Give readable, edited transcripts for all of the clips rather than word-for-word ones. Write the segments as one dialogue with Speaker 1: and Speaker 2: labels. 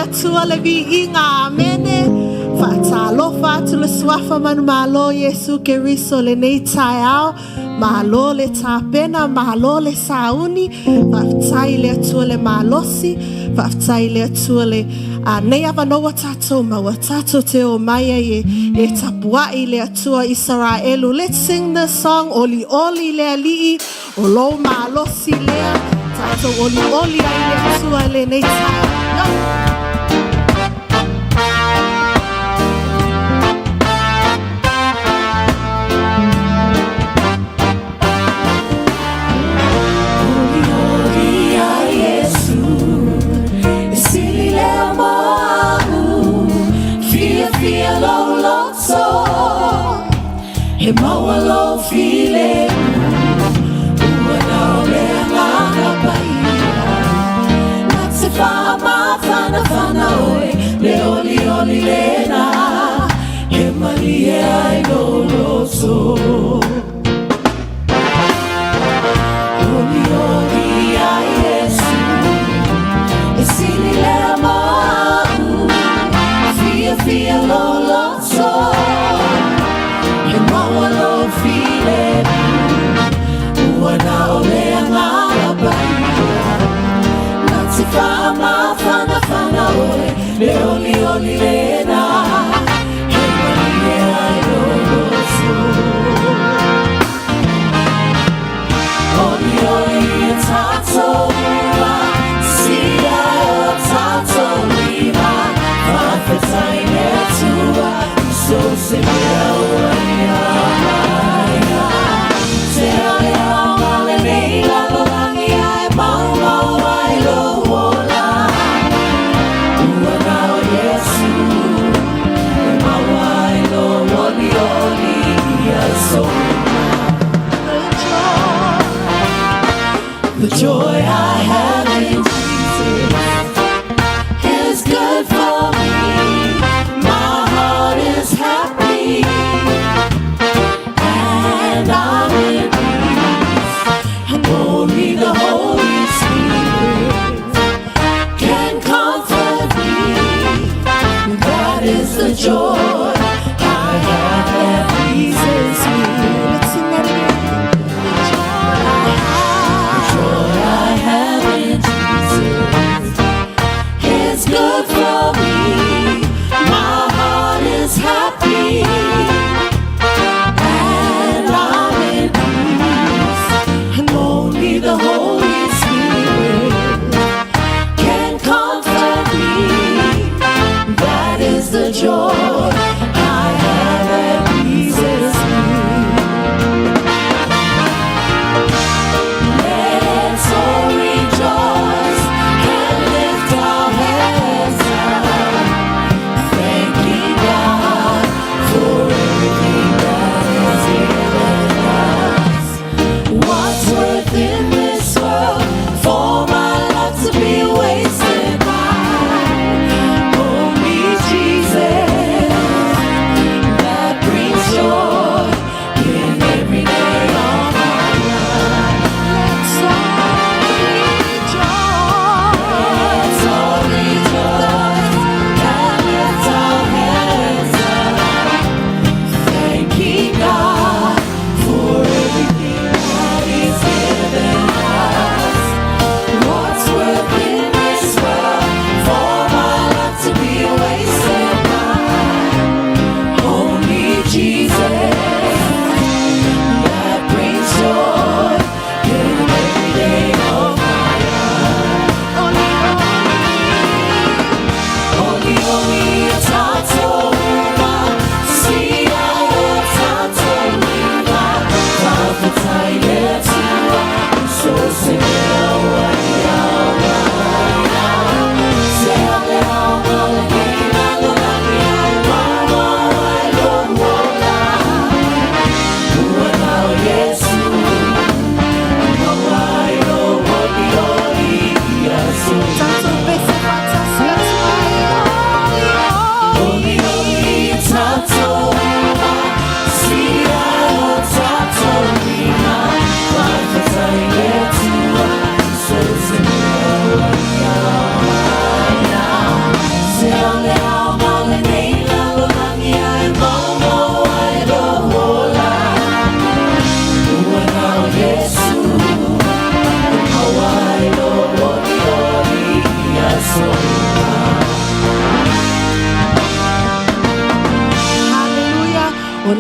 Speaker 1: Atua le viiga. Amene. Faatalofa atu le suafa manumalo Iesu Keriso lenei taeao. Malo le tapena, malo le sauni, faafetai i le Atua le malosi, faafetai i le Atua le nei avanoa ua tatou maua, tatou te omai ai e tapuai i le Atua Isaraelu. Let's sing the song, Oli Oli le Alii, o lou malosi lea, tatou oli oli ai i le Atua lenei taeao. Oli oli ia Iesu, e sili lea mo au, fiafia lou loto, e maua lou filemu, ua nao le Agaga Paia, na te faamafanafana oe, le olioli lena, e malie ai lou loto. Oli oli ia Iesu, e sili lea mo au, fiafia lou loto, e maua lou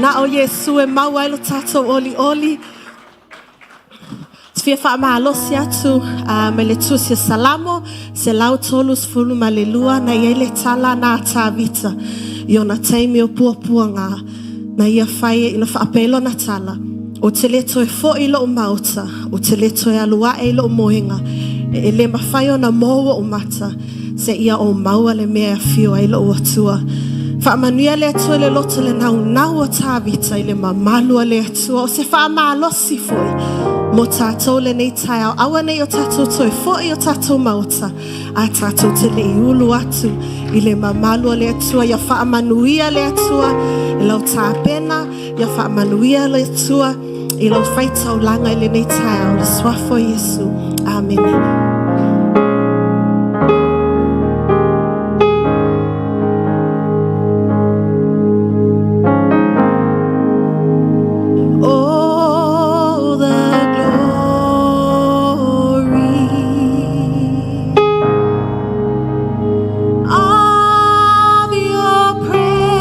Speaker 1: Na o Iesu e maua ai lo tatou olioli. Te fia faamalosi atu mai le Tusi o Salamo 132 na i ai le tala na a Tavita i ona taimi o puapuaga na ia fai ina faapea ai lona tala, ou te le toe foi i lou maota, ou te le toe alu ae i lou moega, e le mafai ona mou ou mata, seia ou maua le mea e afio ai lou Atua. Faamanuia le Atua i le loto le naunau o Tavita i le mamalu o le Atua. O se faamalosi foi mo tatou lenei taeao. Aua ne i o tatou toe foi i o tatou maota, ae tatou te le i ulu atu i le mamalu o le Atua. Ia faamanuia le Atua i lau tapena, ia faamanuia le Atua i lau faitaulaga i lenei taeao. I le suafa o Iesu. Amene. Oh, the glory of your presence.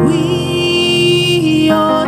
Speaker 1: We your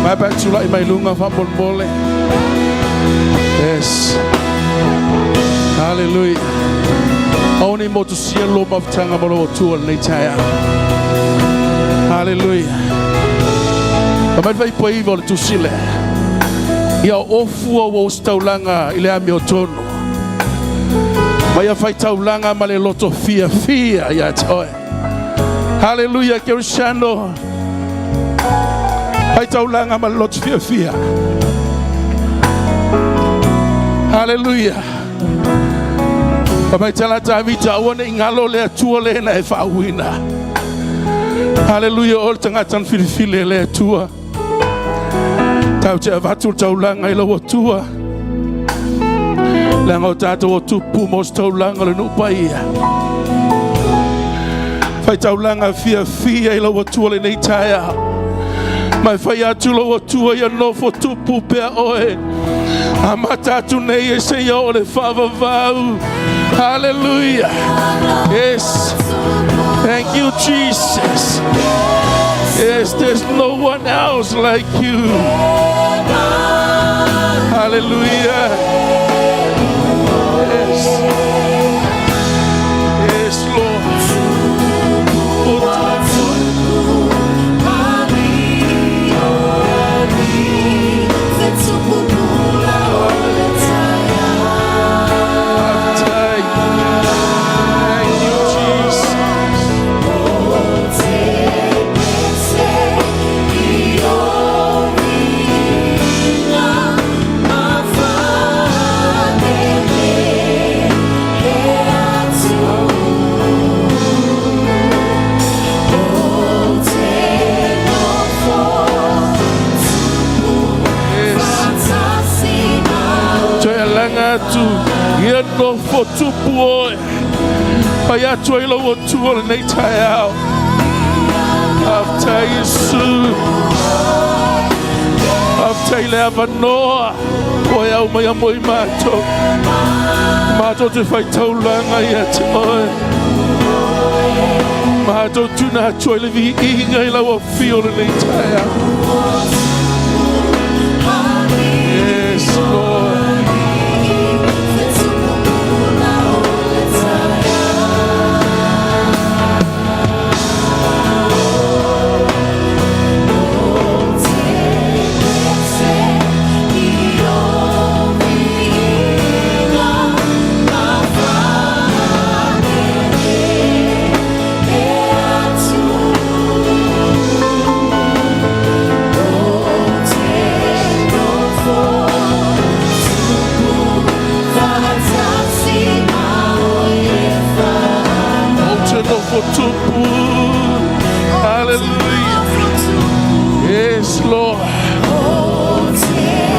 Speaker 2: Mai pa tulai mai luga faamolemole. Yes. Hallelujah. Aua ne i motusia lo mafutaga ma lou Atua i lenei taeao. Hallelujah. Fai mai le fuaiupu 9 o le tusi lea. Ia ofu au ositaulaga i le amiotonu. Ma ia faitaulaga ma le loto fiafia ia te oe. Hallelujah, Kerisiano. Faitaulaga ma le loto fiafia. Hallelujah. Fai mai tala Tavita, aua ne i galo le Atua le na e faauuina. Hallelujah, o le tagata na filifili e le Atua. Tatou te avatu le taulaga i lau Atua. Leaga o tatou o tupu ma ositaulaga o le nuu paia. Faitaulaga fiafia i lau Atua lenei taeao. Ma e fai atu lou Atua ia nofo tupu pea oe. Amata atu nei e seia oo i le faavavau. Hallelujah. Yes. Thank you, Jesus. Yes, there's no one else like you. Hallelujah. Yes. Yes, Lord. Thank you, Jesus. Yes. Toe alaga atu ia nofo tupu oe. Fai atu ai lou Atua lenei taeao. Faafetai Iesu. Faafetai le avanoa ua e aumaia mo i matou. Matou te faitaulaga ia te oe. Matou tuna atu ai le viiga i lau afio lenei taeao. Yes, Lord. Ou te nofo tupu. Hallelujah. Yes, Lord.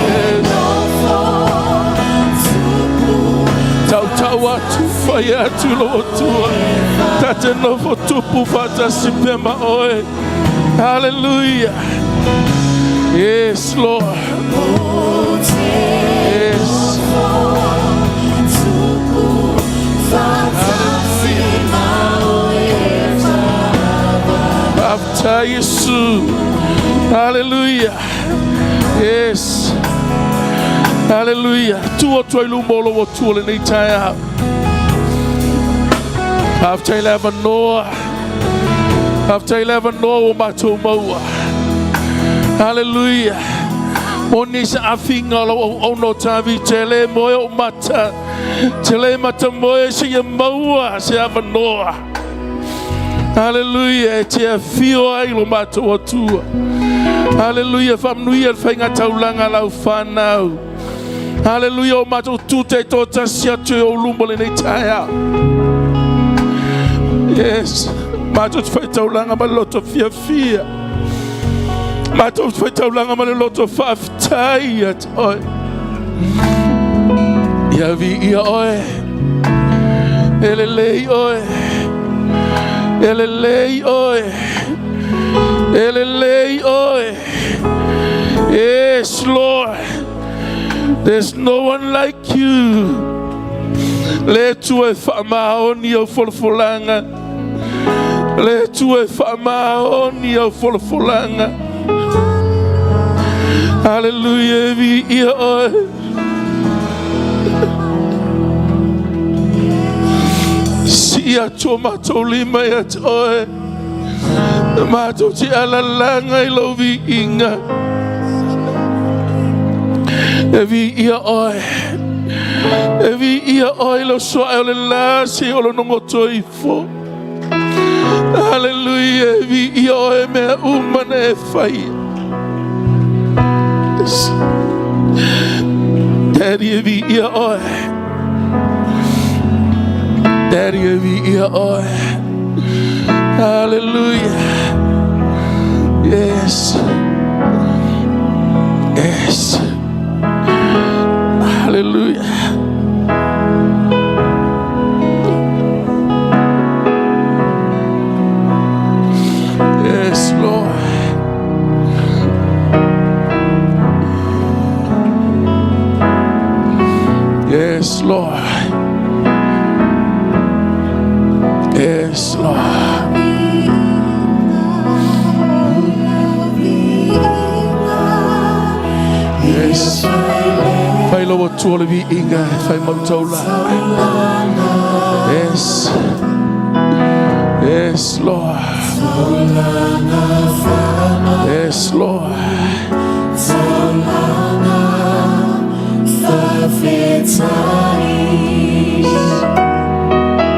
Speaker 2: Yes. Tautau atu, fai atu lou Atua. Ta te nofo tupu faatasi pea ma oe. Hallelujah. Yes, Lord. Yes. Hallelujah. Faafetai Iesu. Hallelujah. Yes. Hallelujah. Tu atu ai luma o lou Atua lenei taeao. Faafetai le avanoa. Faafetai le avanoa ua matou maua. Hallelujah. Moni se afiga o lau auauna o Tavita e le moe ou mata. Te le mata moe seia maua se avanoa. Hallelujah. E te afio ai lo matou Atua. Hallelujah. Faamanuia le faiga taulaga a lau fanau. Hallelujah. O matou tu taitoatasi atu i ou luma lenei taeao. Yes. Matou te faitaulaga ma le loto fiafia. Matou te faitaulaga ma le loto faafetai ia te oe. Ia viia oe. E lelei oe. E lelei oe. E lelei oe. Yes, Lord. There's no one like you. Le Atua e faamaoni au folafolaga. Le Atua e faamaoni au folafolaga. Haleluia, e viia oe. Sii atu o matou lima ia te oe. Matou te alalaga i lou viiga. E viia oe. E viia oe i lou soae o le la seia o lona goto ifo. Haleluia, e viia oe mea uma na e faia. Yes. Daddy, e viia oe. Daddy, e viia oe. Hallelujah. Yes. Yes. Hallelujah. Yes, Lord. Yes, Lord. Yes, Lord. Yes. Fai lau Atua le viiga e fai mau taulaga. Yes. Yes, Lord. Yes, Lord.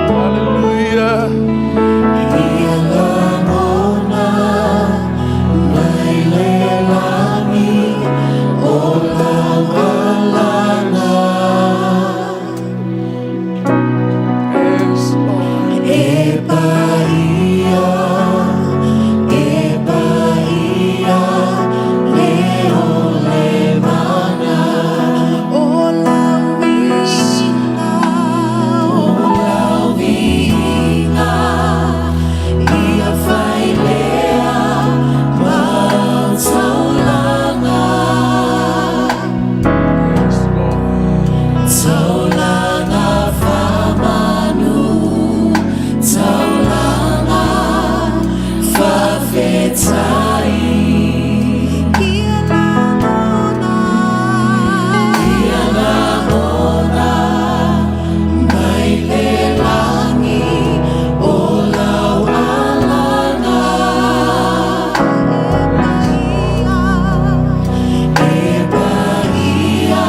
Speaker 2: Hallelujah. Yes, Lord.
Speaker 1: E paia, e paia, le o le mana. O lau viiga, o lau viiga, ia fai lea mau taulaga.
Speaker 2: Yes, Lord.
Speaker 1: Taulaga faamanu, taulaga faafetai. Ia lagona, ia lagona, mai le lagi o lau alaga. E paia,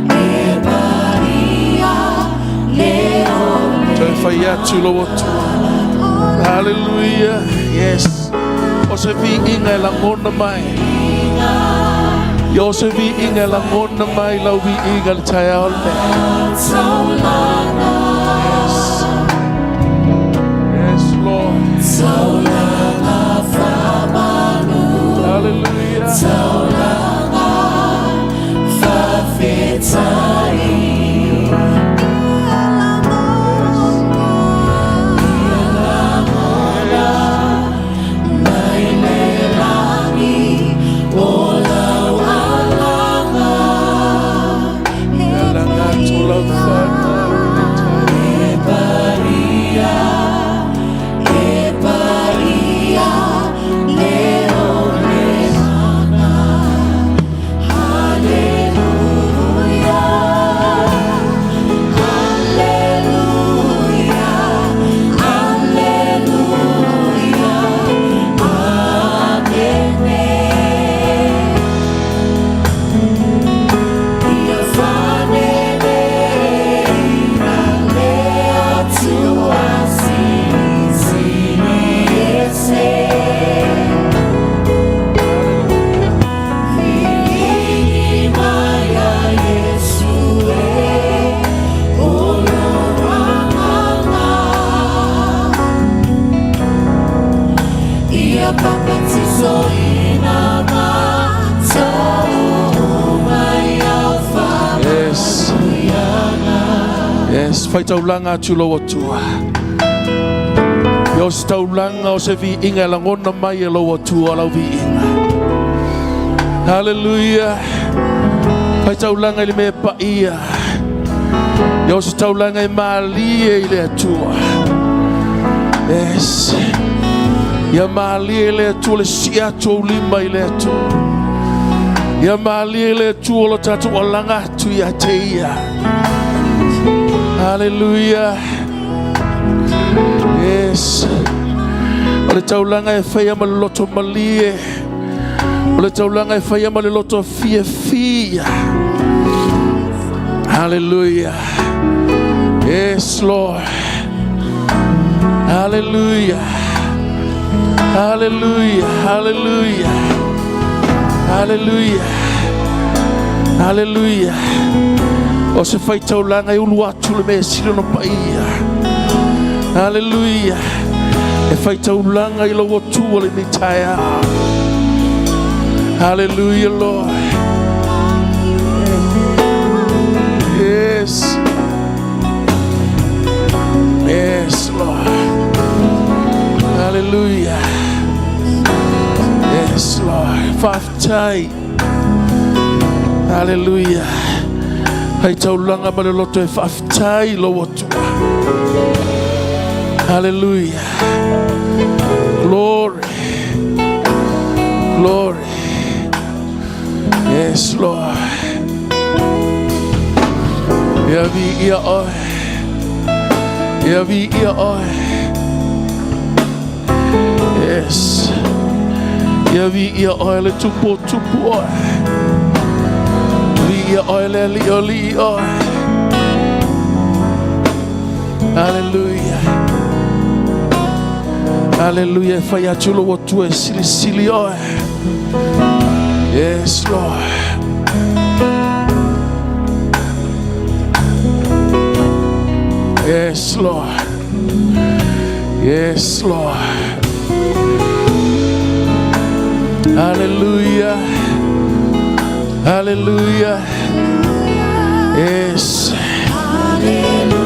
Speaker 1: e paia, le o le
Speaker 2: Toe fai atu lau Atua. Hallelujah. Yes. O se viiga e lagona mai. Ia o se viiga e lagona mai lau viiga le taeao lenei.
Speaker 1: Taulaga.
Speaker 2: Yes. Yes, Lord.
Speaker 1: Taulaga faamanu,
Speaker 2: Hallelujah.
Speaker 1: taulaga faafetai. Ia lagona, mai le lagi o lau alaga.
Speaker 2: Alaga atu lau whanau le taeao.
Speaker 1: E paia, e paia, le o le mana. Haleluia, haleluia, haleluia, amene. Ia faanene ina le Atua Silisili Ese. Viligi mai ia Iesu e, o lou Agaga. Ia papatisoina matou uma i au
Speaker 2: Yes.
Speaker 1: faamanuiaga.
Speaker 2: Yes, fai taulaga atu lau Atua. Ia o se taulaga o se viiga e lagona mai e lau Atua lau viiga. Hallelujah. Fai taulaga i le mea paia. Ia o se taulaga e malie i le Atua. Yes. Ia malie i le Atua le sii atu o ou lima i le Atua. Ia malie le Atua lo tatou alaga atu ia te ia. Haleluia. Yes. O le taulaga e faia ma le loto malie. O le taulaga e faia ma le loto fiafia. Hallelujah. Yes, Lord. Hallelujah. Hallelujah. Hallelujah. Hallelujah. Hallelujah. O se faitaulaga e ulu atu le mea sili ona paia. Hallelujah. E faitaulaga i lou Atua lenei taeao. Hallelujah, Lord. Yes. Yes, Lord. Hallelujah. Yes, Lord. Faafetai. Hallelujah. Hai taulaga ma le loto e faafetai lou Atua. Hallelujah. Glory. Glory. Yes, Lord. Ia viia oe. Ia viia oe. Yes. Ia viia oe le tupu o tupu oe. Viia oe le alii o alii oe. Hallelujah. Hallelujah. E fai atu lou Atua e silisili oe. Yes, Lord. Yes, Lord. Yes, Lord. Hallelujah. Hallelujah. Yes. Yes,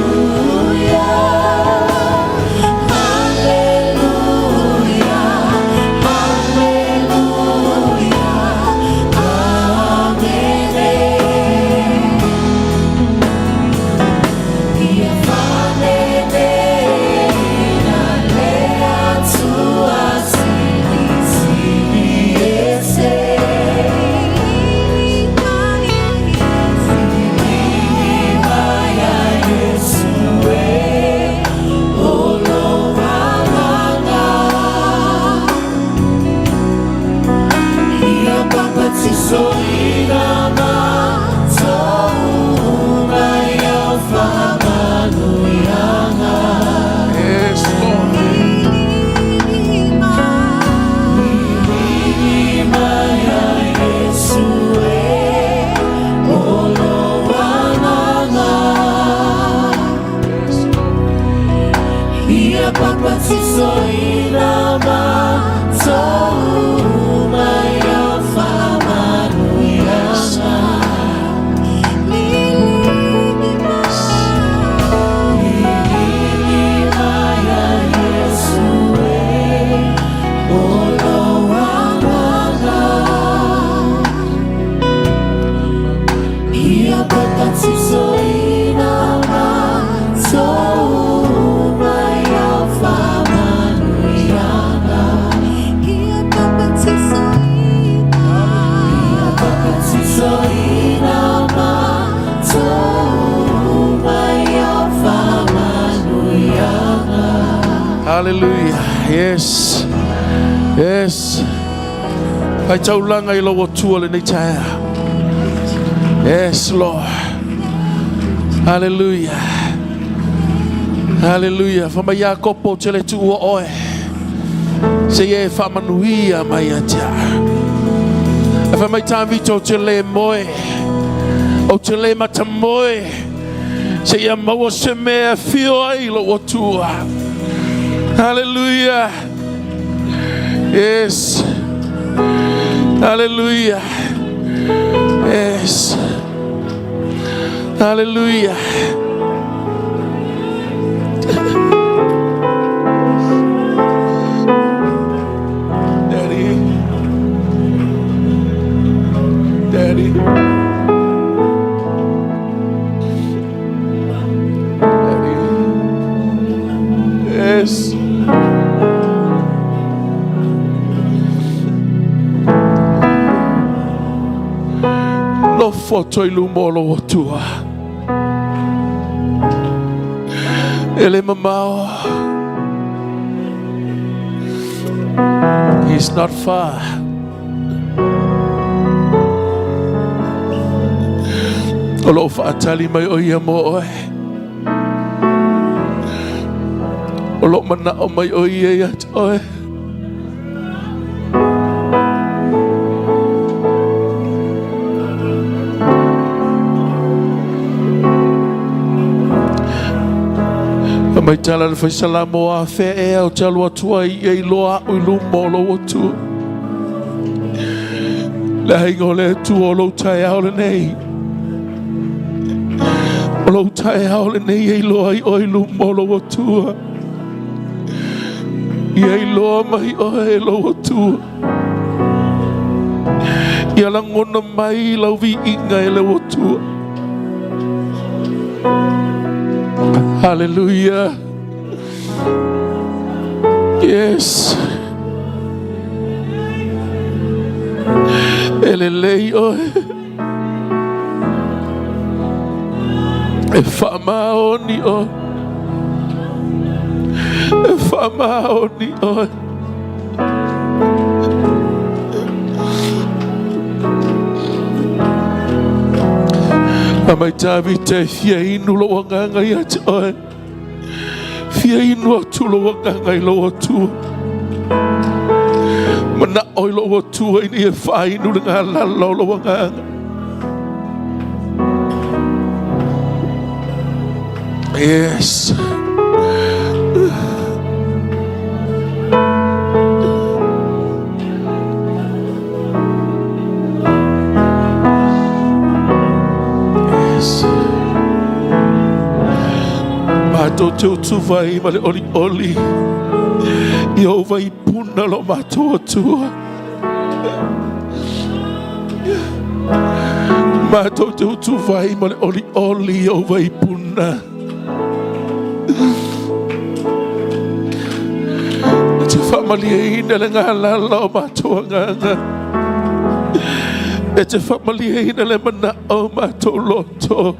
Speaker 2: Lord. Yes, Lord.
Speaker 3: Ia papatisoina matou mai au faamanuiaga. Lilima ia Iesu e o lou agaga. Ia papatisoina matou mai au faamanuiaga. Ia papatisoina matou mai au faamanuiaga.
Speaker 2: Hallelujah. Yes. Yes. Hai taulaga i lou Atua lenei taeao. Yes, Lord. Hallelujah. Hallelujah. Fa mai Iakopo ou te le tuua oe. Seia e faamanuia mai ia te au. E fai mai Tavita ou te le moe. Ou te le matamoe. Seia maua se mea e afio ai lou Atua. Hallelujah. Yes. Hallelujah. Yes. Hallelujah. Daddy. Daddy. Daddy. Yes. Nofo atu ai i luma o lou Atua. E le mamao. He's not far. O lo o faatali mai o ia mo oe. O lo o manao mai o ia ia te oe. Fai mai tala le fai salamo a fea ea o te alu atu ai ia iloa a'u i luma o lou Atua. Le aiga o le Atua o lou taeao lenei. O lou taeao lenei e iloa ai oe i luma o lou Atua. Ia iloa mai oe e lou Atua. Ia lagona mai lau viiga e lou Atua. Hallelujah. Yes. E lelei oe. E faamaoni oe. E faamaoni oe. Fai mai Tavita e fia inu lou agaga ia te oe. Fia inu atu lou agaga i lou Atua. Manao i lou Atua ina ia faainu le galala o lou agaga. Yes. Yes. Matou te utuvai ma le olioli i ou vaipuna lo matou Atua. Matou te utuvai ma le olioli i ou vaipuna. E te faamalieina le galala o matou agaga. E te faamalieina le manao o matou loto.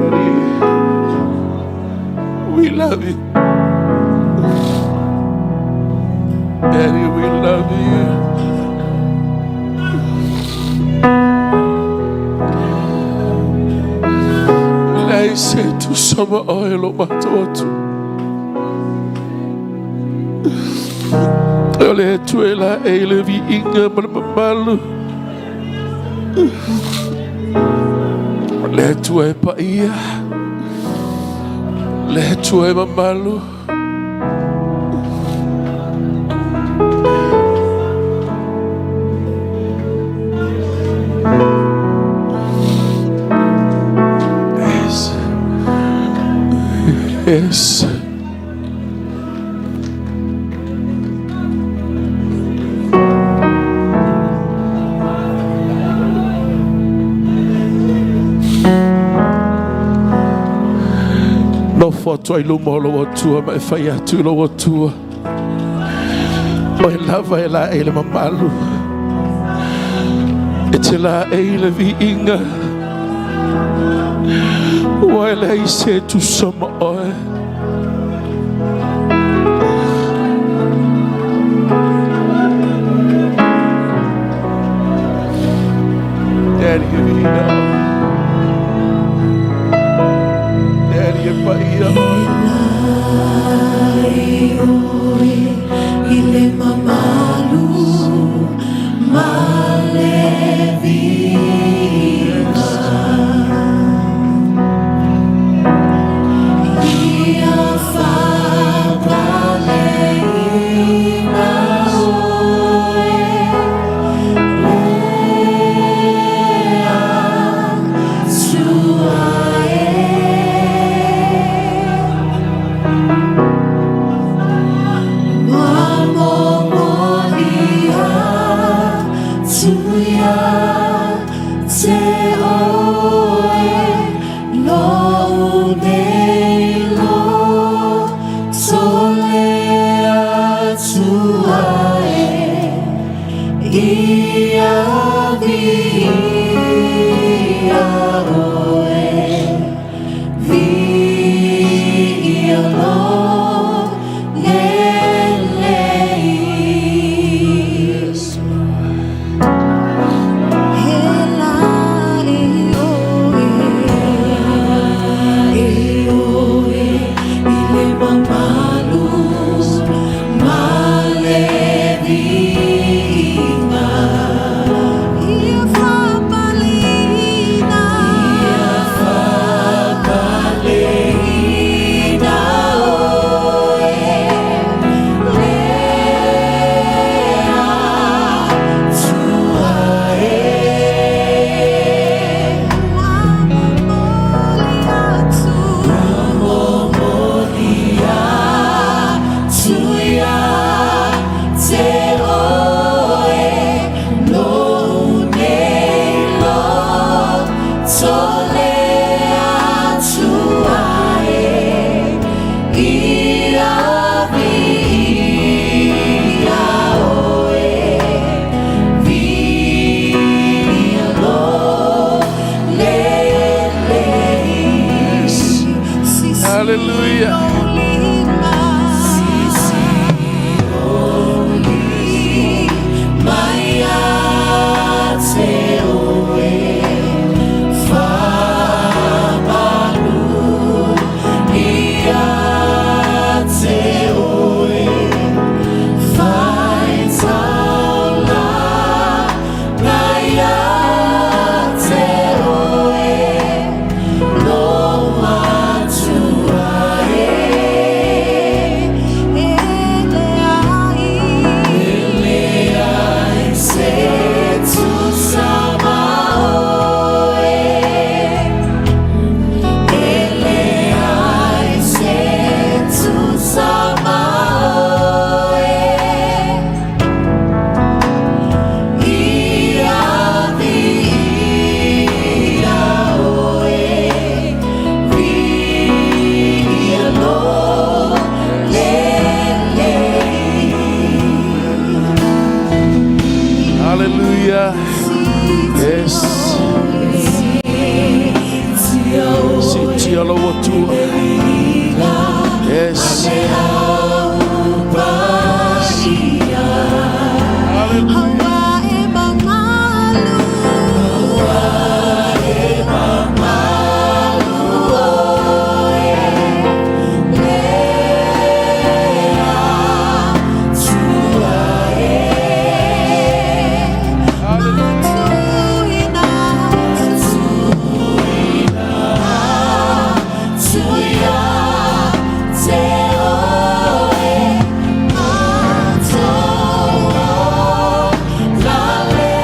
Speaker 2: Daddy, we love you. Daddy, we love you. Leai se tusa ma oe lo matou Atua. O le Atua e laei le viiga ma le mamalu. O le Atua e paia. Le Atua e mamalu. Yes. Yes. Nofo atu ai luma o lou Atua ma e fai atu i lou Atua. Oe lava e laei le mamalu. E te laei le viiga. Ua e leai se tusa ma oe. Daddy, e viiga oe. Daddy, e paia oe.
Speaker 3: I le mamalu ma le viiga. Ia viia oe, viia lo lelei. He la e oe, e oe i le mamalu ma le viiga. Ia faapaleina, ia faapaleina oe, le Atua e. Ua momoli atu, momoli atu ia te oe lou nei loto le Atua e. Ia viia oe, viia lo lelei.
Speaker 2: Hallelujah.
Speaker 1: Lima. Sisi mai ia te oe, faamalu ia te oe, faitaulaga ia te oe, lou Atua e. E leai, e leai se tusa ma oe, e leai se tusa ma oe. Ia viia oe, viia lo lelei.
Speaker 2: Hallelujah. Yes. Siitia lou Atua. Yes. Hallelujah.
Speaker 1: Ua e mamalu, e mamalu oe, le Atua e. Matuina, atu ia te oe, matoa la le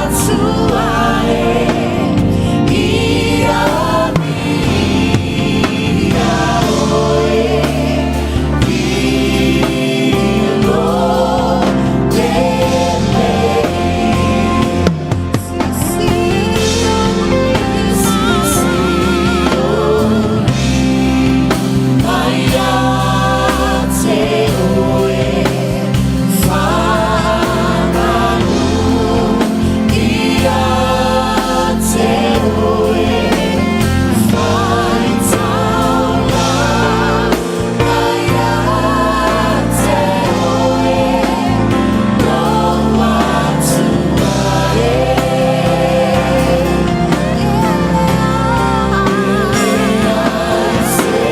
Speaker 1: Atua e. Ia viia oe, viia lo lelei. Sisi mai ia te oe, faamalu ia te oe, faitaulaga ia te oe, lou Atua e. Se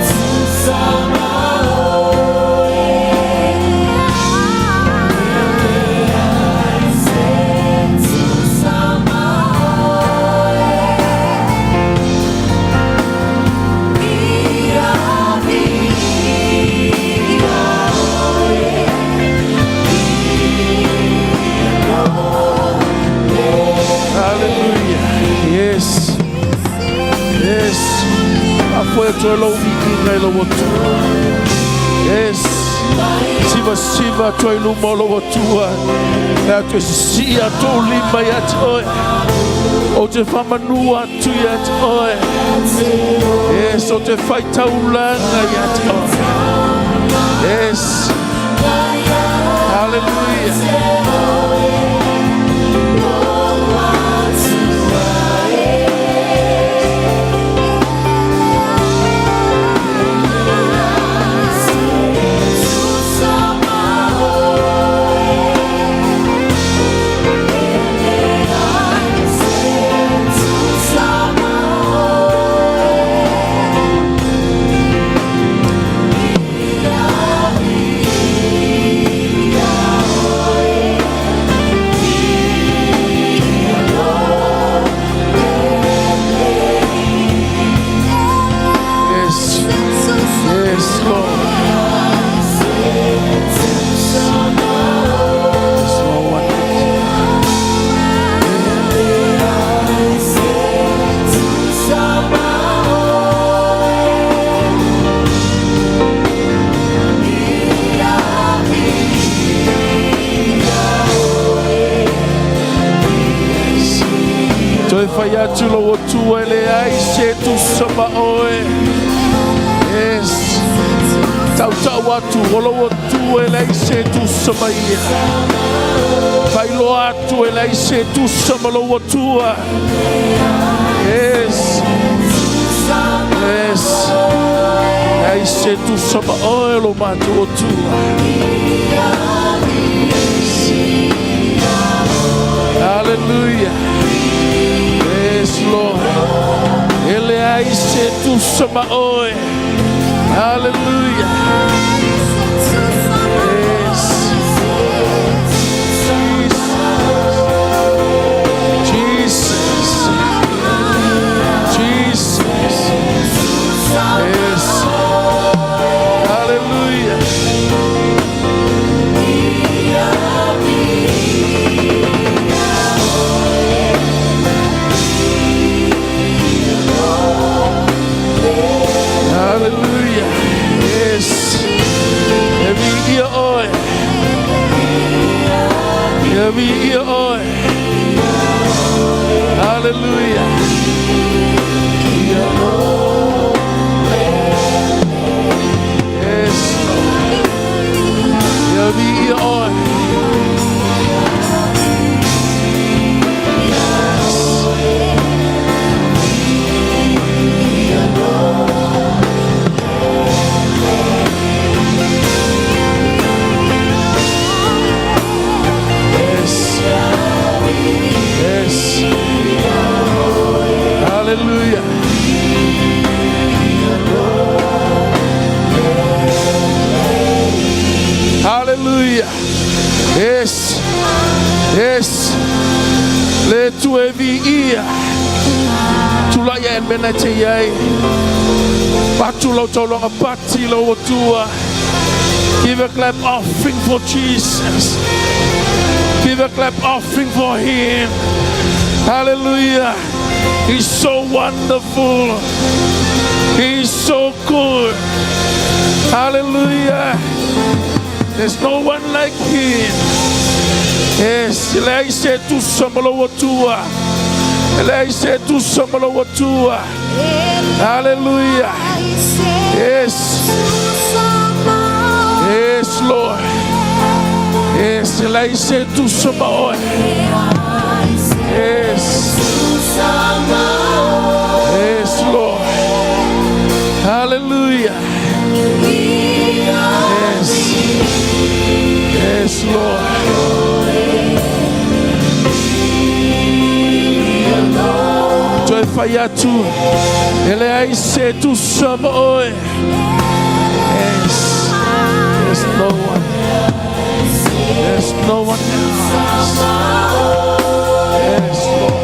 Speaker 1: tusa ma oe, se tusa ma oe. Ia viia oe, viia lo
Speaker 2: Hallelujah. Yes. Yes. Faafoe atu ai lou viiga i lou Atua. Yes. Sivasiva atu ai luma o lou Atua. E atu e sisii atu ou lima ia te oe. Ou te faamanua atu ia te oe. Yes, ou te faitaulaga ia te oe. Yes. Hallelujah. Toe fai atu lou Atua e leai se tusa ma oe. Yes. Tautau atu o lou Atua e leai se tusa ma ia. Failoa atu e leai se tusa ma lou Atua. Yes. Yes. Leai se tusa ma oe lo matou Atua. Hallelujah. Yes, Lord. E leai se tusa ma oe. Hallelujah. Yes. Jesus. Jesus. Yes. Hallelujah. Hallelujah. Yes. E viia oe. E viia oe. Hallelujah. Yes. E viia oe. Yes. Yes. Yes. Hallelujah. Hallelujah. Yes. Yes. Le Atua e viia. Tulai ae mena e te i ai. Patu lau taulaga pati lou Atua. Give a clap offering for Jesus. Give a clap offering for him. Hallelujah. He's so wonderful. He's so good. Hallelujah. There's no one like him. Yes, e leai se tusa ma lou Atua. E leai se tusa ma lou Atua. Hallelujah. Yes. Yes, Lord. Yes, e leai se tusa ma oe. Yes. Yes, Lord. Hallelujah. Yes. Yes, Lord. Toe fai atu, e leai se tusa ma oe. Yes. There's no one. There's no one else. Yes, Lord.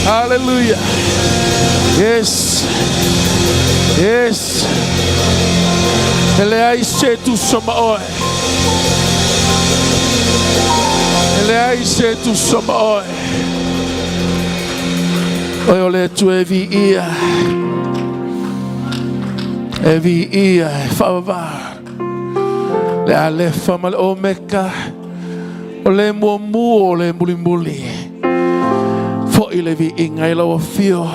Speaker 2: Hallelujah. Yes. Yes. E leai se tusa ma oe. E leai se tusa ma oe. Oe o le Atua e viia. E viia e faavavā. Le Alefa ma le Omeka. O le muamua o le mulimuli. Foi le viiga i lau afio.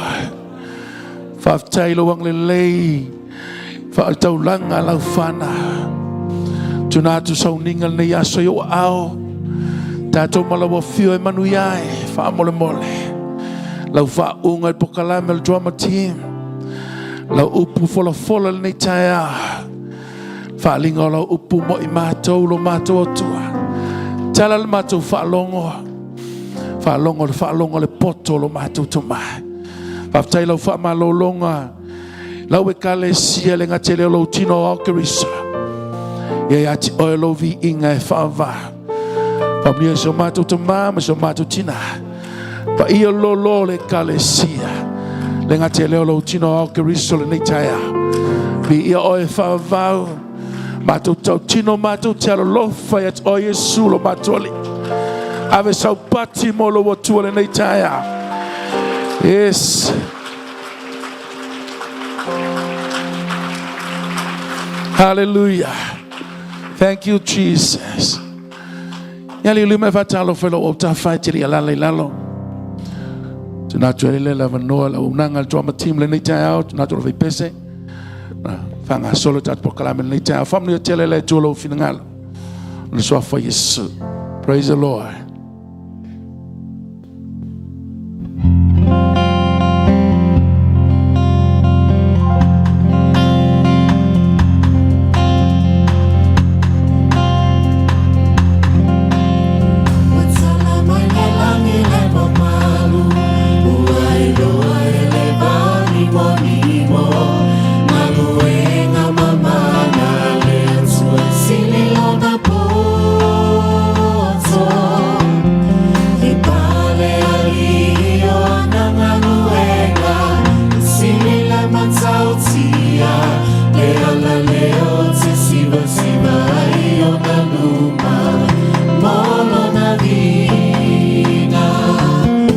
Speaker 2: Faafetai i lou agalelei faaletaulaga lau fana. Tuna atu sauniga lenei aso i ou aao. Tatou ma lau afio e manuia ai faamolemole. Lau faauuga i le polokalame o le drama team. Lau upu folafola lenei taeao. Faaaliga o lau upu mo i matou lo matou Atua. Tala le matou faalogo. Faalogo le faalogo le poto lo matou tomai. Faafetai lau faamalologa. Lau ekalesia le gatele o lou tino ao Keriso. Ia ia te oe lou viiga e faavavau. Faamanuia si o matou tama ma si o matou tina. Paia lolo le ekalesia. Le gatele o lou tino ao Keriso lenei taeao. Viia oe e faavavau. Matou tautino matou te alolofa ia te oe Iesu lo matou Alii. Ave sau pati mo lou Atua lenei taeao. Yes. Hallelujah. Thank you, Jesus. Ia liuliu mai faatalofa i lou autafa e te li alala i lalo. Tuna atu ai le avanoa le auaunaga le drama team lenei taeao, tuna atu le faipese. Na faagasolo tatou polokalame lenei taeao. Faamanuia tele le Atua lou finagalo. O le suafa o Iesu. Praise the Lord.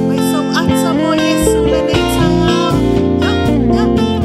Speaker 1: Mai sau ata mo Iesu lenei taeao. Ia, ia.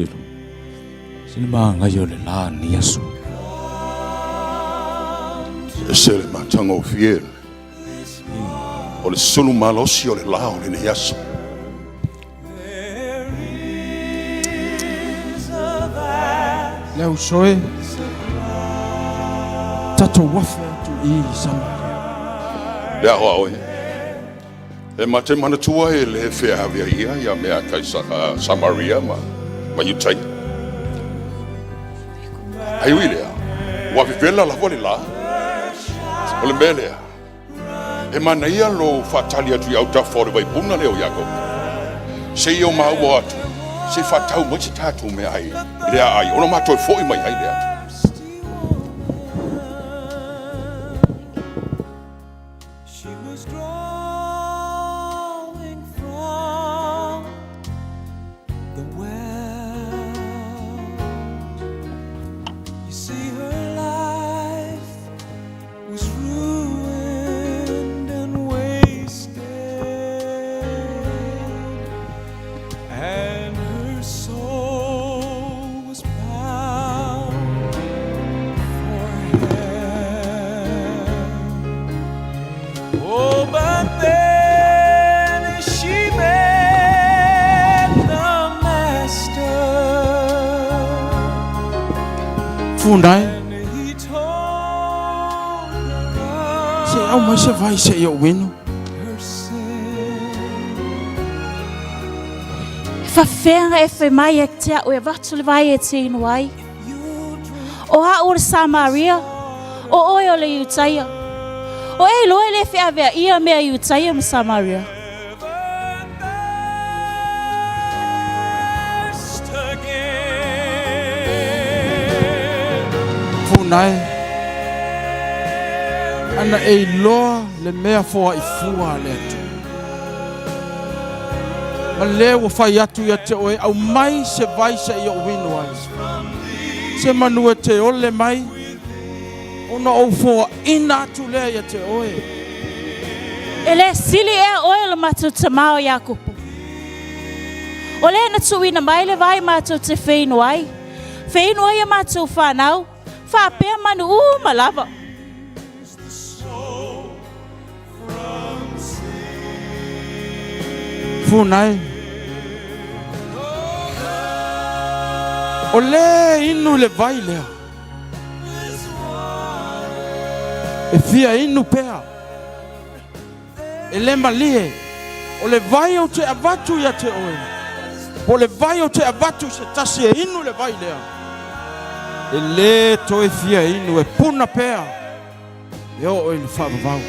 Speaker 4: tilotilo. Se le manaia o le la lenei aso.
Speaker 5: Ese le matagofie o le sulu malosi o le la o lenei aso.
Speaker 2: Le uso e, tatou afe atu i Samaria.
Speaker 5: Le aoao e, e ma te manatua e le feaveaia ia mea kai Samaria ma Iutaia. Ai ui lea, ua vevela lava le la, o le mea lea, e manaia lo faatali atu i autafa o le vaipuna lea o Iakopo. Se i o maua atu, se faatau mai se tatou mea ai, i le aai, ona matou fo'i mai ai lea.
Speaker 3: She was drawing from the well. You see, her life was ruined and wasted, and her soul was bound for hell. Oh, but then she met the master,
Speaker 2: Funa e,
Speaker 3: and he told her
Speaker 2: se aumai se vai se i ou inu.
Speaker 3: her sin.
Speaker 6: Faafefea e fai mai ia te a'u e avatu le vai e te inu ai? O a'u o le Samaria, o oe o le Iutaia. O e iloa e le feaveaia mea Iutaia ma Samaria.
Speaker 3: Thirst again.
Speaker 2: Funa e, ana e iloa le mea foai fua a le Atua. Ma le ua fai atu ia te oe, aumai se vai se i ou inu ai. Se manu e te ole mai, ona ou foaina atu lea ia te oe.
Speaker 6: E le sili ea oe i lo matou tamā o Iakopo? O lea na tuuina mai le vai matou te feinu ai. Feinu ai a matou fanau, faapea manu uma lava.
Speaker 3: Soul from sin.
Speaker 2: Funa e, o le inu le vai lea. E fia inu pea. E le malie. O le vai o te avatu ia te oe. Po le vai o te avatu se tasi e inu le vai lea. E le toe fia inu e puna pea. E o e le faavavau.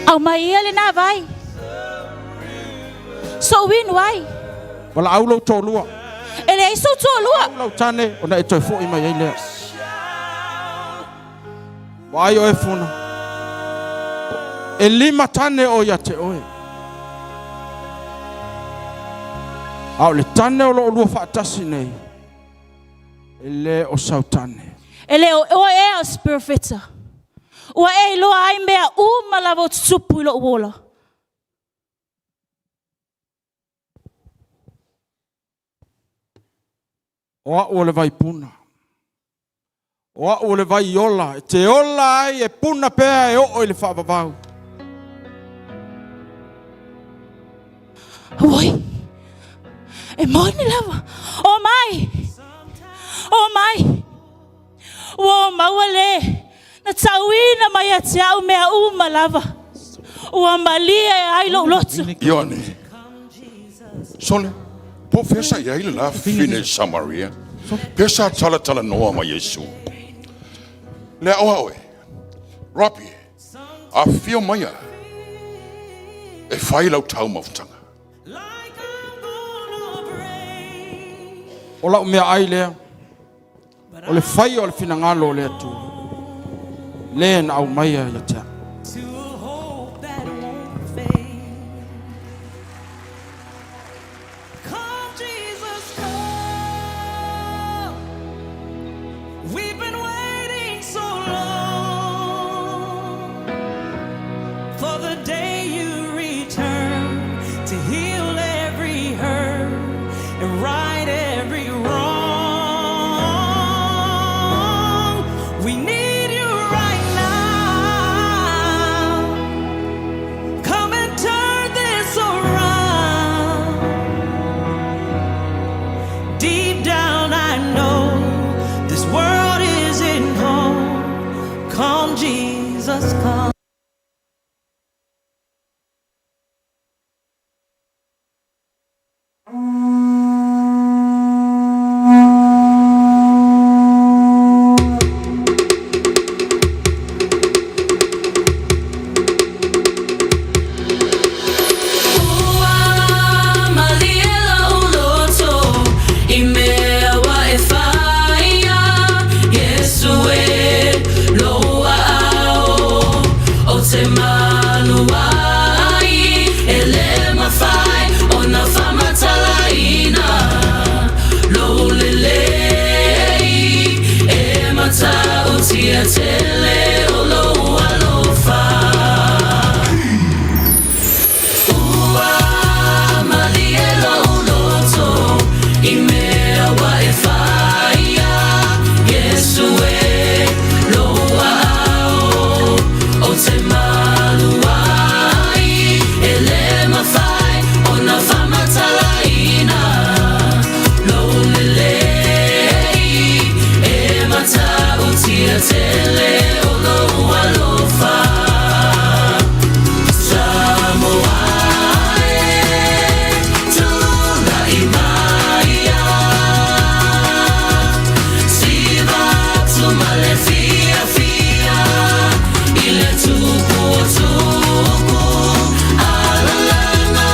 Speaker 6: Aumai ia lenā vai. So'u inu ai.
Speaker 2: Valaau lou toalua.
Speaker 6: E leai sou toalua.
Speaker 2: Lau tane ona e toe fo'i mai ai lea. Wa ai o e funa. E lima tane o ia te oe. A o le tane o lo o lua faatasi nei. E le o sau tane.
Speaker 6: E le o oe ea o se perofeta. Ua e iloa ai mea uma lava o tutupu i lo'u ola.
Speaker 2: O a'u o le vaipuna. O a'u o le vai ola. E te ola ai e puna pea e oo i le faavavau.
Speaker 6: Oi, e moni lava. O mai, o mai. Ua ou maua le na tauina mai ia te a'u mea uma lava. Ua malie ai lo'u loto.
Speaker 5: Ioane. Sole, po fea sa i ai le la fafine i Samaria? Pea sa talatalanoa ma Iesu. Le aoao e, Rapi, afifio maia e fai lau taumafataga.
Speaker 3: Like I'm gonna break.
Speaker 2: O lau mea ai lea. O le fai o le finagalo o le Atua. Le na aumaia ia te a'u.
Speaker 3: To a hope that won't fade. Come, Jesus, come. We've been waiting so long for the day you return to heal every hurt and right every wrong. Come, Jesus, come. Ua malie lou loto i mea ua e faia, Iesu e, lou aao ou te malu ai, e le mafai ona faamatalaina lou lelei, e matautia tele o lou alofa. Ua malie lou loto i mea ua e faia, Iesu e, lou aao ou te malu ai, e le mafai ona faamatalaina lou lelei, e matautia tele o lou alofa. Samoa e, tulai maia, siva atu ma le fiafia i le Tupu o tupu, alalaga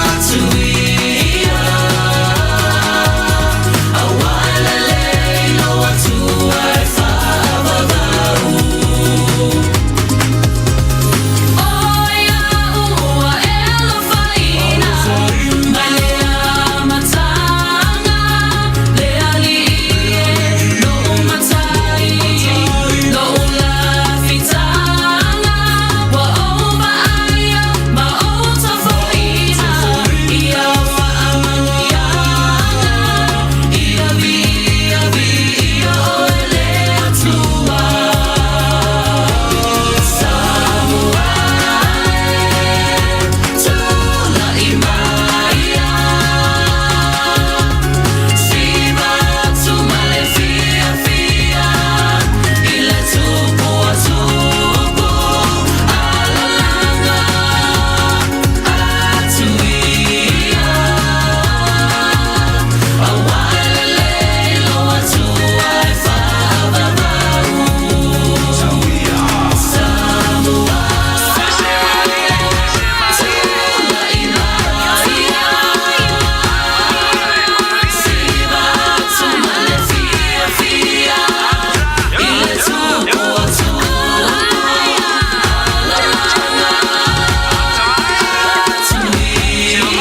Speaker 3: atu ia, aua e lelei lou Atua e faavavau. O iaʻu ua e alofaina mai le amataga, le Alii e, lou Matai, lou lafitaga, ua ou vaaia ma ou tafoina i au faamanuiaga, ia viia, viia oe le Atua. Samoa e, tulai maia, siva atu ma le fiafia i le Tupu o tupu, alalaga atu ia, aua e lelei lou Atua e faavavau. Samoa e, tulai maia, siva atu ma le fiafia i le Tupu o tupu, alalaga atu ia,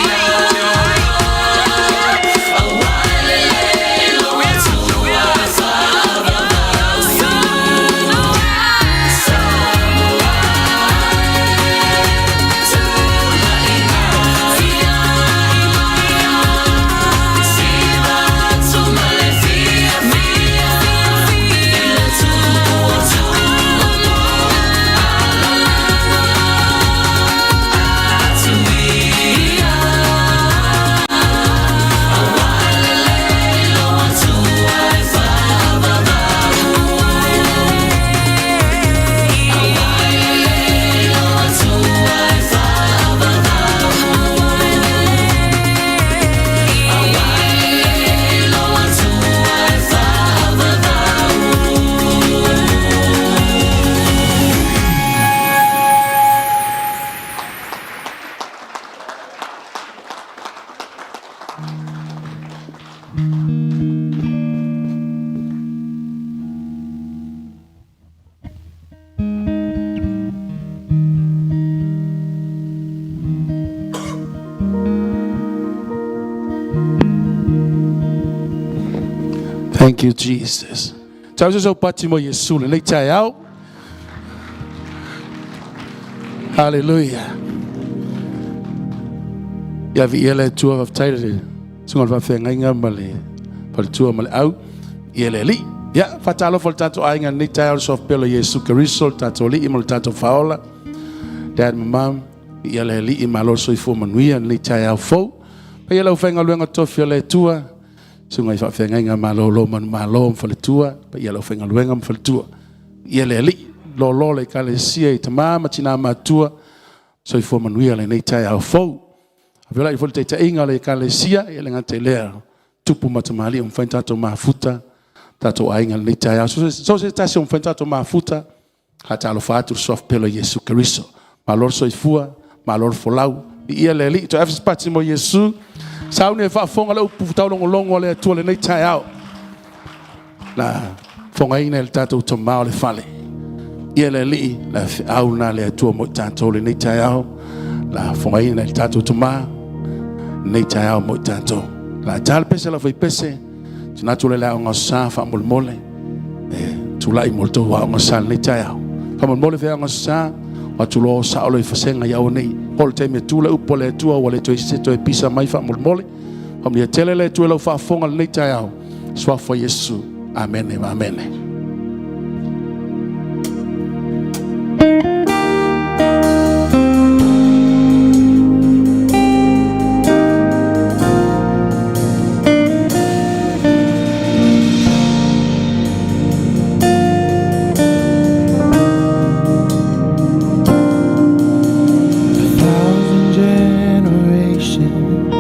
Speaker 3: aua e lelei lou Atua e faavavau. Samoa e, tulai maia, siva atu ma le fiafia i le Tupu o tupu, alalaga atu ia, aua e lelei lou Atua e faavavau. Aua e lelei lou Atua e faavavau. Aua e lelei lou Atua e faavavau.
Speaker 2: Thank you, Jesus. Tau se sau pati mo Iesu lenei taeao. Hallelujah. Ia viia le Atua faafetai le susuga o le faafeagaiga ma le faletua ma le au ia le Alii. Ia, faatalofa i le tatou aiga i lenei taeao i le suafa pele o Iesu Keriso, le tatou Alii ma le tatou Faaola. Dad ma Mom, viia le Alii, malo le soifua manuia i lenei taeao fou. Paia le aufaigaluega tofi a le Atua, susuga i faafeagaiga malolo manumalo ma faletua, paia le aufaigaluega ma faletua. Ia le Alii, lolo le Ekalesia i tama ma tina matua, soifua manuia lenei taeao fou. Faafeiloai foi i le taitaiga o le Ekalesia, ia e le gata i lea, tupu ma tamalii ua mafai ona tatou mafuta, tatou aiga i lenei taeao. So o se tasi ua mafai ona tatou mafuta, e faatalofa atu i le suafa pele o Iesu Keriso. Malo le soifua, malo le folau, viia le Alii. Toe ave se pati mo Iesu, sauni e faafofoga le upu taulogologo a le Atua i lenei taeao, na fofogaina e le tatou Tama o le fale. Ia le Alii, le feau lena a le Atua mo i tatou i lenei taeao, na fofogaina e le tatou Tama lenei taeao mo i tatou. La ta le pese a le aufaipese, manatu le aoga sa faamolemole, e tulai mo le tou aoga sa i lenei taeao. Faamolemole le aoga sa, o atu loa sao loa i fasega ia aua ne i oo i le taimi e tu le upu a le Atua ua le toe i ai se toe pisa mai faamolemole. Faamanuia tele le Atua i lau faafofoga i lenei taeao. Suafa o Iesu. Amene ma amene.
Speaker 3: A thousand generations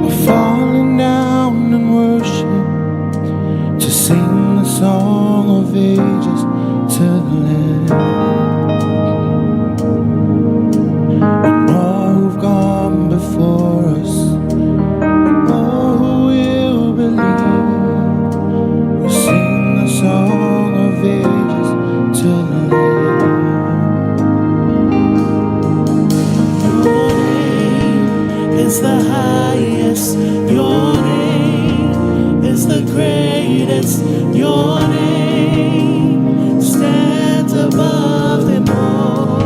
Speaker 3: are falling down in worship to sing the song of ages to the Lamb. And all who've gone before us, and all who will believe, will sing the song of ages to the Lamb. Your name is the highest. Your name is the greatest. Your name stands above them all.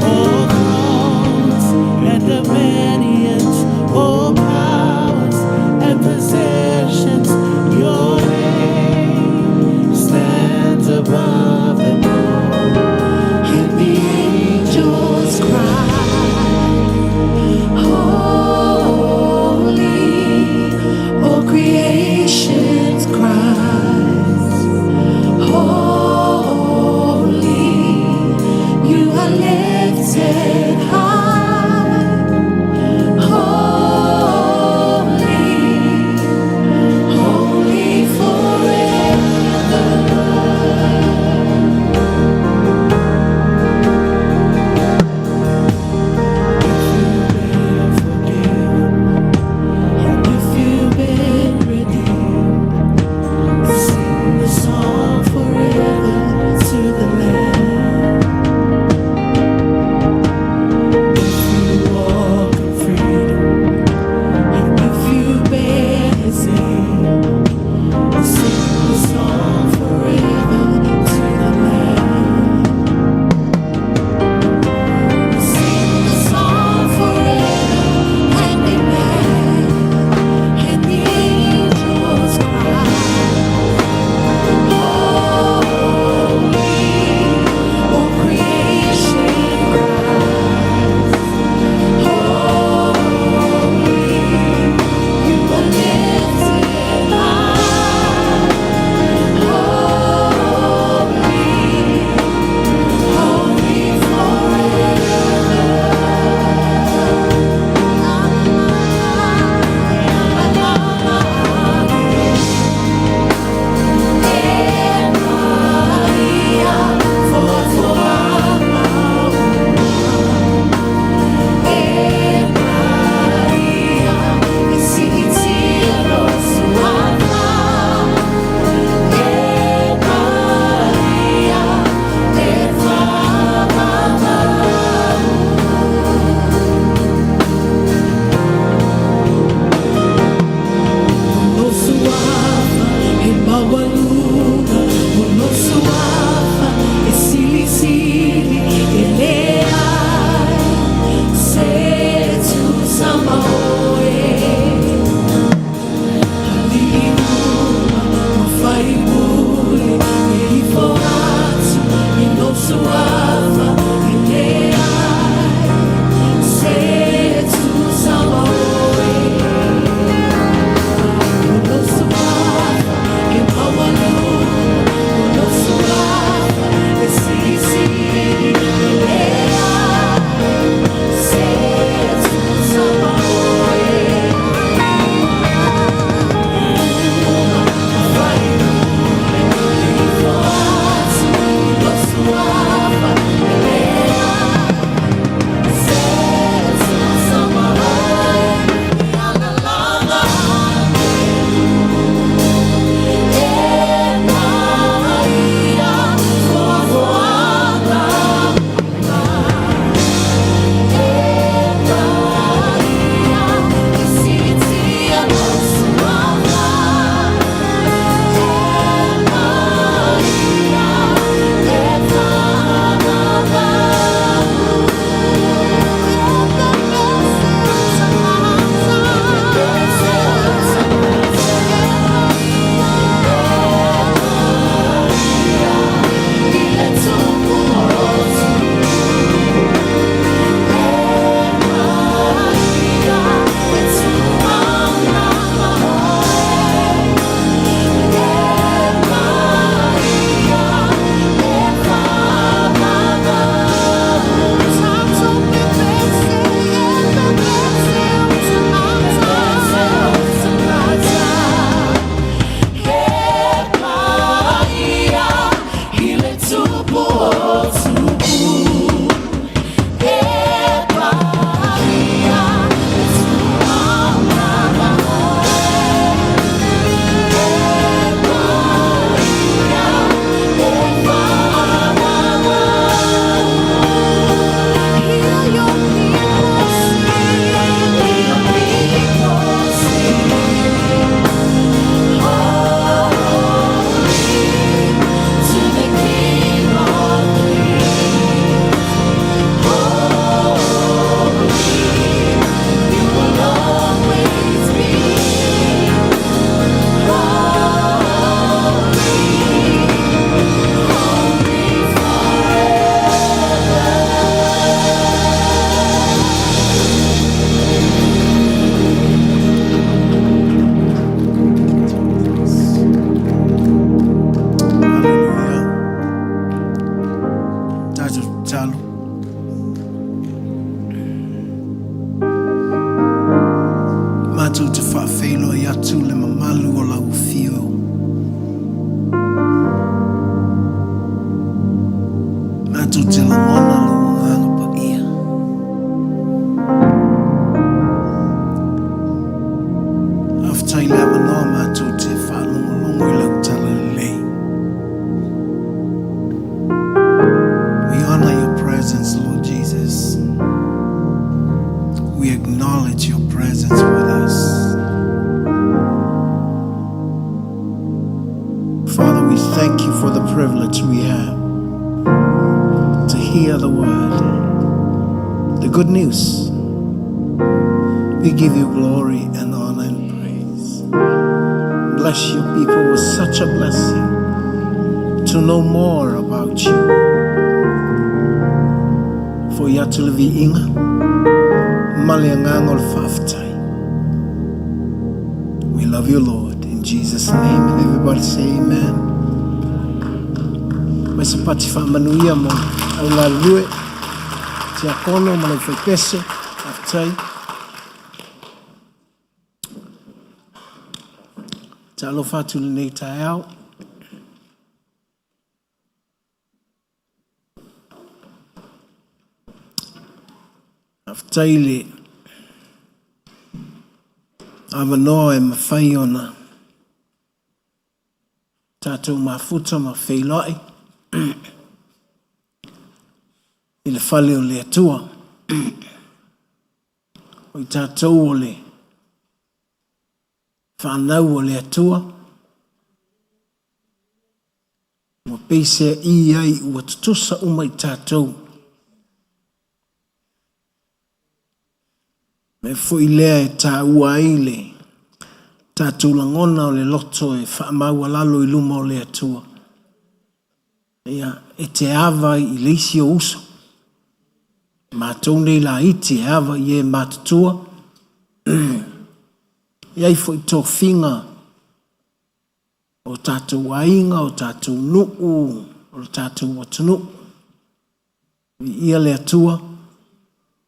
Speaker 3: All thrones and dominions, all powers and positions. Your name stands above them all. And the angels cry, Holy, all creation's cries.
Speaker 7: Faafeiloai atu le mamalu o lau afio. Matou te lagona lou agaga paia. Faafetai le avanoa matou te faalogologo i lau talalelei. We honor your presence, Lord Jesus. We acknowledge your presence with us. Father, we thank you for the privilege we have to hear the word, the good news. We give you glory and honor and praise. Bless your people with such a blessing to know more about you. Fo'i atu le viiga ma le agaga o le faafetai. We love you, Lord. In Jesus' name. And everybody say amen. Mai se pati faamanuia mo au galulue, tiakono ma le aufaipese. Faafetai. Talofa atu lenei taeao. Faafetai i le avanoa e mafai ona tatou mafuta ma feiloai i le fale o le Atua. O i tatou o le fanau o le Atua, ua peiseai ai ua tutusa uma i tatou. Mea foi lea e taua ai le tatou lagona o le loto e faamaualalo i luma o le Atua. Ia, e te ava i le isi ou uso. Matou nei laiti e ava i e matutua. E ai foi tofiga o tatou aiga, o tatou nuu, o le tatou atunuu. Viia le Atua,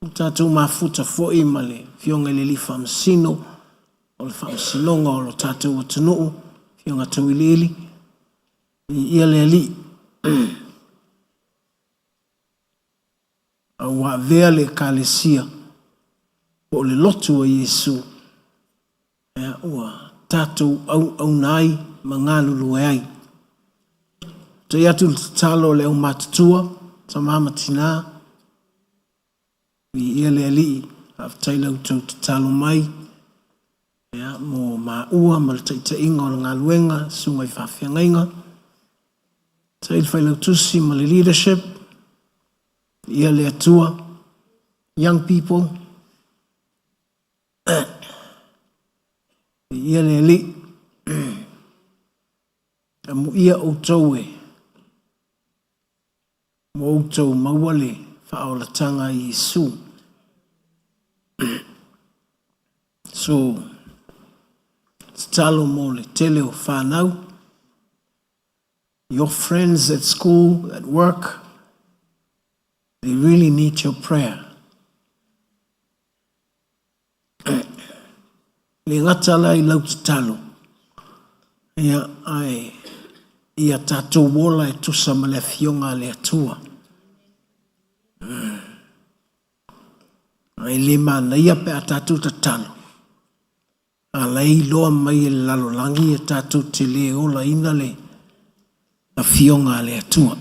Speaker 7: ua tatou mafuta foi ma le Afioga i le Alii Faamasino o le Faamasinoga o lo tatou atunuu, Afioga Tauiliili. Viia le Alii. A ua avea le Ekalesia po o le lotu a Iesu, ea, ua tatou auauna ai ma galulue ai. Toi atu le tatalo a le aumatutua, tama ma tina, viia le Alii, faafetai la outou tatalo mai, ea, mo maua ma le taitaiga o le galuega, susuga i faafeagaiga, faafetai le Failautusi ma le leadership, viia le Atua, young people, viia le Alii. Amuia outou e ua outou maua le faaolataga i Iesu. So, tatalo mo le tele o whanau, your friends at school, at work, they really need your prayer. Le gata la i lau tatalo, ia, ae ia tatou ola e tusa ma le afioga a le Atua. Ae le manaia pe a tatou tatalo, a la e iloa mai e le lalolagi e tatou te le olaina le afioga a le Atua.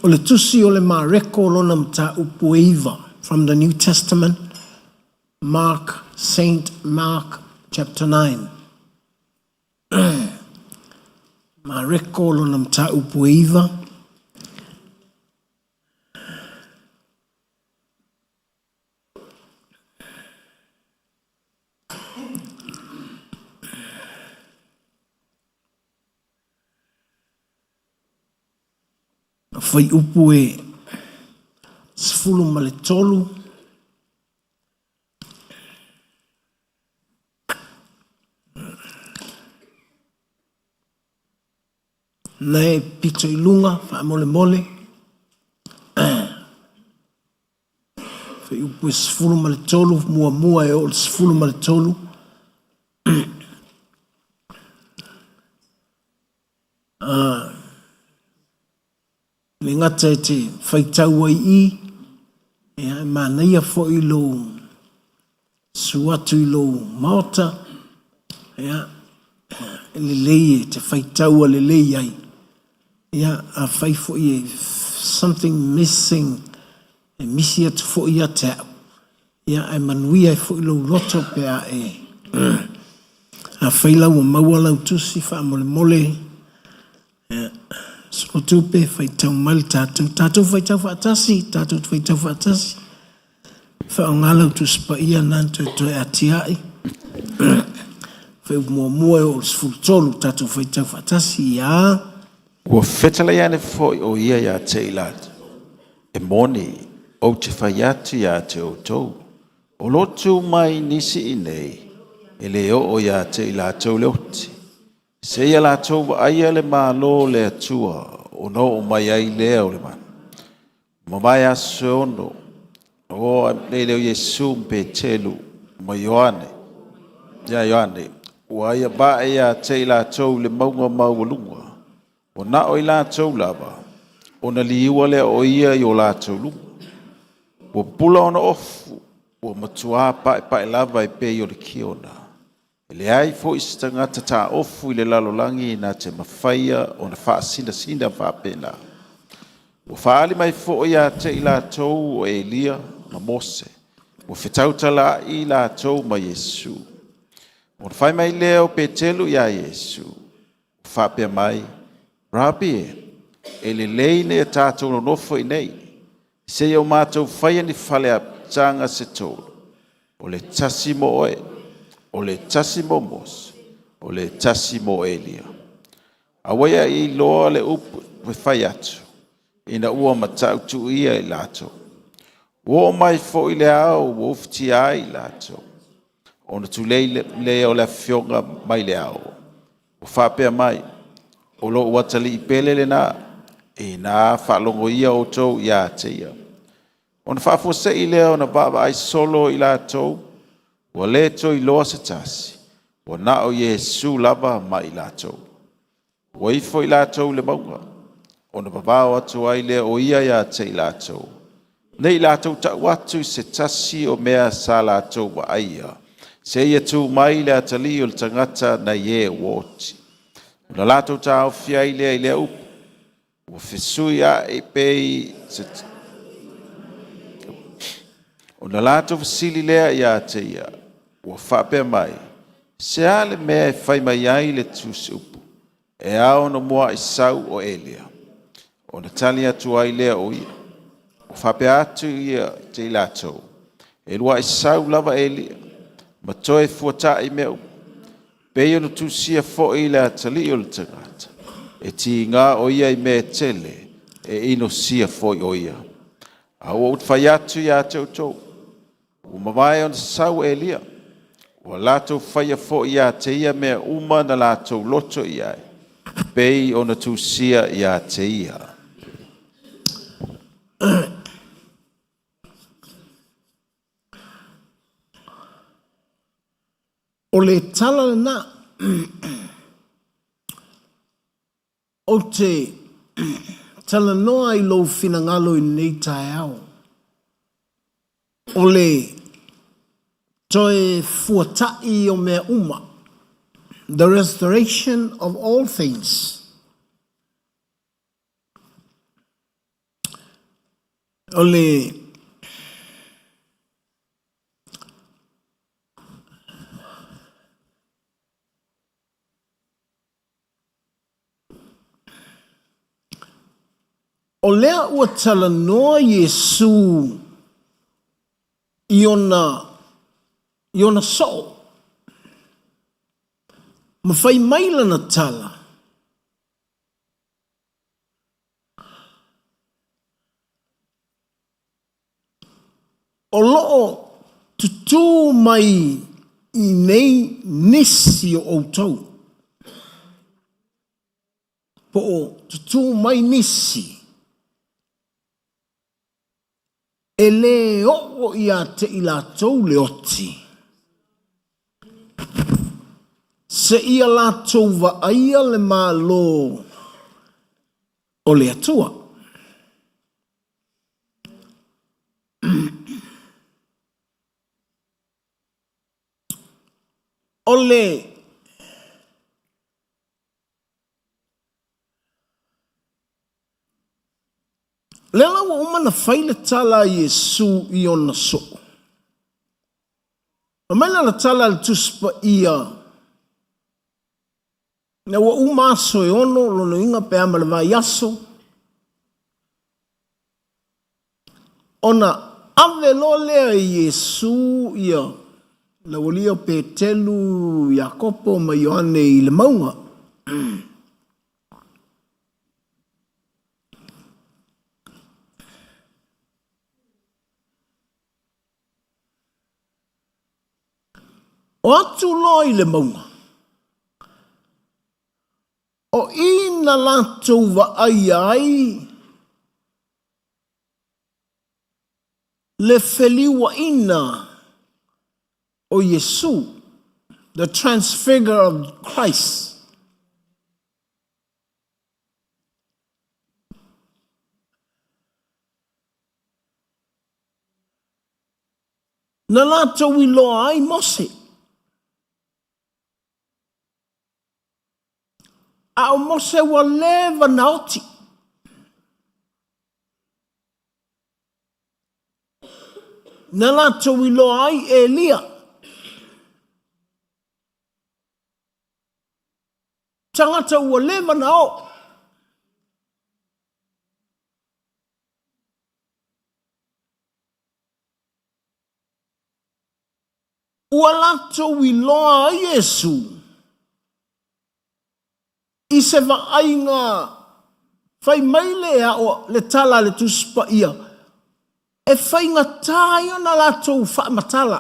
Speaker 7: O le tusi o le Mareko lona mataupu e 9, from the New Testament, Mark, Saint Mark, chapter 9. Mareko lona mataupu e 9. Fuaiupu e 13. Na e pito i luga, faamolemole. Fuaiupu e 13, muamua e oo i le 13. Le gata e te faitau ai i, ia, e manaia foi lou susu atu i lou maota, ia, e lelei e te faitaua lelei ai. Ia, afai foi e something missing, e misi atu foi ia te au, ia, ae manuia ai foi lou loto pe a e, afai la ua maua lau tusi faamolemole, Solotupe, faitau mai le tatou, tatou faitau faatasi, tatou te faitau faatasi. Faaaoga lau Tusi Paia na na toe atiae. Fuaiupu muamua e oo i le 13, tatou faitau faatasi, ia.
Speaker 4: Ua fetalai ane foi o ia ia te i latou, E moni, ou te fai atu ia te outou, o lo o tu mai nisi i nei, e le oo ia te i latou le oti. Seia latou vaaia le Malo o le Atua, ona oo mai ai lea o le manu. Ua mavae aso e ono, ona oo nei lea o Iesu ma Petelu ma Ioane, ia Ioane, ua ia vae ia te i latou i le mauga maualuga, ua na o i latou lava, ona liua lea o ia i o latou luma. Ua pupula ona ofu, ua matua paepae lava e pei o le kiona. E leai foi se tagata taofu i le lalolagi na te mafaia ona faasinasina faapena. Ua faaali mai foi ia te i latou o Elia ma Mose, ua fetautalaai latou ma Iesu. Ona fai mai lea o Petelu iā Iesu, ua faapea mai, Rabi e, e lelei ina ia tatou nonofo i inei, seia o matou faia ni faleapitaga se tolu, o le tasi mo oe, o le tasi mo Mose, o le tasi mo Elia. A ua ia iloa le upu e fai atu, ina ua matautuia i latou. Ua oo mai foi le ao ua ufitia ai i latou, ona tulei lea o le afioga mai le ao, ua faapea mai, O lou atalii pele lena, ina faalogo ia outou ia te ia. Ona faafuasei lea ona vaavaai solo i latou, ua le toe iloa se tasi, ua na o Iesu lava ma i latou. Ua ifo i latou i le mauga, ona vavao atu ai lea o ia ia te i latou, ne i latou tau atu i se tasi o mea sa latou vaaia, seia tu mai le atalii o le tagata nai e ua oti. Ona latou taofi ai lea i lea upu, ua fesuiai pei se... Ona latou fesili lea ia te ia, ua faapea mai, Se a le mea e fai mai ai le tusiupu, e ao ona muai sau o Elia? Ona tali atu ai lea o ia, ua faapea atu ia te i latou, e luai sau lava Elia, ma toe fuata'i mea uma. Pei ona tusia foi le atalii o le tagata, e tiga o ia i mea e tele, e inosia foi o ia. A ua ou fai atu ia te outou, ua mavae ona sau Elia, ua latou faia foi ia te ia mea uma na latou loto i ai, pei ona tusia ia te ia.
Speaker 7: O le tala lena. Ou te talanoa i lou finagalo i lenei taeao. O le toe fuata'i o mea uma, the restoration of all things. O le O lea ua talanoa Iesu i ona, i ona soo, ma fai mai lana tala, O lo o tutū mai i nei nisi o outou, po o tutū mai nisi e lē oo ia te i latou le oti, seia latou vaaia le Malo. o le Atua. O le lea la ua uma ona fai le tala a Iesu i ona soo. Fai mai lana tala a le Tusi Paia, ina ua uma aso e ono, lona uiga pe a ma le vaiaso, ona ave loa lea e Iesu ia le aualii o Petelu, Iakopo ma Ioane i le mauga. O atu loa i le mauga, o i na latou vaaia ai le feliuaina o Iesu, the transfigure of Christ. Na latou iloa ai Mose. A o Mose ua leva na oti. Na latou iloa ai Elia. Tagata ua leva na oo. Ua latou iloa ai Iesu i se vaaiga fai mai le ao le tala a le Tusi Paia, e faigata ai ona latou faamatala.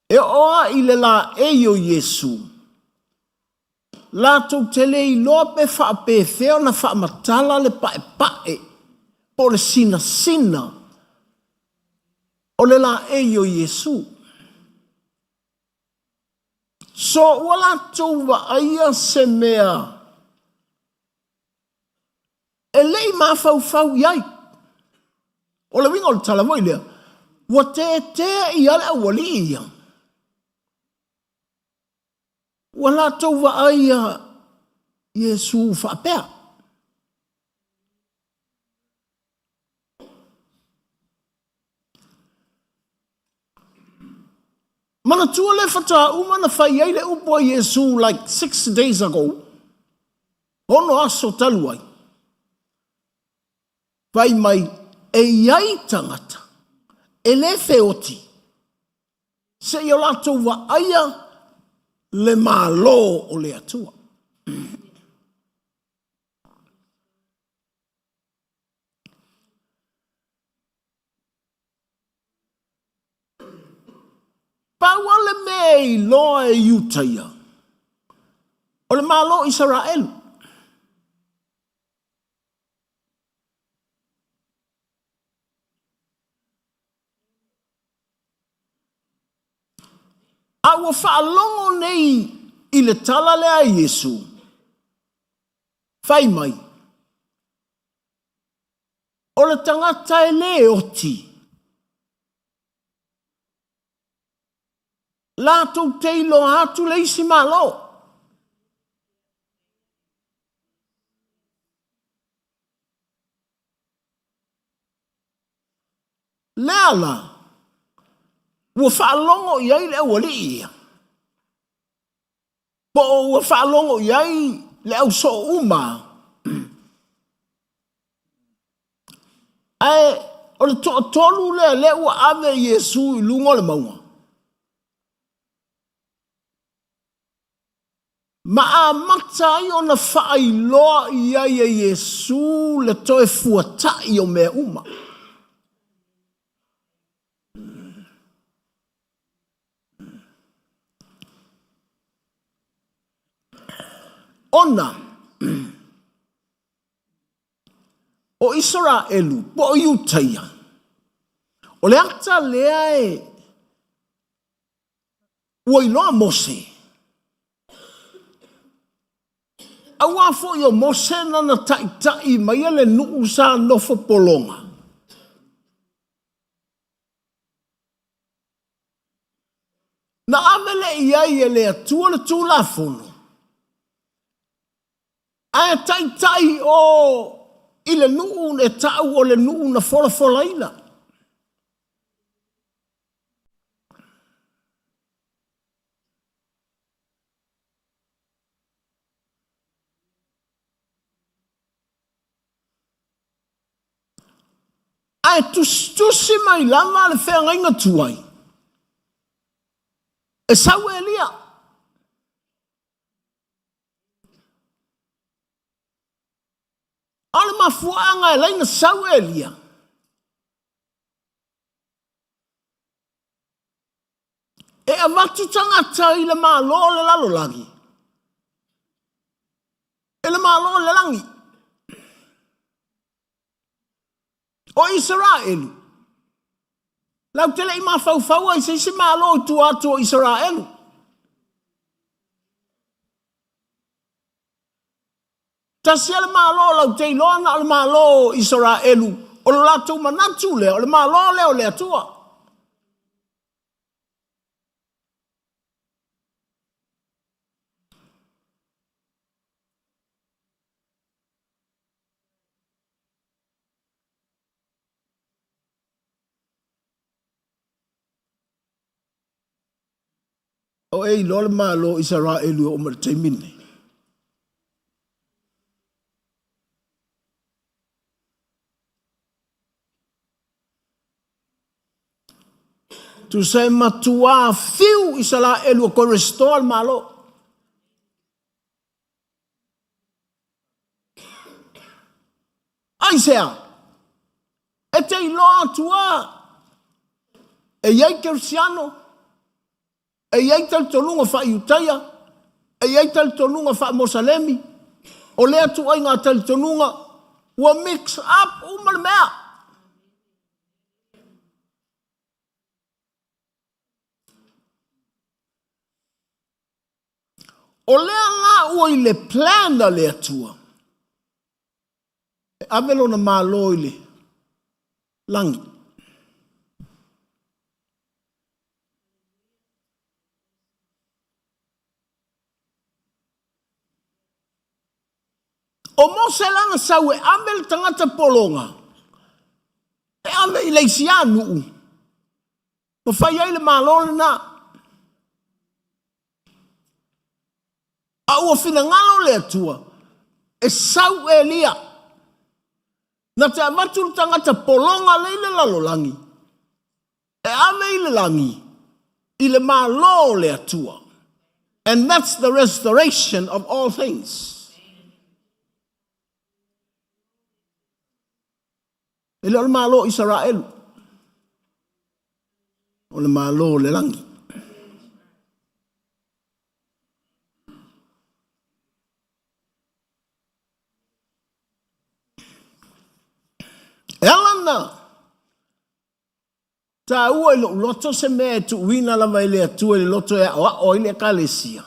Speaker 7: E oo lava i le laei o Iesu, latou te le iloa pe faapefea ona faamatala le paepae po o le sinasina o le laei o Iesu. So ua latou vaaia se mea e le i mafaufau i ai. O le uiga o le tala foi lea, ua tetea ia le aualii ia. Ua latou vaaia Iesu faapea. Manatua le faatoa uma na fai ai le upu a Iesu like 6 days ago, ono aso talu ai. Fai mai, e i ai tagata e le feoti seia o latou vaaia le Malo o le Atua. Pau lava le mea e iloa e Iutaia, o le Malo o Isaraelu. A ua faalogo nei i le tala lea a Iesu, fai mai, o le tagata e lē oti, latou te iloa atu le isi Malo. Lea la, ua faalogo i ai le aualii ia, po o ua faalogo i ai le au soo uma, ae o le toatolu lea lea ua ave Iesu i luga o le mauga, ma amata ai ona faailoa i ai e Iesu le toe fuata'i o mea uma. Ona o Isaraelu po o Iutaia, o le ata lea e ua iloa Mose, a Aua foi o Mose na na taʻitaʻi maia le nuʻu sa nofo pologa. Na ave le i ai e le Atua le Tulafono, ae taʻitaʻi o i le nuʻu e taʻu o le nuʻu na folafolaina. Ae tusitusi mai lava le feagaiga tuai, e sau Elia. A o le mafuaaga e laina sau Elia, e avatu tagata i le Malo o le lalolagi, e le Malo o le lagi. O Isaraelu, latou te le i mafaufau i se isi Malo i tua atu o Isaraelu. Tasi a le Malo latou te iloa na o le Malo o Isaraelu, o lo latou manatu lea, o le Malo lea o le Atua. O e iloa le Malo o Isaraelu e oo mai le taimi lenei. Tusa e matuā fiu Isaraelu e toe restore le Malo. Aisea? E te iloa atu a e i ai Kerisiano, e i ai talitonuga faa-Iutaia, e i ai talitonuga faa-Mosalemi, o lea ituaiga talitonuga ua mix up uma le mea. O lea la ua i le plan a le Atua e ave lona Malo i le lagi. O Mose la na sau e ave le tagata pologa e ave i le isi nuu ma fai ai le Malo lena. A ua finagalo le Atua e sau Elia na te avatu le tagata pologa le i le lalolagi e ave i le lagi i le Malo o le Atua. And that's the restoration of all things. E le o le Malo o Isaraelu, o le Malo o le lagi. E ala na taua i lou loto se mea e tuuina lava e le Atua i le loto e aoao ai le Ekalesia.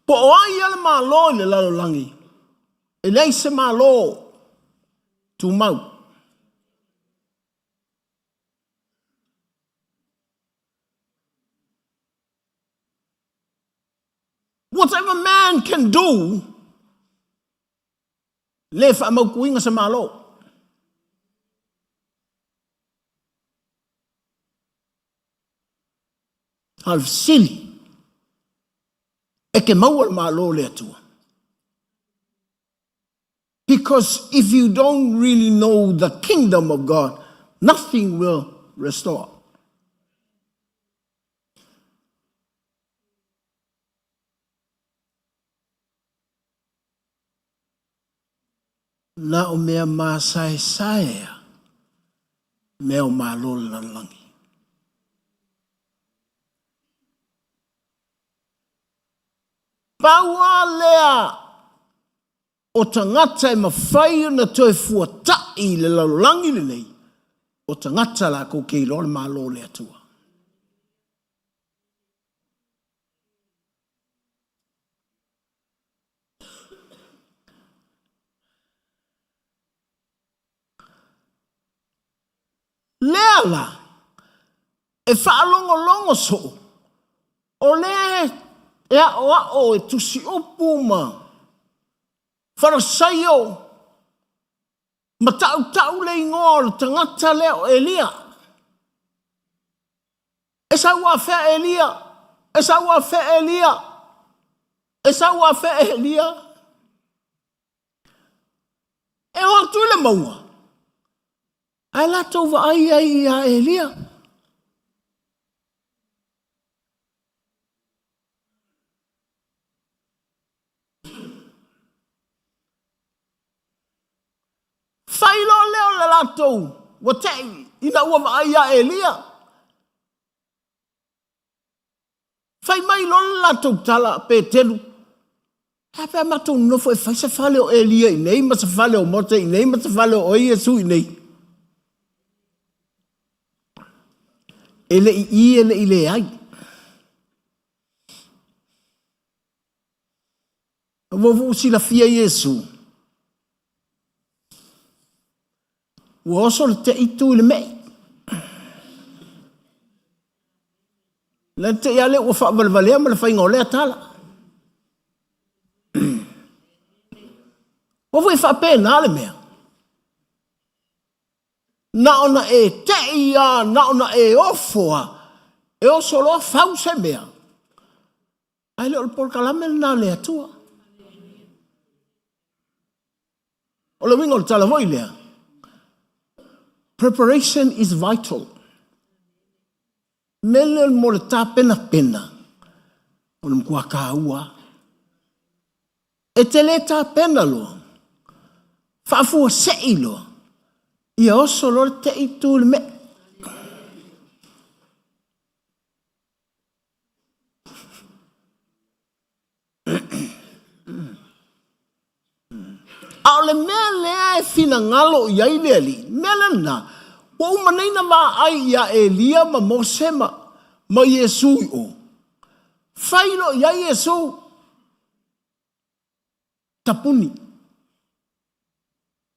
Speaker 7: Po o ai ia le Malo i le lalolagi, e leai se Malo tumau. Whatever man can do, le faamautuina se Malo. A o le fesili, e te maua le Malo o le Atua? Because if you don't really know the kingdom of God, nothing will restore. Na o mea māsaesaea mea o Malo le lalolagi. Pau lava lea o tagata e mafai ona toe fuataʻi i le lalolagi lenei, o tagata latou te iloa le Malo o le Atua. Lea la, e faalogologo soo, o lea e aoao e tusiupu ma Farasaio ma tautau le igoa o le tagata lea o Elia. E sau afea Elia, e sau afea Elia, e sau afea Elia. E o atu i le mauga, ae latou vaai ai ia Elia. Fai loa lea o le latou ua tei ina ua vaai ia Elia. Fai mai loa le latou tala, Petelu, e a pe a matou nonofo e fai se fale o Elia i nei ma se fale o Mose i nei ma se fale o oe Iesu i nei. E le i i e le i leai. Ua ua silafia Iesu. Ua oso le tei tu i le mei. Le tei ale ua faavalevalea ma le faiga o lea tala. Ua foi faapena le mea. Na ona e tei a, na ona e ofo a, e oso loa fau se mea. Ae le o le polokalame lena a le Atua. O le uiga o le tala foi lea, preparation is vital. Mele mo le tapenapena, o le matua taua. E te le tapena loa, faafuasei loa, ia oso loa le tei tu i le mea. A o le mea lea e finagalo i ai le Alii, mea lena, ua uma nei na vaai ia Elia ma Mose ma, ma Iesu i o. Fai loa i ai Iesu, tapuni.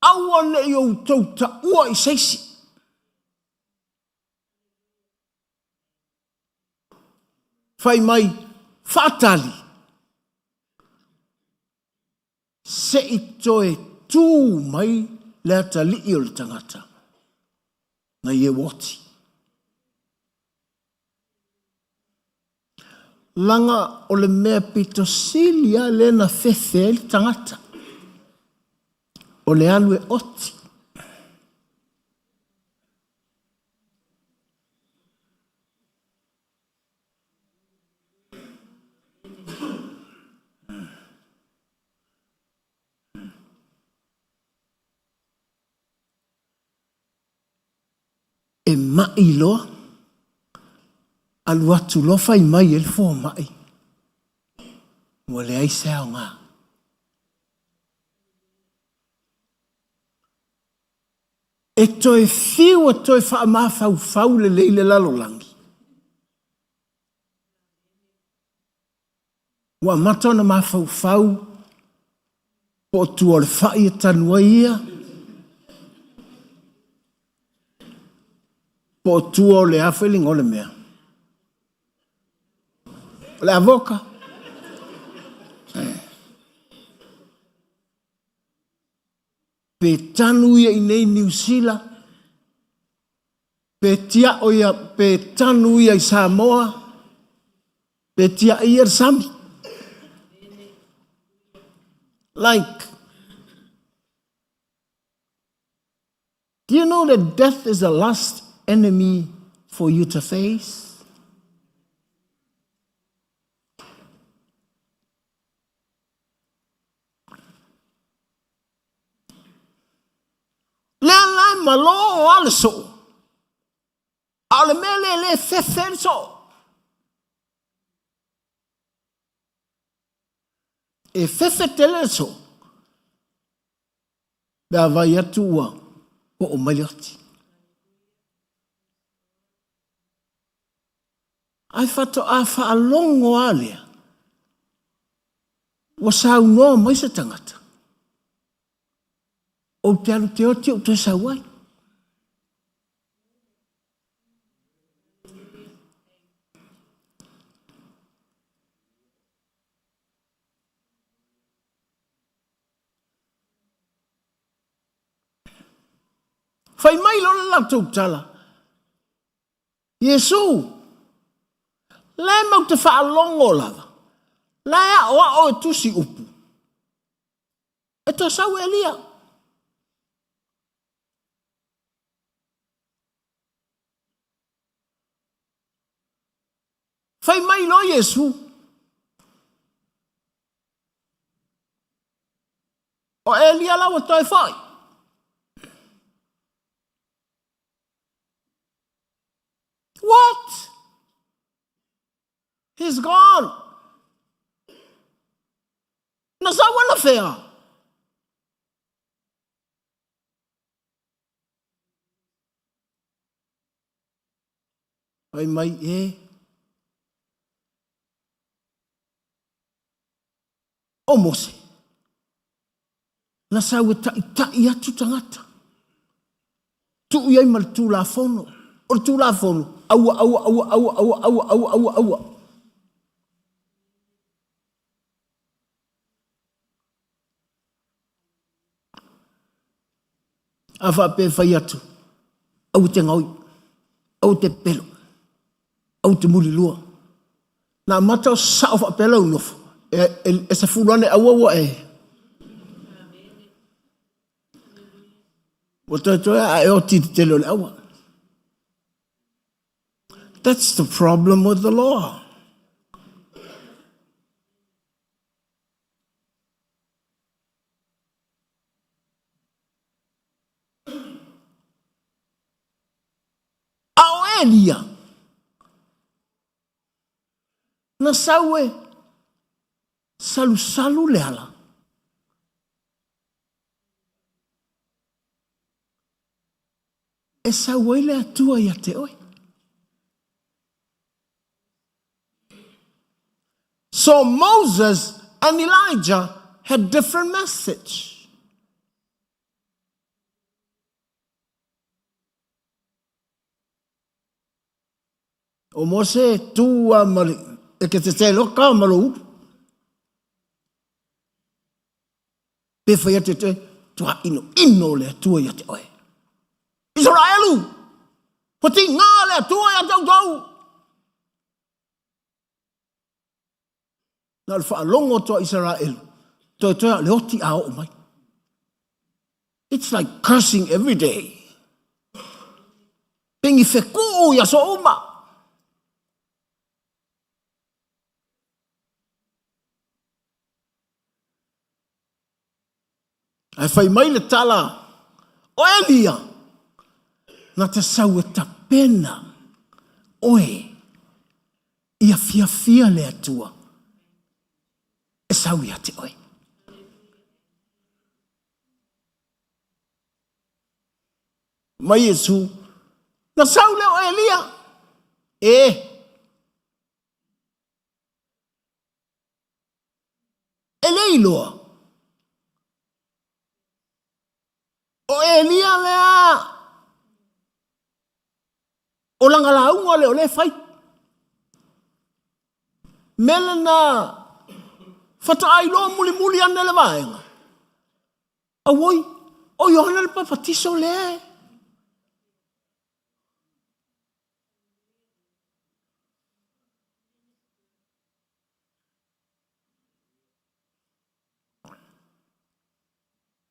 Speaker 7: Aua ne i outou taua i se isi. Fai mai, faatali, se i toe tū mai le atalii o le tagata na i e oti. Laga o le mea pito sili lava lea na fefe ai le tagata, o le alu e oti. E mai loa, alu atu loa fai mai ai le fomai, ua leai se aoga. E toe fiu e toe faamafaufau lelei le lalolagi. Ua amata ona mafaufau po o tua o le fai e tanu ai ia, po o tua o le a foi le igoa o le mea. O le avoka. Pe tanu ia i nei Niu Sila, pe tiao ia, pe tanu ia i Samoa, pe tiai ia le sami. Like, do you know that death is the last enemy for you to face? Lea la e malo a le soo, a o le mea lea e le fefe le soo. E fefe tele le soo, pe a vai atu ua oo mai le oti. Ae faatoa faalogo lava lea, ua saunoa mai se tagata, ou te alu te oti ou toe sau ai. Fai mai loa le latou tala, Iesu, la e matou te faalogo lava, la e aoao e tusi upu, e toe sau Elia. Fai mai loa Iesu, o Elia la ua toe foi. What? He's gone. Na sau anafea? Fai mai e. O Mose, na sau e taʻitaʻi atu tagata, tuu i ai ma le Tulafono. O le Tulafono, aua, aua, aua, aua, aua, aua, aua, aua, aua. A faapea e fai atu, aua te gaoi, aua te pelo, aua te mulilua. Na amata o sao faapea lau nofo, e, e, e sefulu ane aua ua e. Ua toe toe a e oti te tele o le aua. That's the problem with the law. A o Elia, na sau e salusalu le ala. E sau ai le Atua ia te oe. So Moses and Elijah had different message. O Mose e tū a ma le, e ke te te loka ma lo ulu. Pe whai atu e te, tua ino ino le atua ia te oe. Israelu! Ko ti ngā le atua ia te outou! Na o le faalogo atu a Isaraelu, toetoe a o le oti a oo mai. It's like cursing every day. Pengi fekuu i aso uma. Ae fai mai le tala, o Elia, na te sau e tapena oe ia fiafia le Atua e sau ia te oe. Mai Iesu, na sau lea o Elia, e, E le iloa. O Elia lea o lana lauga lea o lea e fai. Mea lena faatoa iloa mulimuli ane le vaega. Auoi, o Ioane le Papatiso lea e.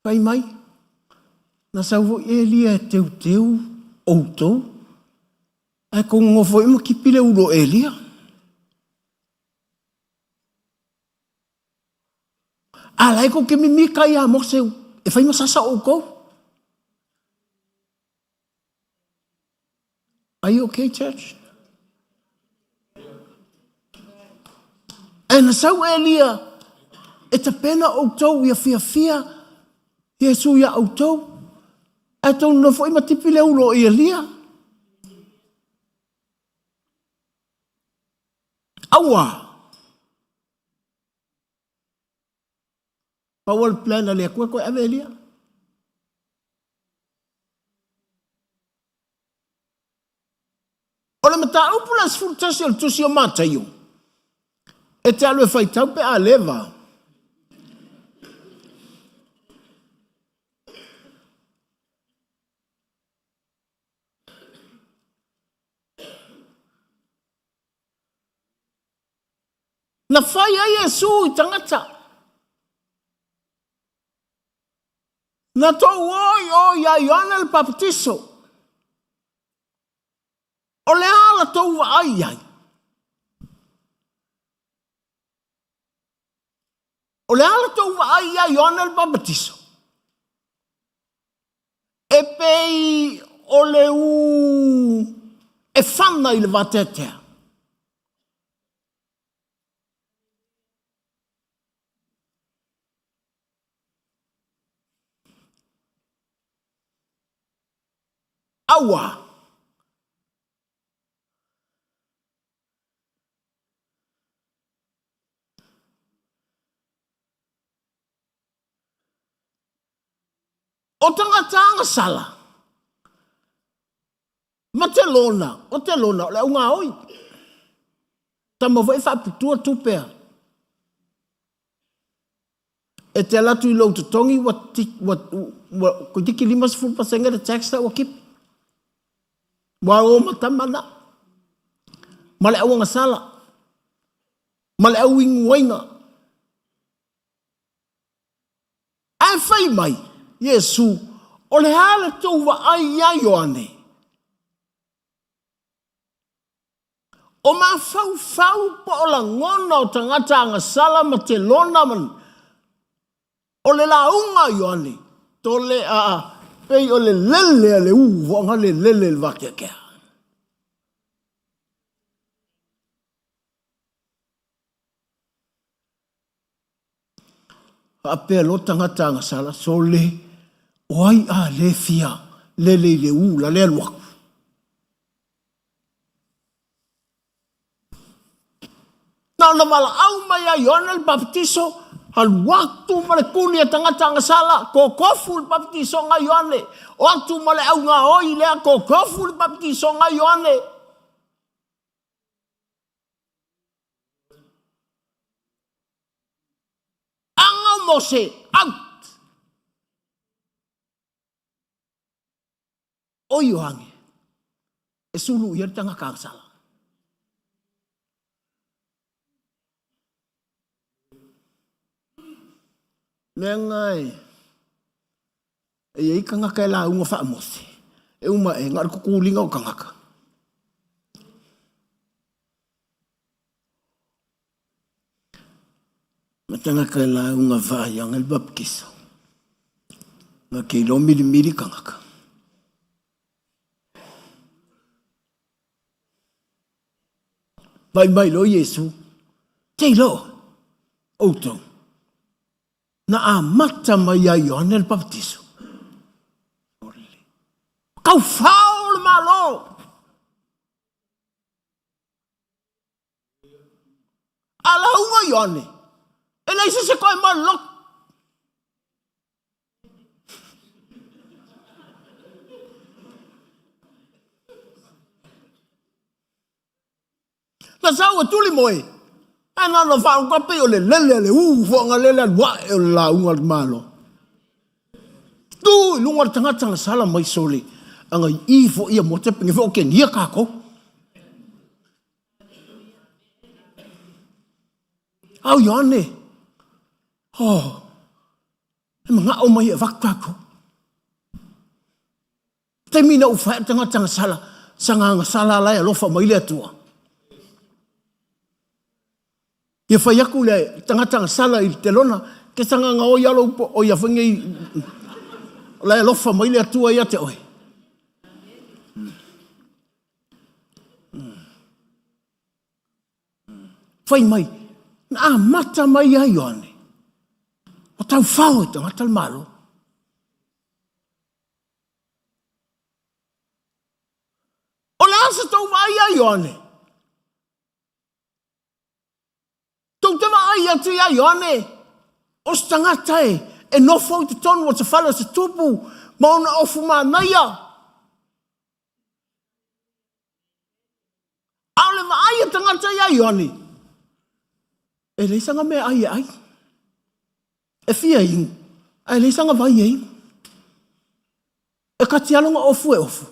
Speaker 7: Fai mai, na sau foi Elia e teuteu outou, ae kou nonofo foi ma kipi le ulu o Elia. A la e kou te mimika iā Mose e fai ma sasa outou. Are you okay, church? Ae na sau Elia e tapena outou ia fiafia Iesu iā outou. Ae tou nonofo foi ma tipi le ulo o Elia. Aua! Pau o le plan a le Atua toe ave Elia. O le mataupu la 11 o le tusi o Mataio, e te alu e faitau pe a leva. Na fai ai Iesu i tagata. Na tou o i o ia Ioane le Papatiso. O le a la tou vaai i ai? O le a la tou vaai ia Ioane le Papatiso? E pei o le ū e fana i le vateatea. Aua! O tagata agasala ma te lona, o te lona o le augaoi. Tama foi e faapitua tupe a. E te alu atu i lou totogi ua, ua, ua toeitiiti 50% le tax la ua kipi. Ua o ma tama na. Ma le auagasala. Ma le auinuaina. Ae fai mai Iesu, O le a le tou vaai iā Ioane? O mafaufau po o lagona o tagata agasala ma telona ma o le lauga a Ioane, tole a pei o le lele a le u voaga le lele i le vakeakea. Faapea loa tagata agasala, sole, o ai a le fia lele i le u la le alu aku. Na ona valaau mai a Ioane le Papatiso, alu atu ma le kuni a tagata agasala, kokofu le papatisoga a Ioane, o atu ma le augaoi lea, kokofu le papatisoga a Ioane. Aga o Mose, out! O Ioane, e sulu i ai le tagata agasala. Leaga e e i ai tagata e lauga faa-Mose, e uma e na o le tutuliga o tagata. Ma tagata e lauga faa-Ioane le Papatiso, na te iloa milimili tagata. Fai mai loa Iesu, Te iloa outou, na amata mai ia Ioane le Papatiso. Taufao le Malo! A lauga Ioane, e leai se isi e toe malolotu. Na sau e tuli moe, ae na ona faaoga pei o le lele a le u foaga lele alu ae o le lauga a le Malo. Tu i luga le tagata na sala mai sole, anga i i fo ia mo te penge fo ke nia kākou. Au Ioane, oh, e mangao mai e avatu kākou. Taimi na ou fae tagata na sala, sanga na sala la e alofa mai le Atua. Ia fai aku le tagata na sala i te lona, ke sanga nga oi alo upo, oi a whange i, la e alofa mai le Atua ia te oe. Fai mai, na amata mai ia Ioane, o taufao e tagata le Malo. O le a se tou vaai ia Ioane? Tou te vaai atu ia Ioane, o se tagata e, e nofo i totonu o se fale o se tupu ma ona ofu manaia. A o le vaai a tagata ia Ioane, e leai sana mea ai e ai. E fia inu, ae leai sana vai e inu. E kati lava lona ofu e ofu.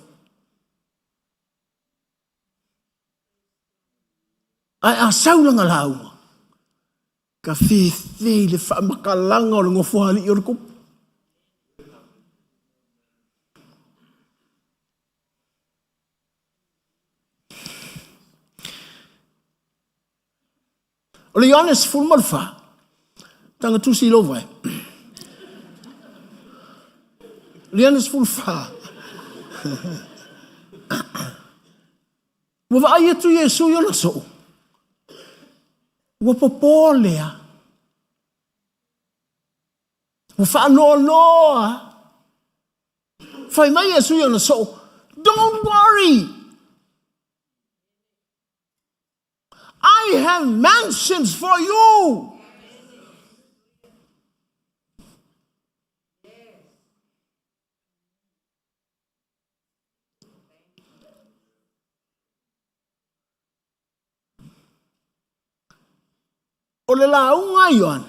Speaker 7: Ae a sau lana lauga, Ka fefe i le faamatalaga o le nofoalii o le tupu. O le Ioane 14, taga tusi i lou vae. O le Ioane 14, ua vaai atu Iesu i ona soo, ua popō lea, ua faanoanoa. Fai mai Iesu i ona soo, don't worry, I have mansions for you. O le lauga a Ioane,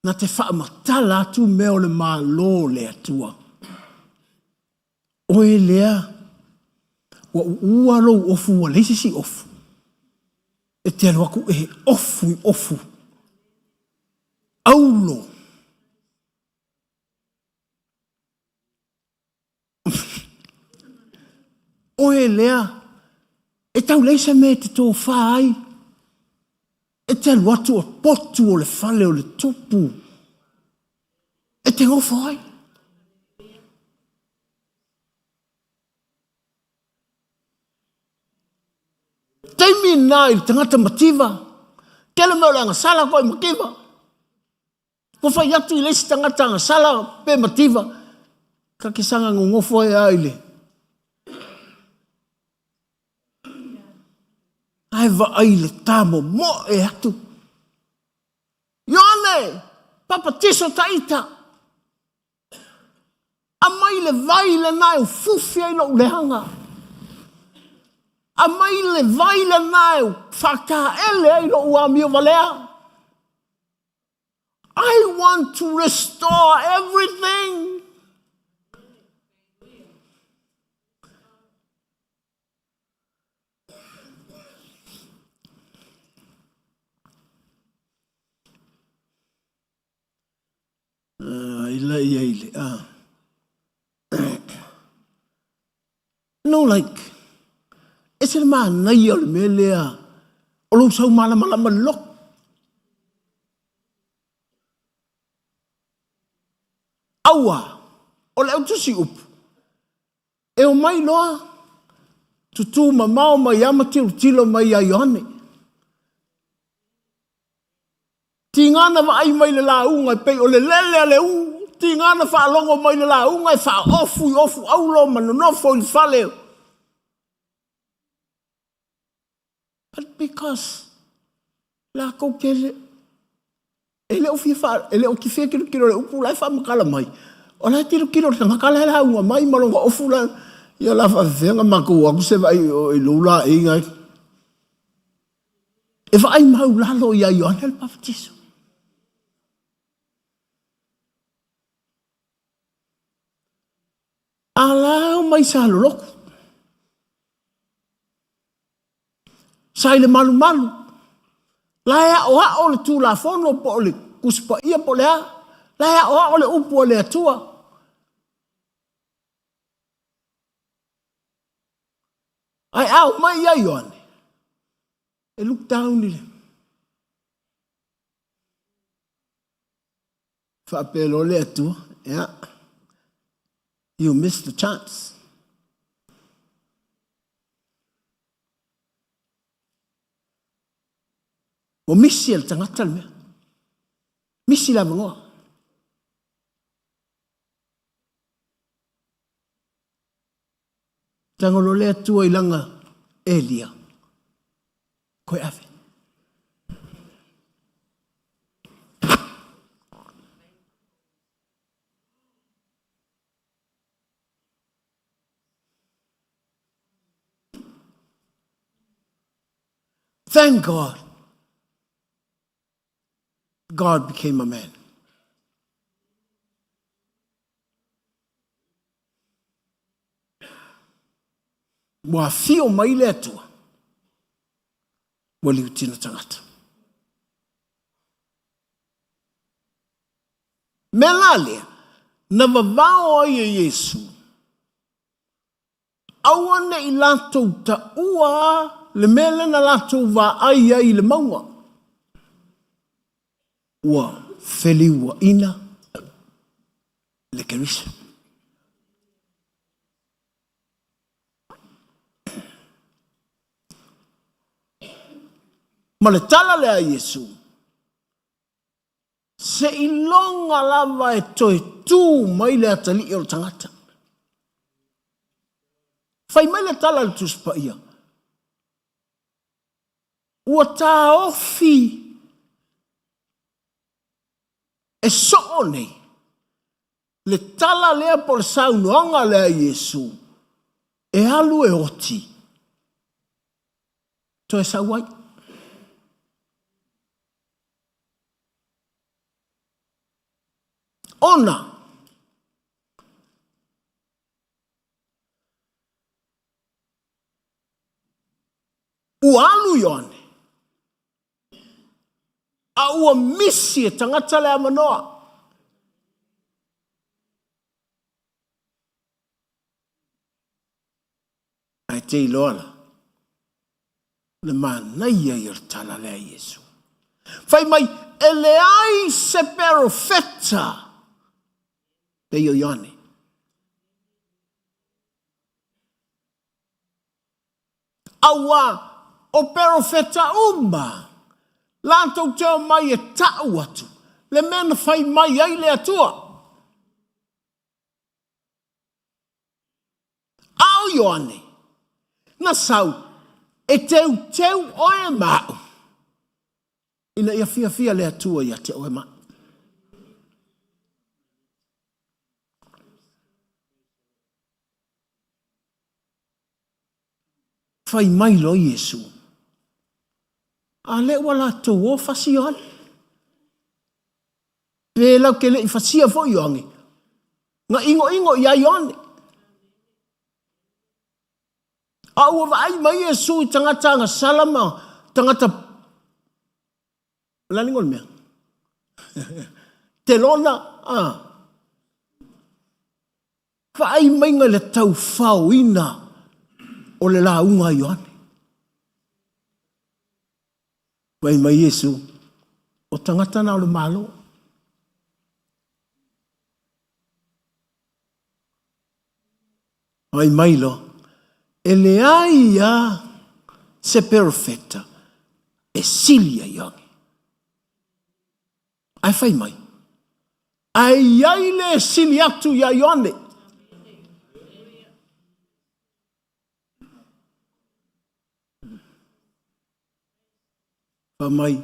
Speaker 7: na te faamatala atu mea o le Malo o le Atua. Oe lea, ua uua lou ofu ua leai se isi ofu. E te alu atu e ofu i ofu. Aulo. Oe lea, e tau leai se mea e te tofa ai. E te alu atu o potu o le fale o le tupu. E te nofo ai. Taimi na i le tagata mativa, tele mea o le agasala koe mativa. Ua fai atu i le isi tagata agasala pe mativa, ka ke saga nonofo ai a i le. Ae vaai i le ta momoe atu. Ioane, papatiso taita. Aumai le vai lena e ufufi ai lou leaga. Aumai le vai lena e faataele ai lou amio valea. I want to restore everything. Ila ia i le a. No like, e se le manaia o le mea lea o lou sau malamalama i le loto. Aua, o le autusi upu, e omai loa tutū mamao mai lava ma tilotilo mai ia Ioane. Tiga na vaai mai le lauga e pei o le lele a le ū, tiga na faalogo mai le lauga e faaofu i ofu aulo ma nonofo i le fale. But because lakou te le, e le o fia faa, e le o fia tilotilo i le upu la e faamatala mai, o la e tilotilo i le tagata la e lauga mai ma lona ofu la, ia la faafefea ona matou o atu se vaai i lou laeiga. E vaai maulalo ia Ioane le Papatiso. A la o mai sa lolotu. Sa i le malumalu. La e aoao le Tulafono po o le Tusi Paia po o le a. La e aoao le upu a le Atua. Ae a omai ia Ioane, e look down i le faapea loa le Atua, yeah, you missed the chance. Ua misi e le tagata le mea. Misi le avanoa. Tago loa le Atua i lana Elia, koe ave. Thank God. God became a man. Ua afio mai le Atua, ua liutino tagata. Mea la lea, na vavao ai e Iesu, aua ne i latou taua le mea lea na latou vaai ai i le mauga, ua feliuaina le Keriso. Ma le tala lea a Iesu, Seiloga lava e toe tu mai le atalii o le tagata. Fai mai le tala a le Tusi Paia, ua taofi e soo nei le tala lea po o le saunoaga lea a Iesu e alu e oti toe sau ai. Ona ua alu Ioane, a ua misi e tagata le avanoa. Ae te iloa la, le manaia ia o le tala lea a Iesu. Fai mai, e leai se perofeta pei o Ioane. Auā, o perofeta uma, latou te omai e ta'u atu le mea na fai mai ai le Atua. A o Ioane, na sau e teuteu oe ma a'u, ina ia fiafia le Atua ia te oe ma a'u. Fai mai loa Iesu, A lea ua latou o fasi Ioane. Pe lau te le i fasia foi Ioane, na igoigo ia Ioane. A ua vaai mai Iesu i tagata agasala ma tagata o le a le igoa o le mea? Telona, a. Vaai maiga i le taufaoina o le lauga a Ioane. Fai mai Iesu, o tagata na o le Malo. Fai mai loa, e leai a se perofeta e sili ia Ioane. Ae fai mai, ae i ai le sili atu iā Ioane. Fai mai,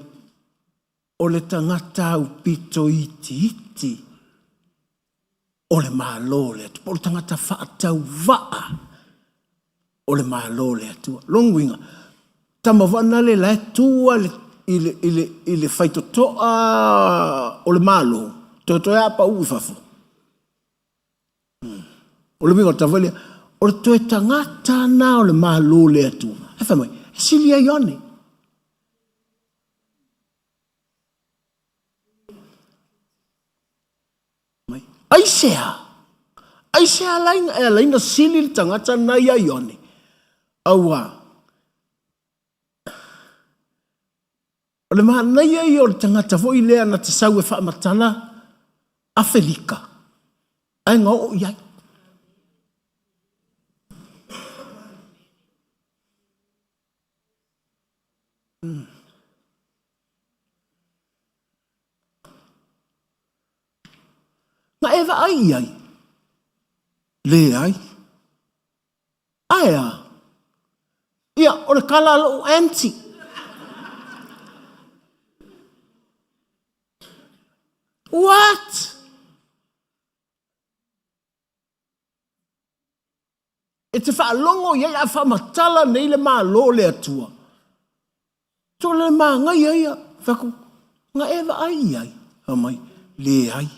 Speaker 7: o le tagata aupito itiiti o le Malo o le Atua, po o le tagata faatauvaa o le Malo o le Atua. Lona uiga, tama foi na le la e tu lava i le, i le, i le faitotoa o le Malo, toetoe lava pau i fafo. O le uiga o le tala foi lea, o le toe tagata na o le Malo o le Atua. Ae fai mai, e sili ia Ioane. Mai, aisea? Aisea e ala ai ona sili le tagata lena ia Ioane? Auā, o le manaia ia o le tagata foi lea na te sau e faamatala Afelika, ae na oo i ai. Na e vaai i ai? Leai. Ae a? Ia, o le kala a lou aunty. What? E te faalogo i ai a faamatala nei le Malo o le Atua. To le manaia ia. Fai atu, na e vaai i ai? Fai mai, leai.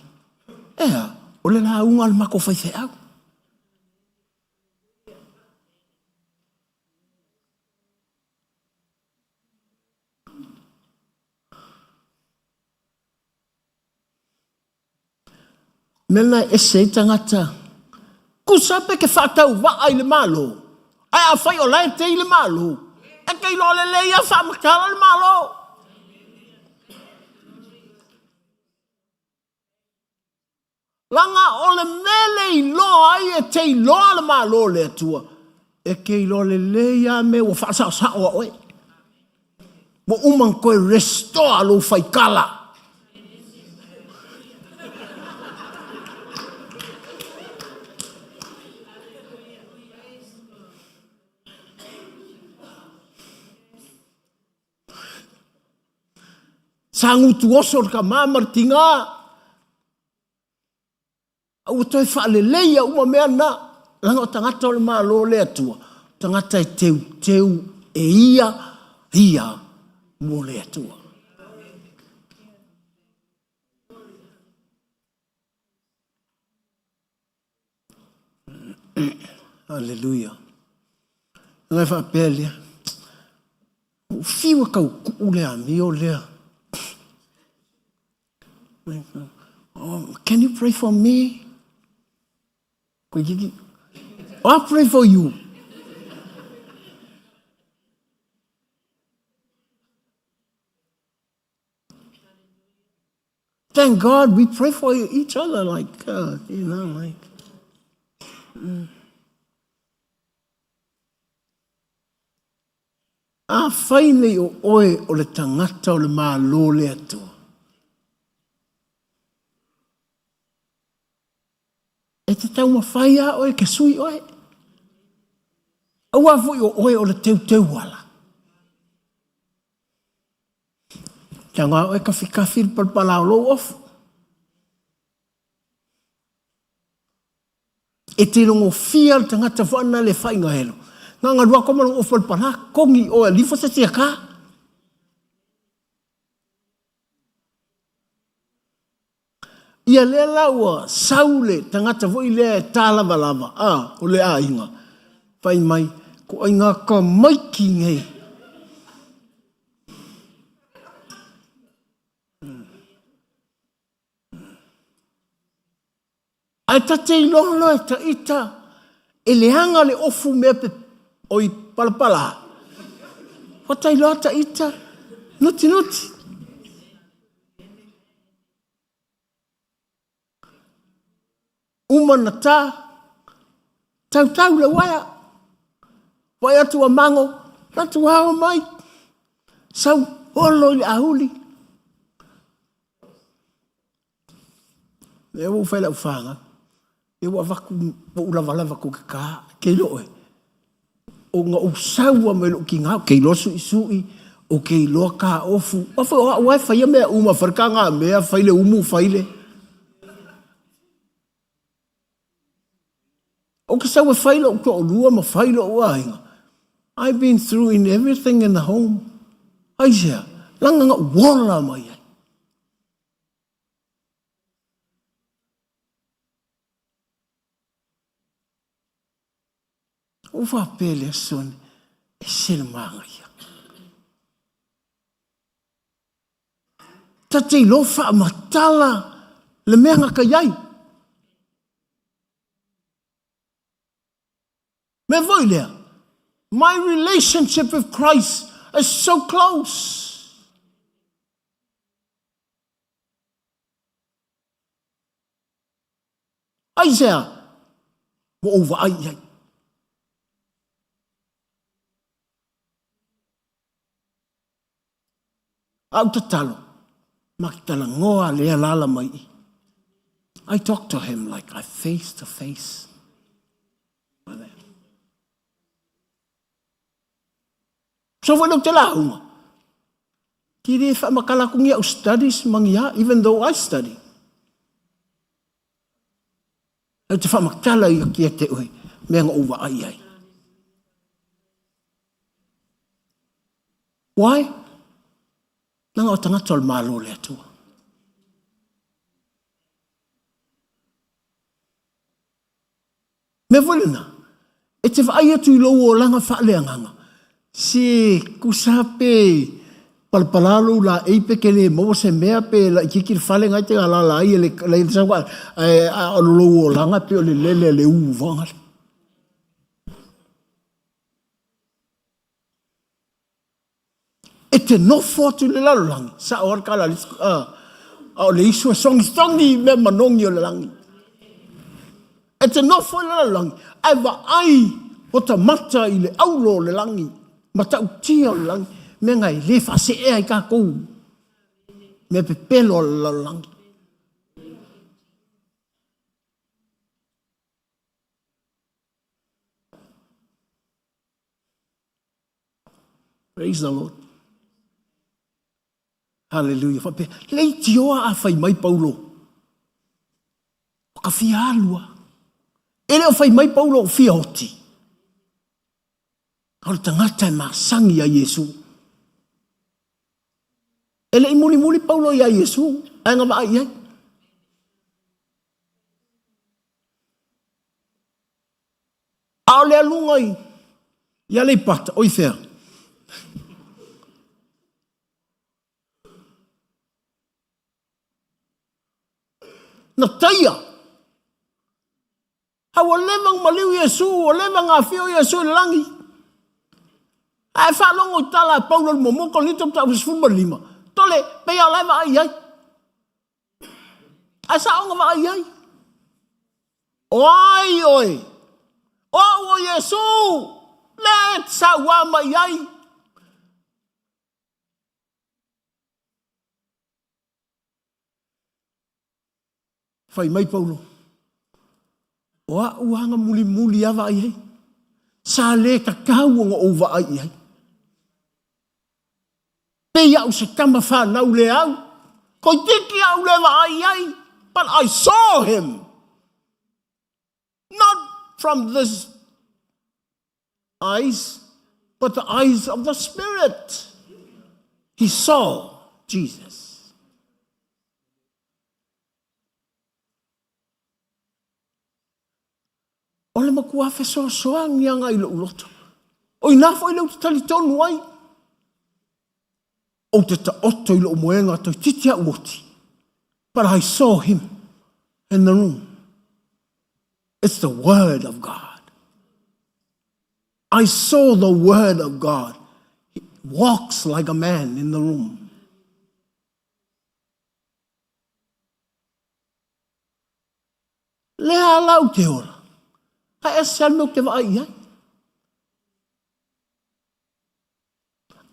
Speaker 7: E a? O le lauga a le matou faifeau. Mea lena e ese ai tagata. Tusa pe ke faatauvaa i le Malo, ae afai o la e tei le Malo, e te iloa lelei lava faamatala le Malo. Leaga o le mea le iloa ai e te iloa le Malo o le Atua, e te iloa lelei lava mea ua faasaosao a oe. Ua uma ona toe restore lou faikala. Sa gutu oso le tama ma le tiga. A ua toe faaleleia uma mea na, leaga o tagata o le Malo o le Atua, o tagata e teuteu e ia ia mo le Atua. Aleluia. Ona e faapea lea, ua fiu e tau tuu le amio lea. Oh, can you pray for me? I'll pray for you. Thank God we pray for each other, like, you know, like. Afai nei o oe o le tagata o le Malo o le Atua, e te taumafai lava oe ke sui oe. Aua foi o oe o le teuteuala. Taga oe kafikafi le palapala o lou ofu. E te logofia le tagata foana le whainga helo. Nga nga rua koma longo ofu palapala, kongi oe lifo se tia ka. Ia lea la ua sau le tagata foi lea e tālavalava, a, o le aiga, fai mai, ko ai ngā tamaiti nei. Ae ta te iloa loa e taita e leaga le ofu mea pe oi palapala. Ua ta iloa taita nutinuti. Uma na ta, tautau le uaea. Vaai atu a mango, latu ao mai. Sau olo i le auli. Lea ua ou fai lau whanga, e ua avatu ua ou lavalava ko ke kā, ke iloa oe. O nga ou saua mai lou kigao, ke iloa suisui, o ke iloa kā ofu. A foi o au e whaia mea uma, whai ka ngā mea, whai le umu, whai le. O ke sau e whai lou to'olua ma whai lou aiga. I've been through in everything in the home. Aisea, langa nga uola mai ai. Ua faapea le aso ne, e se le magaia. Ta te iloa faamatala le mea na ka iai. Mea foi lea, my relationship with Christ is so close. Aisea? Ua ou vaai i ai. A ou tatalo, ma ke talanoa lea lala mai i. I talk to him like I face to face. So foi lou te lauga. Ki le whaamakala ku ngia u studies ma ngia, even though I study. Au te whaamakala i ki te oe, mea nga uwa ai ai. Why? Nanga o tangata o le malo le atua. Mea foi lena, e te vaai atu i lou olaga faaleagaga, se kusa pe Palapala lou laei pe ke le maua se mea pe laitiiti le fale na e te alala ai e le le sau ae a o lou olaga pe o le lele a le uvaga le. E te nofo atu i le lalolagi, sao lava le tala a le isi, a o le isu e sogisogi i mea manogi o le lagi. E te nofo i le lalolagi, ae vaai o ta mata i le aulo o le lagi, matautia o le lagi, mea na e le faaseea ai tatou mea pepelo a le lalolagi. Praise the Lord. Hallelujah. Faapea, leitioa a fai mai Paulo. O ka fia alu a. E le o fai mai Paulo o fia oti. A o le tagata e masani ia Iesu. E le i mulimuli Paulo ia Iesu, ae na vaai i ai. A o le aluga i, i Aleipata, o i fea? Na taia. A ua leva ona maliu Iesu, ua leva ona afio Iesu i le lagi. Ae faalogo i tala a Paulo i le muamua Korinito mataupu 15, tole, pei lava o la e vaai i ai. Ae sao ona vaai i ai. O ai oe? O au o Iesu, lea e te sauā mai ai. Fai mai Paulo, o a'u aga mulimuli a vaai ai, sa le tatau ona ou vaai i ai. Pei a'u se tama fanau le au, toeitiiti a'u le vaai i ai, but I saw him. Not from this eyes, but the eyes of the Spirit. He saw Jesus. O le matua fesoasoani aga i lou loto. O ina foi le ou te talitonu ai. Ou te taoto i lou moega toeitiiti a'u oti. But I saw him in the room. It's the word of God. I saw the word of God. He walks like a man in the room. Lea ala ou te ola. Ae ese lava le mea ou te vaai i ai.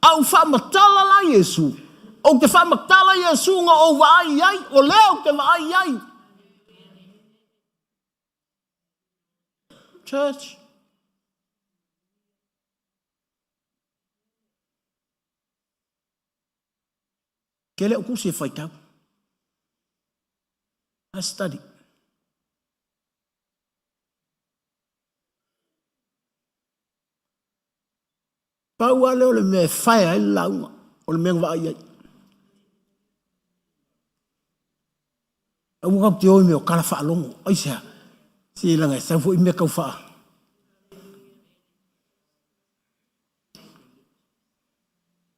Speaker 7: A ou faamatala la Iesu, ou te faamatala Iesu na ou vaai i ai, o lea ou te vaai i ai. Church. Ke le o tusi e faitau. I study. Pau lava lea o le mea e fae ai le lauga, o le mea na vaai ai. Aua tatou te o i mea o tala faalogo. Aisea? Se leaga e sau foi mea tau faa.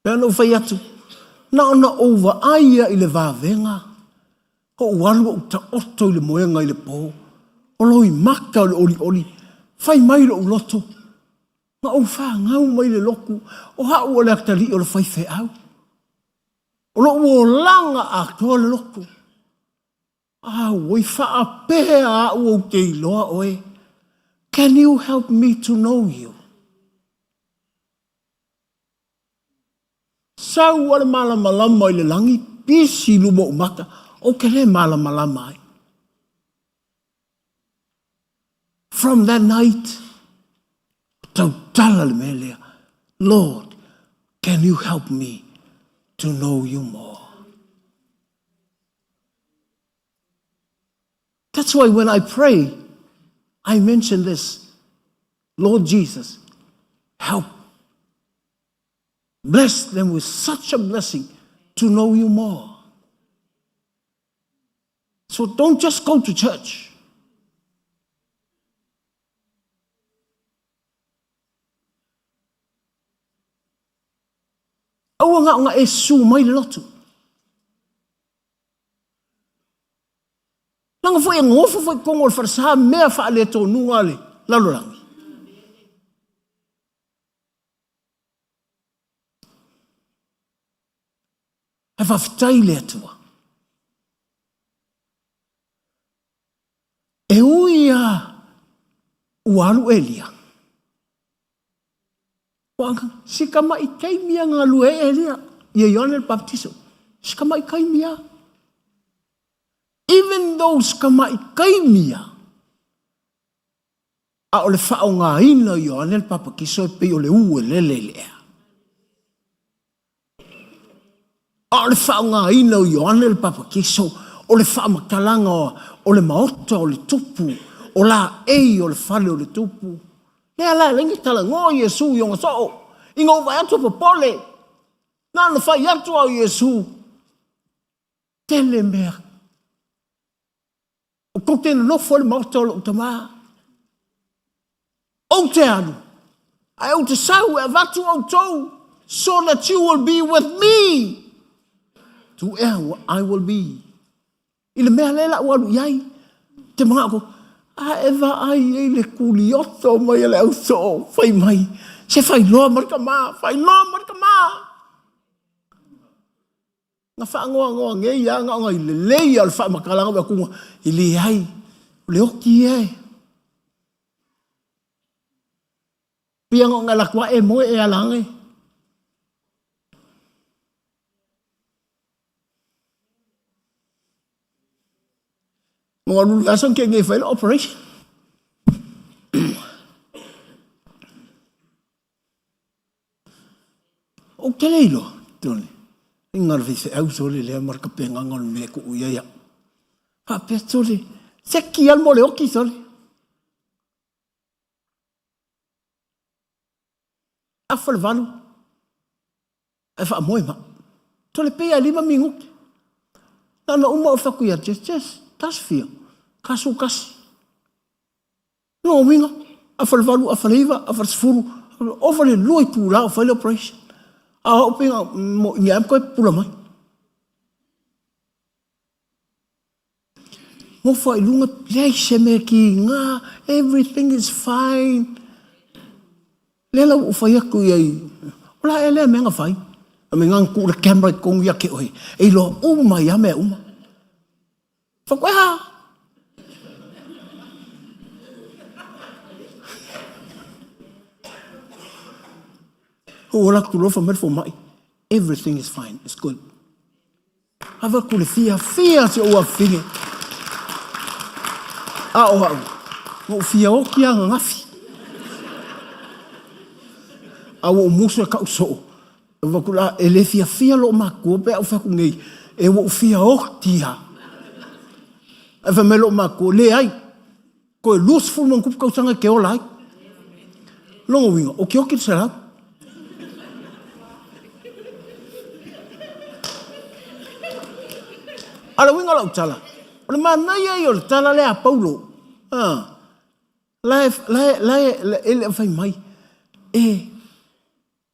Speaker 7: Pei ona ou fai atu, na ona ou vaai ia i le vavega, ou alu ou taoto i le moega i le po, o loimata o le olioli, fai mai lou loto, na ou fanau mai le lotu, o au o le atalii o le faifeau. O lou olaga atoa le lotu. Auoi, faapea au ou te iloa oe. Can you help me to know you? Sau a le malamalama i le lagi, pisi i luma o ou mata, ou te le malamalama ai. From that night, tautala le mea lea, Lord, can you help me to know you more? That's why when I pray, I mention this, Lord Jesus, help. Bless them with such a blessing to know you more. So don't just go to church. Aua na ona e susu mai le lotu. Leaga foi e nonofo foi i totonu o le falesa mea faaleatonuga a le lalolagi. Ae faafetai i le Atua. E ui lava ua alu Elia, si tama'i taimi lava na galue ai Elia ia Ioane le Papatiso, si tama'i taimi lava. Even though si tama'i taimi lava, a o le faaaogaina o Ioane le Papatiso e pei o le u e lele i le ea. A o le faaaogaina o Ioane le Papatiso o le faamatalaga o le maota o le tupu, o laei o le fale o le tupu. Lea la e ala ai ona talanoa Iesu i ona soo, ina ua vaai atu e popole, na ona fai atu lava o Iesu, tele mea. Tou te nonofo i le maota o lou tama. Ou te alu, ae ou te sau e avatu outou, so that you will be with me to where I will be. I le mea lea la ua alu i ai, te manao ko, a e vaai ai le kulioto mai a le ausoo, fai mai, se failoa ma le tama, failoa ma le tama. Na faanoanoa nei lava na ona i lelei lava o le faamatalaga o atuga e leai, o le oti ia e. Pei ona alu atu lava e moe e ala ane. Mo alu le aso ke nei fai le operation. Ou te le iloa, Tony, i ngā faifeau sole lea ma le kapegaga o le mea e tuu i ai au. Faapea sole, seki lava mo le oki sole. Afa le 8, ae faamoe ma. Sole pei lava e 5 minute. Na ona uma ou fai atu ia Jess, Jess, tasi fia, 41. Lona uiga, afa le 8, afa le 9, afa le 10, ova le 2 itula o fai le operation. A o au pei na i mea toe pupula mai. Nofo ai luga, leai se mea kiga, everything is fine. Lea la ua ou fai atu i ai, o le a ea lea mea na fai? A me ngang tuu le camera i totonu ia te oe, e iloa uma ai lava mea uma. Fai atu, e a? Ou ola atu loa fai mai le fomai, everything is fine, it's good. Avatu le fiafia si ou afafine. A o au, na ou fia oti lava ananafi. A ua ou musu e ka'u soo, avatu la, e le fiafia loo matua pe a ou fai atu nei, e ua ou fia oti lava. Ae fai mai loo matua, leai, toe 20+ tausaga e te ola ai. Lona uiga, okioti le 100. A o le uiga o lau tala, o le manaia ia o le tala lea a Paulo, la e, la e, la e, e le o fai mai, e,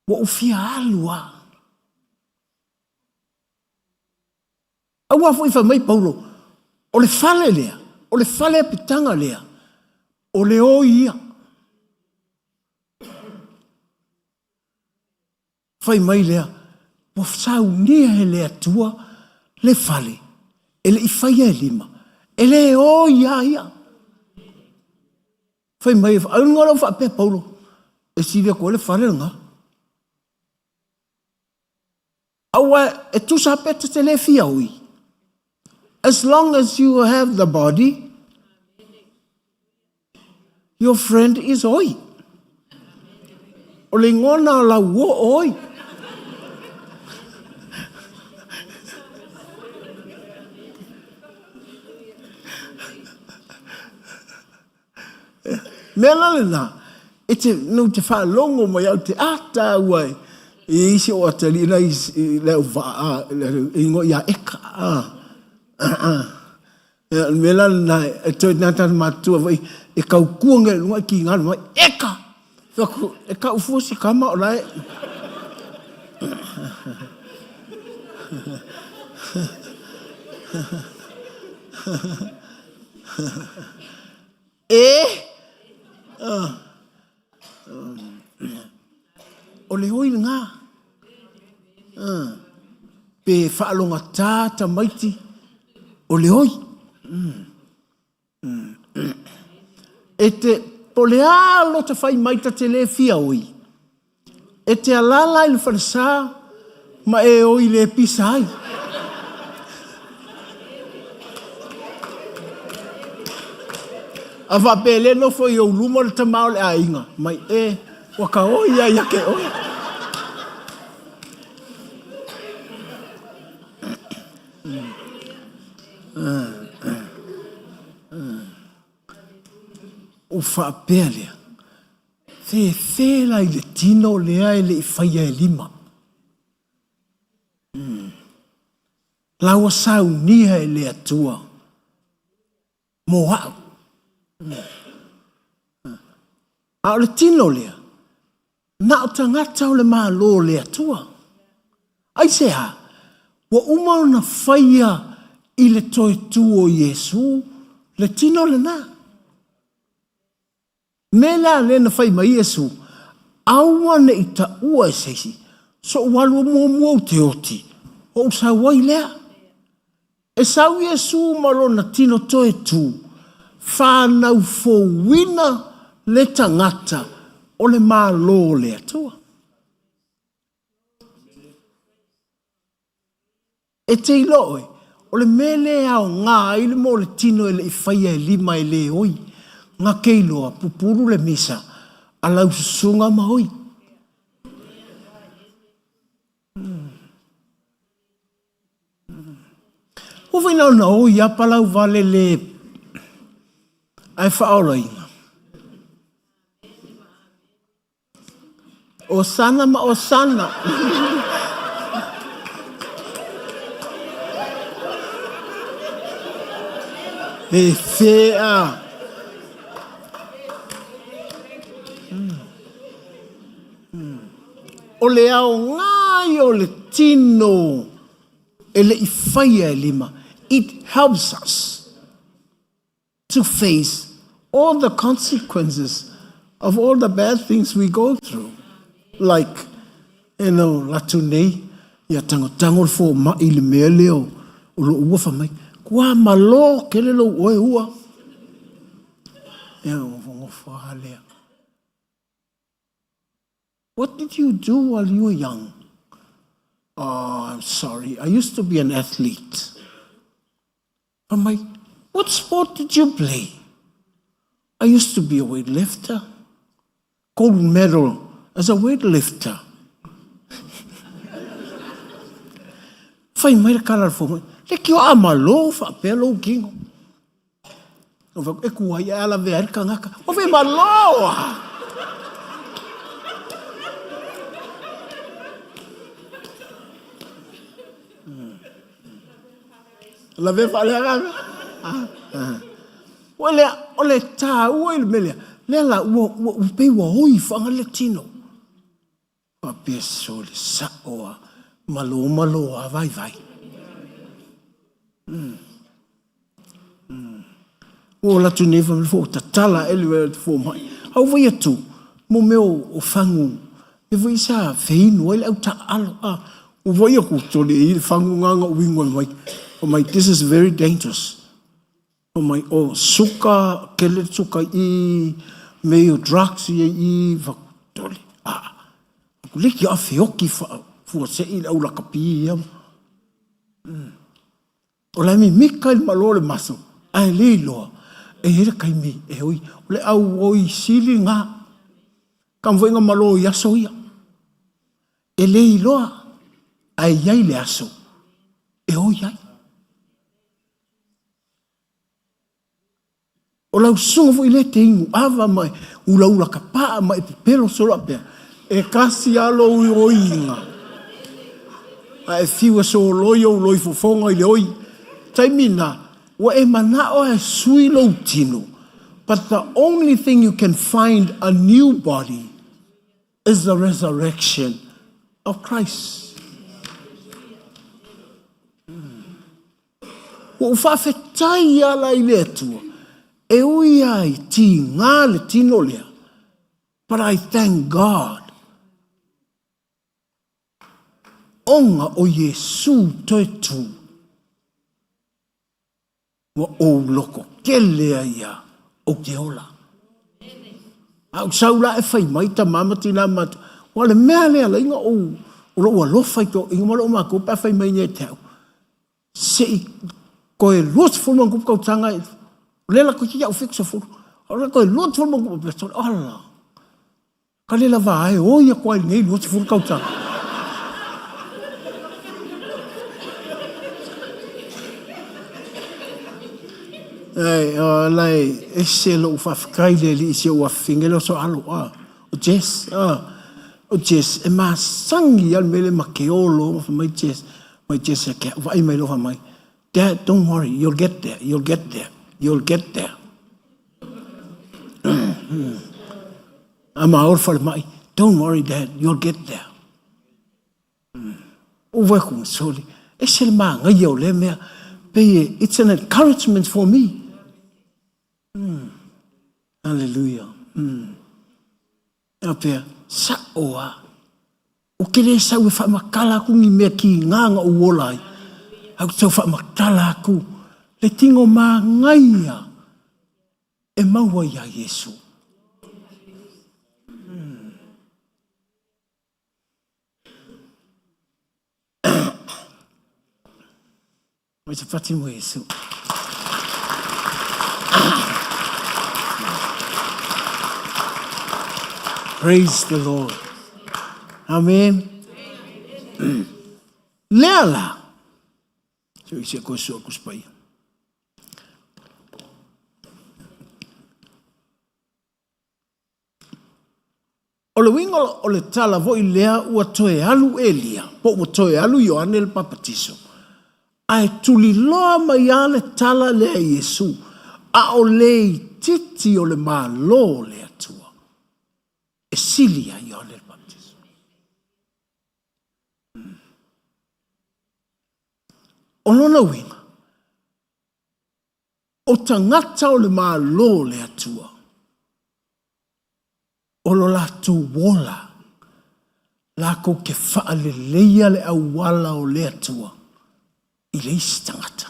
Speaker 7: ua ou fia alu lava. Aua foi fai mai Paulo, o le fale lea, o le fale apitaga lea, o le oi ia. Fai mai lea, ua saunia e le Atua le fale, e le i faia e lima, e le oi lava ia. Fai mai, ai luga o lau faapea Paulo, e sili atu ai le fale lena. Aua e tusa pe ta te le fia oi. As long as you have the body, your friend is oi. O le igoa na o lau uo o oi. Mea la lena, e te, no te faalogo mai au te ataua e, i isi o atalii na i, i le au vaa, a, le ingoa ia Eka, a, a, a. Le mea la lena, e toe nā tāna mātua foi, e kaukua ngai lunga i ki ngā mai, Eka! E kau fua si kama o la e. E? O le oi lena. Pe faalogata tamaiti, o le oi. E te, po o le a lota fai mai ta te le fia oi, e te alala i le falesa ma e oi le pisa ai. A faapea e le nofo i ou luma le tama o le aiga, mai e, ua ka oi ai ake oe. Ou faapea lea, fefe la i le tino lea e le i faia e lima. La ua saunia e le Atua mo au. A o le tino lea, na o tagata o le Malo o le Atua. Aisea? Ua uma ona faia i le toe tu o Iesu le tino lena. Mea la lea na fai mai Iesu, aua ne i taua e se isi, so'u alu muamua ou te oti, o'u sau ai lea. E sau Iesu ma lona tino toe tu, fanau fouina le tagata o le Malo o le Atua. E te iloa oe, o le mea lea e aoga ai le mea o le tino e le i faia e lima e le oi, na ke iloa pupulu le misa a lau susuga ma oi. Ua fai na ona oi a palau vale le ae faaolaina. Osana ma Osana. E fea. O le aoga ia o le tino e le i faia e lima. It helps us to face all the consequences of all the bad things we go through. Like, you know, latu nei, ia tangotango le fomai i le mea lea o lou ua fai mai, kua malo kele lou oe ua. Ia, nofonofo lava lea. What did you do while you were young? Oh, I'm sorry, I used to be an athlete. Fai mai, What sport did you play? I used to be a weightlifter. Gold medal as a weightlifter. Fai mai le kala le fomai, le kio a malo faapea lou kino. E kuai e ala vea le kangaka. O fai malo a! Lavea faaleagaga. Ua lea, o le tāua i le mea lea, lea la, ua, ua, ua pei ua oi faga le tino. Faapea sole sa'o a, malo malo a vaivai. Ua ola atu nei fai mai ua tatala ae le fomai. A ua fai atu, mo mea o fagu, mea foi sa feinu ai le au taaalo. A, ua fai atu, sole e i le fagu na na uiga mai. Fai mai, this is very dangerous. Fai mai, o suka, kele le suka i i, mea o drugs ia i i, fai atu, sole, a. Liki a feoki fuasei le au lakapi ia. O la e mimika i le malo o le maso, ae le iloa, e i ai le taimi e oi, o le au oi sili na, kama foi na malo i aso ia. E le iloa, ae i ai le aso e oi ai. O lau susuga foi lea e te inu ava ma e ulaula kapaa ma e pepelo solo apea, e kasi a lou oiga. A e fiu e soloi ou loi fofoga i le oi. Taimi na, ua e manao e sui lou tino, but the only thing you can find a new body is the resurrection. of Christ. Ua ou faafetai lava la i le Atua, e ui lava i tiga le tino lea, but I thank God ona o Iesu toe tu, ua ou loko tele ai a ou te ola. A ou sau la e fai mai tama ma tina ma matua, ua le mea lea la inga ou o lou alofa i toeaiina ma lou matua pe a fai mai nei te au. Se i koe 20 ma tausaga o lea la toeitiiti au 70. O le koe 20 ma ono ala. Ka le lava e oi aku ai lenei 20 tausaga. Ai, o la e ese lou faafetai i le Alii i si ou afafine lea o Soalo, a, o Jess, a, o Jess, e masani lava le mea lea ma te olo ma fai mai Jess, mai Jess ia te au, vaai mai loa fai mai, Dad, don't worry, you'll get there, you'll get there, you'll get there. A ma o le falemai, don't worry dad, you'll get there. Ua ku soli, ese le māngaia o lea mea, pei e, it's an encouragement for me. Hallelujah. A pea, sa'o a. Ou te le sau e faamatala atu ni mea kīnā na ou ola ai, ae ou te tau faamatala atu le tino manaia e maua iā Iesu. Mai te pati mo Iesu. Praise the Lord. Amen. Lea la. Se i se koe sua kuspaia. O le uiga o le tala foi lea ua toe alu Elia, po ua toe alu Ioane le Papatiso, ae tuliloa mai lava le tala lea e Iesu, a o le itiiti o le Malo o le Atua e sili iā Ioane le Papatiso. O lona uiga, O tagata o le Malo o le Atua, o lo latou ola, lakou te faaleleia le auala o le Atua i le isi tagata.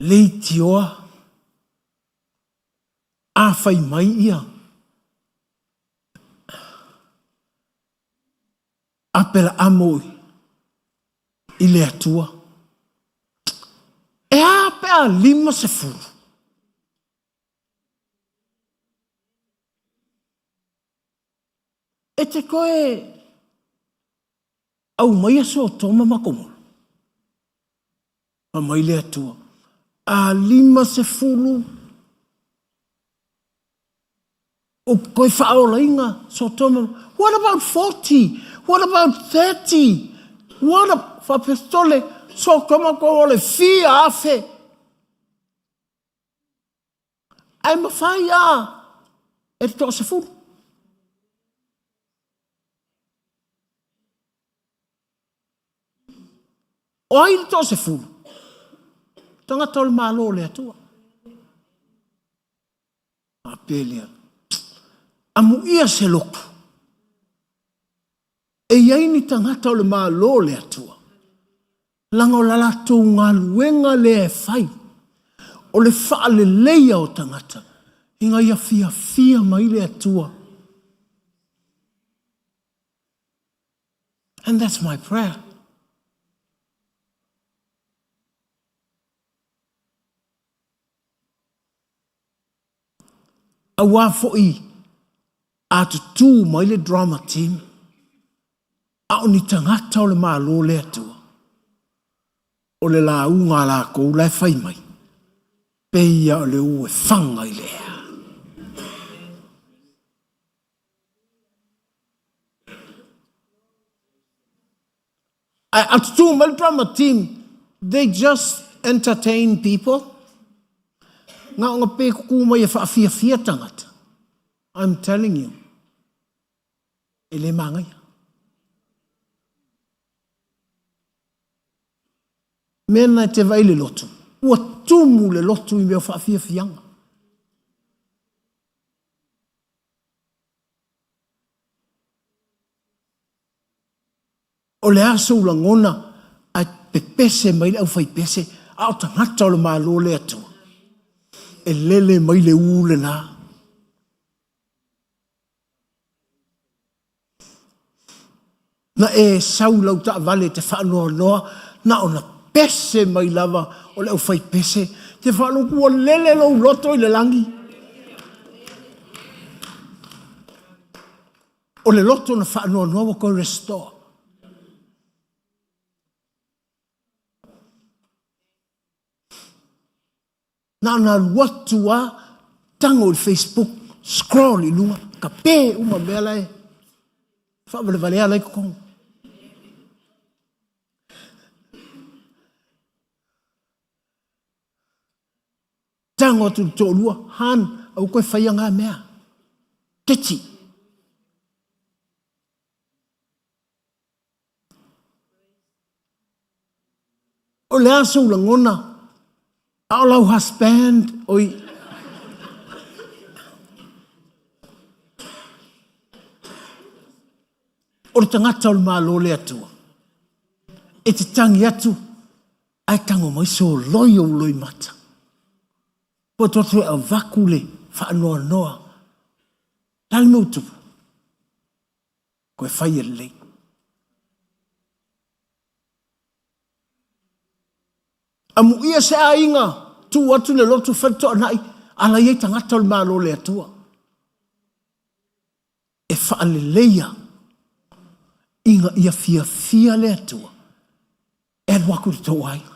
Speaker 7: Leitioa a fai mai ia Aperaamo i le Atua. E a pe a 50? E te toe aumaia Sotoma ma Komoro. Fai mai le Atua, a 50 o koe faaolaina Sotoma, what about 40? What about 30? What a, faapestole, Sotoma ko o le fia afe. Ae mafai a e te toasefulu. O ai le toasefulu? Tagata o le Malo o le Atua. Faapea lea, amuia se lotu e i ai ni tagata o le Malo o le Atua, leaga o la latou galuega lea e fai, o le faaleleia o tagata ina ia fiafia mai le Atua. And that's my prayer. Aua foi a tutū mai le drama team, a o ni tagata o le Malo le Atua, o le lauga a lakou la e fai mai, pei a o le u e faga i le ea. Ae a tutū mai le drama team, they just entertain people. Na ona pe kuku mai e whaafia tangata. I'm telling you. E le māngaia. Mea e te vai le lotu. Ua tumu le lotu i mea o faafiafiaga. O le a sou lagona ae pepese mai le aufaipese, a o tagata o le Malo le Atua. E lele mai le ū lena. Na e sau lau taavale te faanoanoa, na ona pese mai lava o le aufaipese, te faalogo ua lele lou loto i le lagi. O le loto na faanoanoa ua toe restore. Na ona alu atu lava, tago i le Facebook, scroll i luga, kape uma mea la e faavalevalea la e i totonu. Tago atu i le toalua, Han, aua toe faia na mea. Teti. O le a sou lagona, a o lau husband, oi. O le tagata o le Malo le Atua, e te tangi atu, ae tago mai soloi ou loimata. Ua toe toe avatu le faanoanoa. Le a le mea ua tupu? Toe fai e lelei. Amuia se aiga, tuu atu le lotu fai le toanai, ala i ai tagata o le Malo o le Atua. E faaleleia ina ia fiafia le Atua e alu atu i le tou aiga.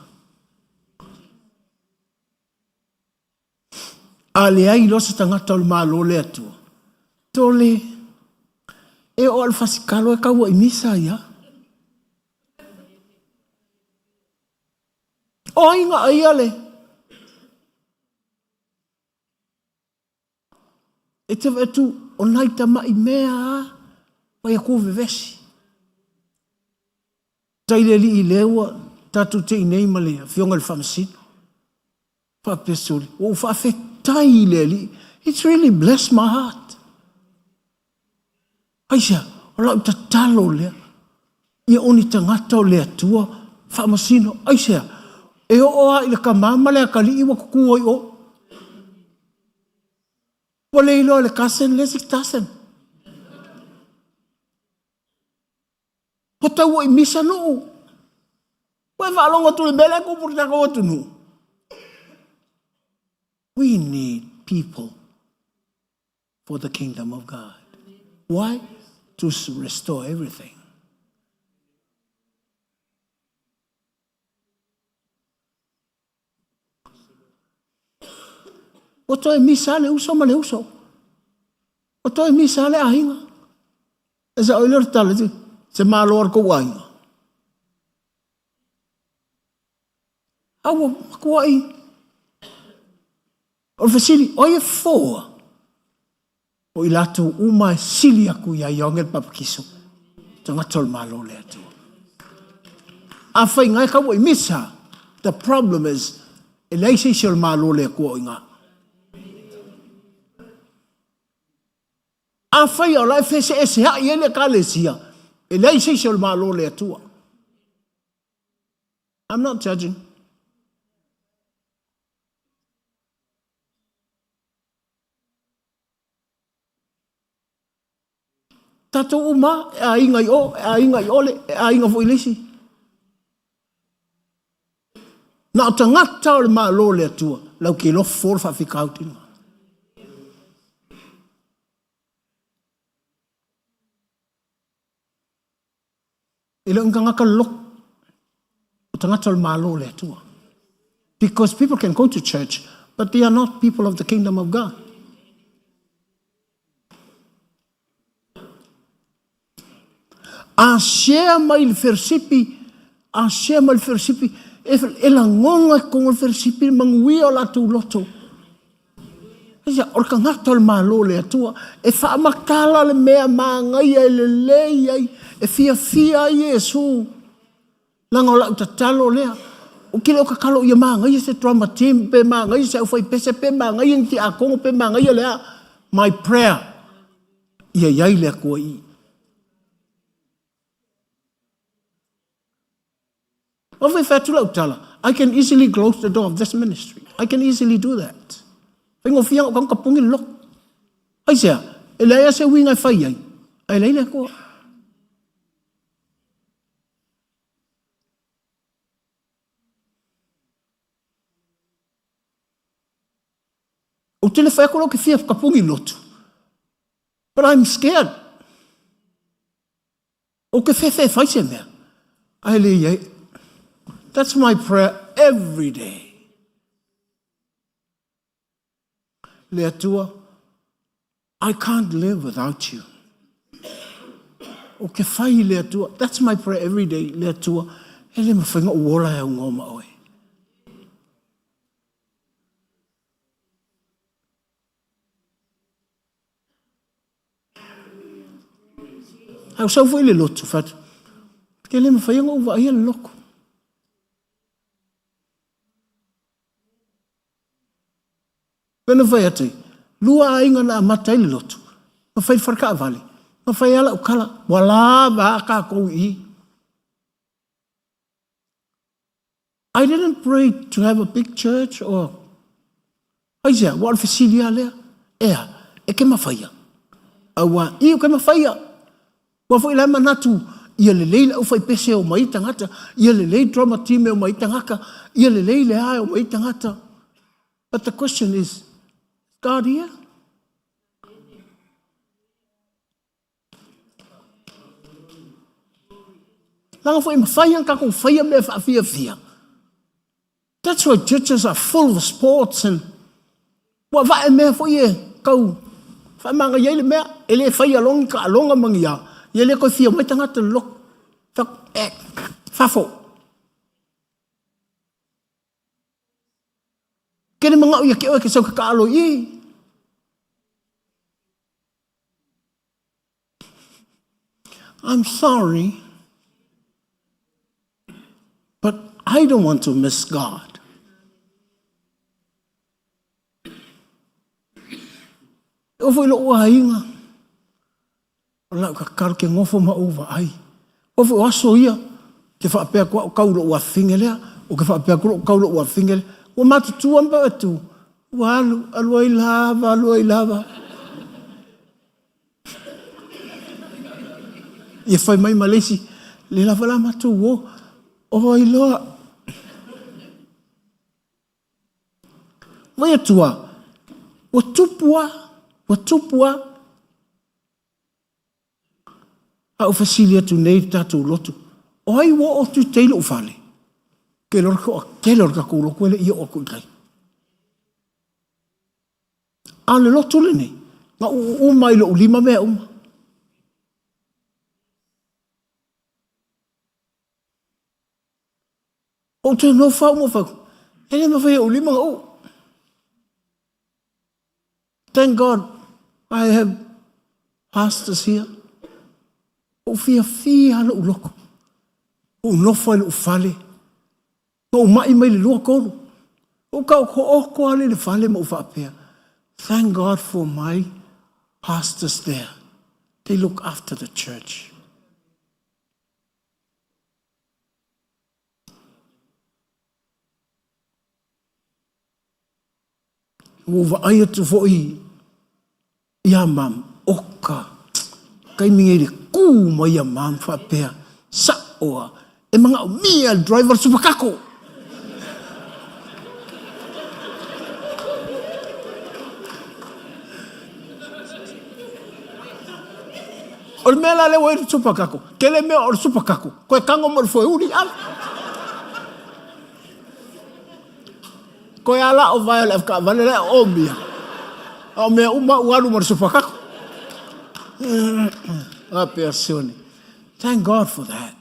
Speaker 7: A leai loa se tagata o le Malo le Atua, tole, e oo lava i le fasikalo e tau ai misa ia. O ai na aia le E te vaai atu o nai tamai mea a vai atu vevesi. Tai le alii lea ua tatou tei nei ma le afioga i le Faamasino. Faapea sole, ua ou faafetai i le Alii. It's really blessed my heart. Aisea, o lau tatalo lea, ia o ni tagata o le Atua faamasino. Aisea, e oo lava i le tama ma le atalii ua tutu ai o. Ua le iloa e le cousin le isi cousin. Ua tau i misa nuu. Ua e faalogo atu i le mea lea e tupu i le tatou atunuu. We need people for the kingdom of God. Why? To restore everything. Ua toe misa le uso ma le uso. Ua toe misa le aiga. E sa oile o le tala, se malo a le kou aiga. A ua matuai. O le fesili, o ai e fofoa? O i latou uma e sili atu ia Ioane le Papatiso, tagata o le Malo o le Atua. Afai na e taua i misa, the problem is, e leai se isi o le Malo o le Atua o i ina. Afai o la e feeseeseai ai le Ekalesia, e leai se isi o le Malo o le Atua. I'm not judging. Tatou uma, e aiga i o, e aiga i ole, e aiga foi i le isi. Na o tagata o le Malo o le Atua, lau te iloa fofo le faafitauli lena. E le o ni tagata loloto, o tagata o le Malo o le Atua. Because people can go to church, but they are not people of the kingdom of God. A share mai le feresipi, a share mai le feresipi, e, e lagona i totonu o le feresipi le manuia o latou loto. Ia, o le tagata o le Malo o le Atua, e faamatala le mea magaia e lelei ai, e fiafia ai Iesu. Leaga o lau tatalo lea, ou te le o tatalo ia magaia se drama team, pe magaia se aufaipese, pe magaia ni tiakono, pe magaia le a. My prayer, ia i ai le Atua i i. Ua fai fai atu lau tala, I can easily close the door of this ministry. I can easily do that. Faigofie ona ou tapuni le loto. Aisea? E leai lava se uiga e fai ai, ae leai le Atua. Ou te le fai atu la ou te fia tapuni lotu. But I'm scared. Ou te fefe e fai se mea, ae le i ai. That's my prayer every day. Le Atua, I can't live without you. Ou te fai le Atua, that's my prayer every day, le Atua, e le mawhai ona ou ola e aunoa ma oe. Ae ua sau foi le lotu, fai atu, Ou te le mafai ona ou vaaia le lotu. Pei ona fai atu ai, lua aiga na amata ai le lotu, na fai le fale taavale, na fai lava lau tala, ua lava a tatou i i. I didn't pray to have a big church or Aisea, ua o le fesili lava lea, e a, e ke mafaia? Aua, i, ke mafaia. Ua foi la manatu, ia lelei le aufaipese e omai tagata, ia lelei drama team e omai tagata, ia lelei le a e omai tagata. But the question is, God here? Leaga foi e mafai ona tatou faia mea faafiafia. That's why churches are full of sports and ua vae mea foi e tau faamagaia ai le mea. E le faia loa ni taaloga ma ni a, ia le toe fia mai tagata i le lotu. Eh, fafo. Ke le manao ia te oe ke sau ke taalo i i. I'm sorry, but I don't want to miss God. E oo foi i lou aiga, o lau tatalo ke nofo ma ou vaai. Ua foi o aso ia, ke faapea atu au kau i lou afafine lea, o ke faapea atu lou kau i lou afafine lea. Ua matutua ma atu, ua alu, alu ai lava, alu ai lava. Ia fai mai ma le isi, le lava la matou o, o ai loa. Vai atu a, ua tupu a, ua tupu a. A ou fesili atu nei i le tatou lotu, o ai ua oo atu i tai lou fale? Ke loa le toatele o le tatou lotu e le i oo atu i tai. A o le lotu lenei, na uu uma i lou lima mea uma. Ou toe nofo au ma fai, e le mafai e ou lima na uu. Thank God I have pastors here. Ou fiafia lou loto. Ou nofo ai lou fale. Na ou mai mai le 23. Ou tau hooko ale i le fale ma ou faapea, Thank God for my pastors there. They look after the church. Ua ou vaai atu foi iā Mum, oka, taimi nei le kū mai a Mum faapea, sa'o a, e manaomia le driver o le supakako. O le mea la lea ua i ai le supakako, tele mea o le supakako, toe tago ma le foeuli, ave. Koe a la o vae o le avetaavale la e omia. A o mea uma ua alu ma le supakako. A pea sione. Thank God for that.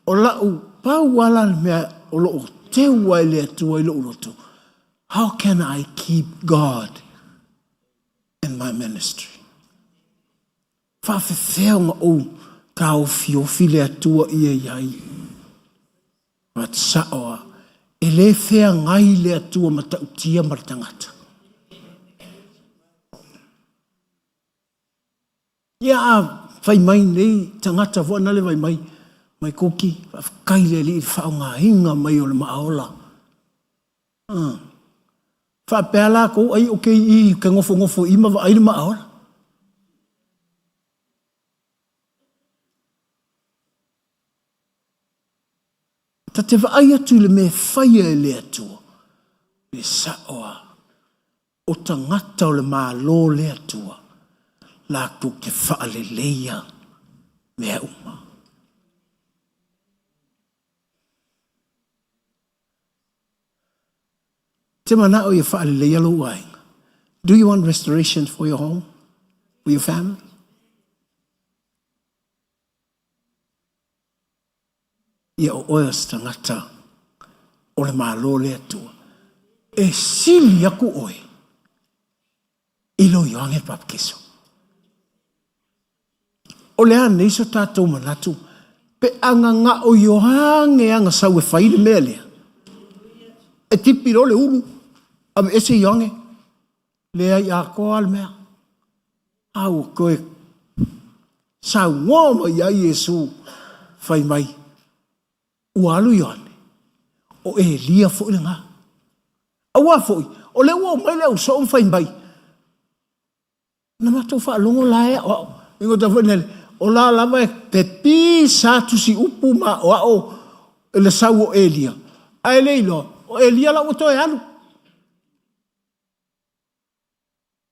Speaker 7: O lau pau ala le mea o loo teu ai le Atua i lou loto. How can I keep God in my ministry? Faafefea ona ou taofiofi le Atua ia i ai? But sao a, e le feagai le Atua matautia ma le tagata. Ia a fai mai nei tagata foi na le vai mai, mai Kuki, faafetai le Alii i le faaaogaina mai o le maaola. Faapea lakou ai o ke i ke nofonofo i ma vaai le maaola. Ta te vaai atu i le mea e faia e le Atua, le sao a. O tagata o le Malo le Atua, latou te faaleleia mea uma. Te manao ia faaleleia lou aiga. Do you want restoration for your home? For your family? Ia o oe o se tagata o le Malo le Atua. E sili aku oe i lo Ioane Papakiso. O le a nei so tatou manatu pe a gaga'o Ioane ana sau e fai le mea lea. E tipi loa le ulu, aveese Ioane, leai atoa le mea. A ua toe saunoa mai ai Iesu, fai mai, Ua alu Ioane, o Elia foi lena. Aua foi, o lea ua omai le ausoo ma fai mai, na matou faalogo la e aoao. Ingo foi nele, o la lava e pepisa tusi upu ma aoao i le sau o Elia. Ae le iloa, o Elia la ua toe alu.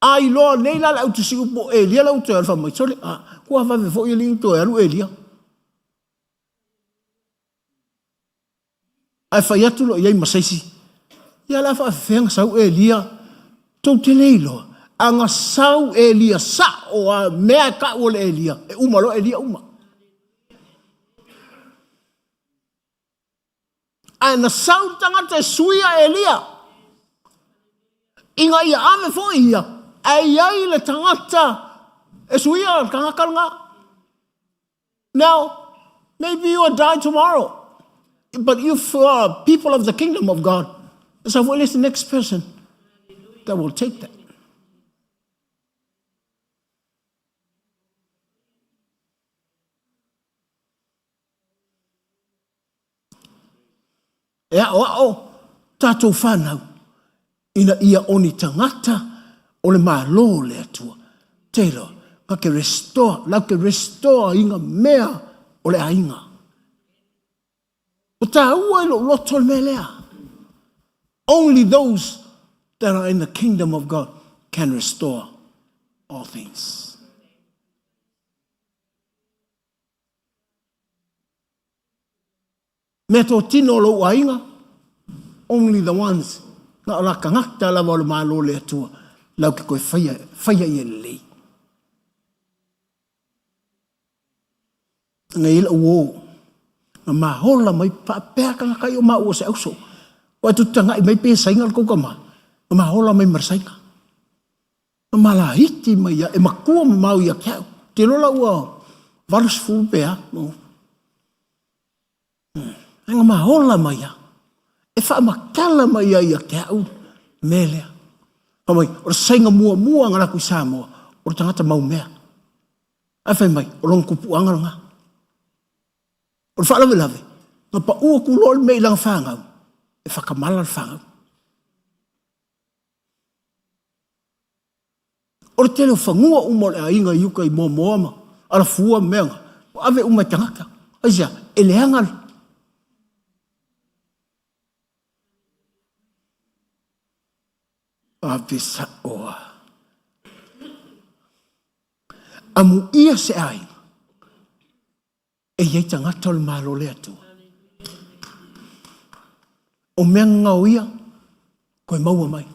Speaker 7: A iloa nei la le au tusiupu o Elia la ua toe alu, fai mai, sole, a, kua vave foi alii ua toe alu Elia. Ae fai atu loa i ai ma se isi, ia o le a faafefea ona sau Elia, tou te le iloa, a na sau Elia sao lava, mea e tau o le Elia, e uma loa Elia uma. Ae na sau le tagata e suia Elia ina ia ave foi ia, ae i ai le tagata e suia le tagata lena. Now, maybe you will die tomorrow, but if you are people of the kingdom of God, so what is the next person that will take that? E aʻoaʻo tatou fanau ina ia o ni tagata o le Malo o le Atua. Te iloa, na ke restore, lau ke restore i ngā mea o le aiga. O tāua i lou loto le mea lea. Only those that are in the kingdom of God can restore all things. Mea tōtino o lou aiga, only the ones, na o la tagata lava o le Malo le Atua, lau ke koe whaia, whaia ia lelei. Ngai ila uo, na mahola mai paapea kanga kai o maua se auso. Wa tu tangai mai pe sainga le kouka ma, na mahola mai marasainga. Na malaiti mai ia, e makua mamao ia te au. Te lola ua 80 pe a. No. Nga maola mai ia. E whaamatala mai ia ia te au me lea. Fa mai, o le sainga muamua nga laku i Samoa, o le tagata mau mea. Ae fai mai, o lona tupuaga lena. O le faalavelave, na paua atu loa le mea i lana fanau, e whakamala le fanau. O le tele o fanua uma o le aiga i uka i Moamoa ma Alafua ma mea na, ua ave uma e tagata. Aisea? E leaga le ave sa'o a. Amuia se aiga e i ai tagata o le Malo le Atua. O mea gagao ia, koe maua mai.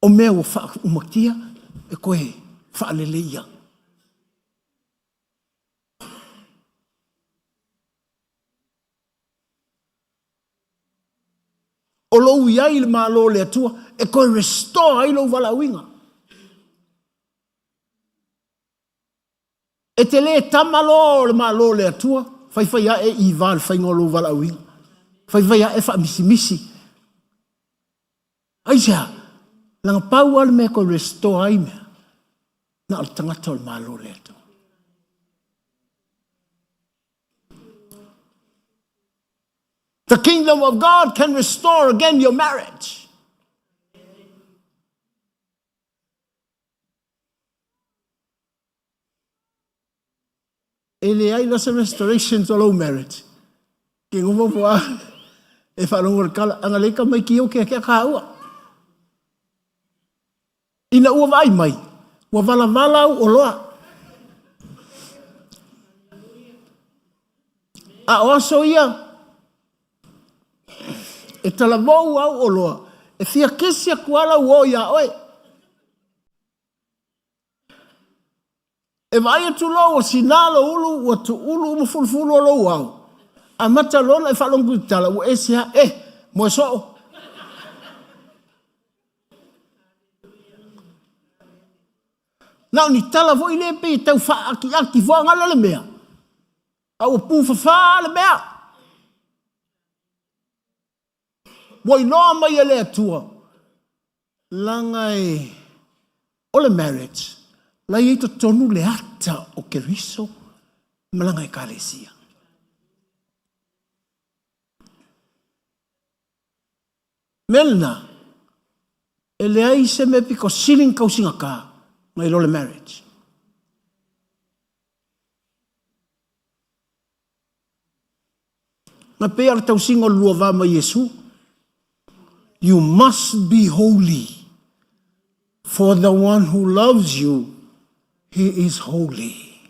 Speaker 7: O mea ua faaumatia, e koe faaleleia. O lou i ai i le Malo o le Atua e toe restore ai lou valaauina. E te le tama loa o le Malo o le Atua, faifai ae i va le faiga o lou valaauina. Faifai ae faamisimisi. Aisea? Leaga pau lava le mea e toe restore ai mea, na o le tagata o le Malo o le Atua. The kingdom of God can restore again your marriage. E leai la se restoration o lou marriage. Ke ngofo po a e whaalongo le kala, anga le ka mai ki o ke kia ka ua. Ina ua vaai mai, ua valavala au oloa. A o aso ia, e talavou au oloa, e fia kesi aku ala uo iā oe. E vaai atu loa ua sina lou ulu, ua tuulu uma fulufulu o lou ao. Amata loa ona e faalogo i tala, ua ese lava, eh, moe soo. Na o ni tala foi lea pei e tau faakiaki fuagala le mea, a ua pufafa le mea. Ua iloa mai e le Atua, laga e o le marriage, la i ai totonu le ata o Keriso ma lana Ekalesia. Mea lena, e leai se mea pito sili ona tausigata nai lo le marriage. Na pei a o le tausiga o le lua va ma Iesu. You must be holy, for the one who loves you, he is holy.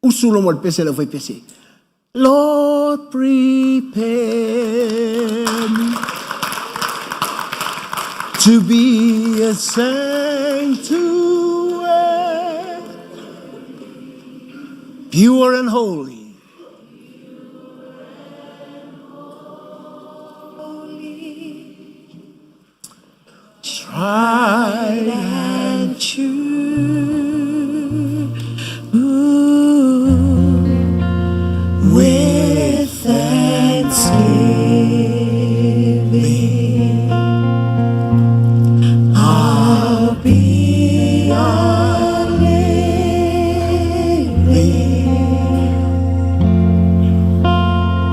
Speaker 7: Usu loa ma le pese a le aufaipese. Lord, prepare me to be a sanctuary, pure and holy. Tried and true. With thanksgiving, I'll be a living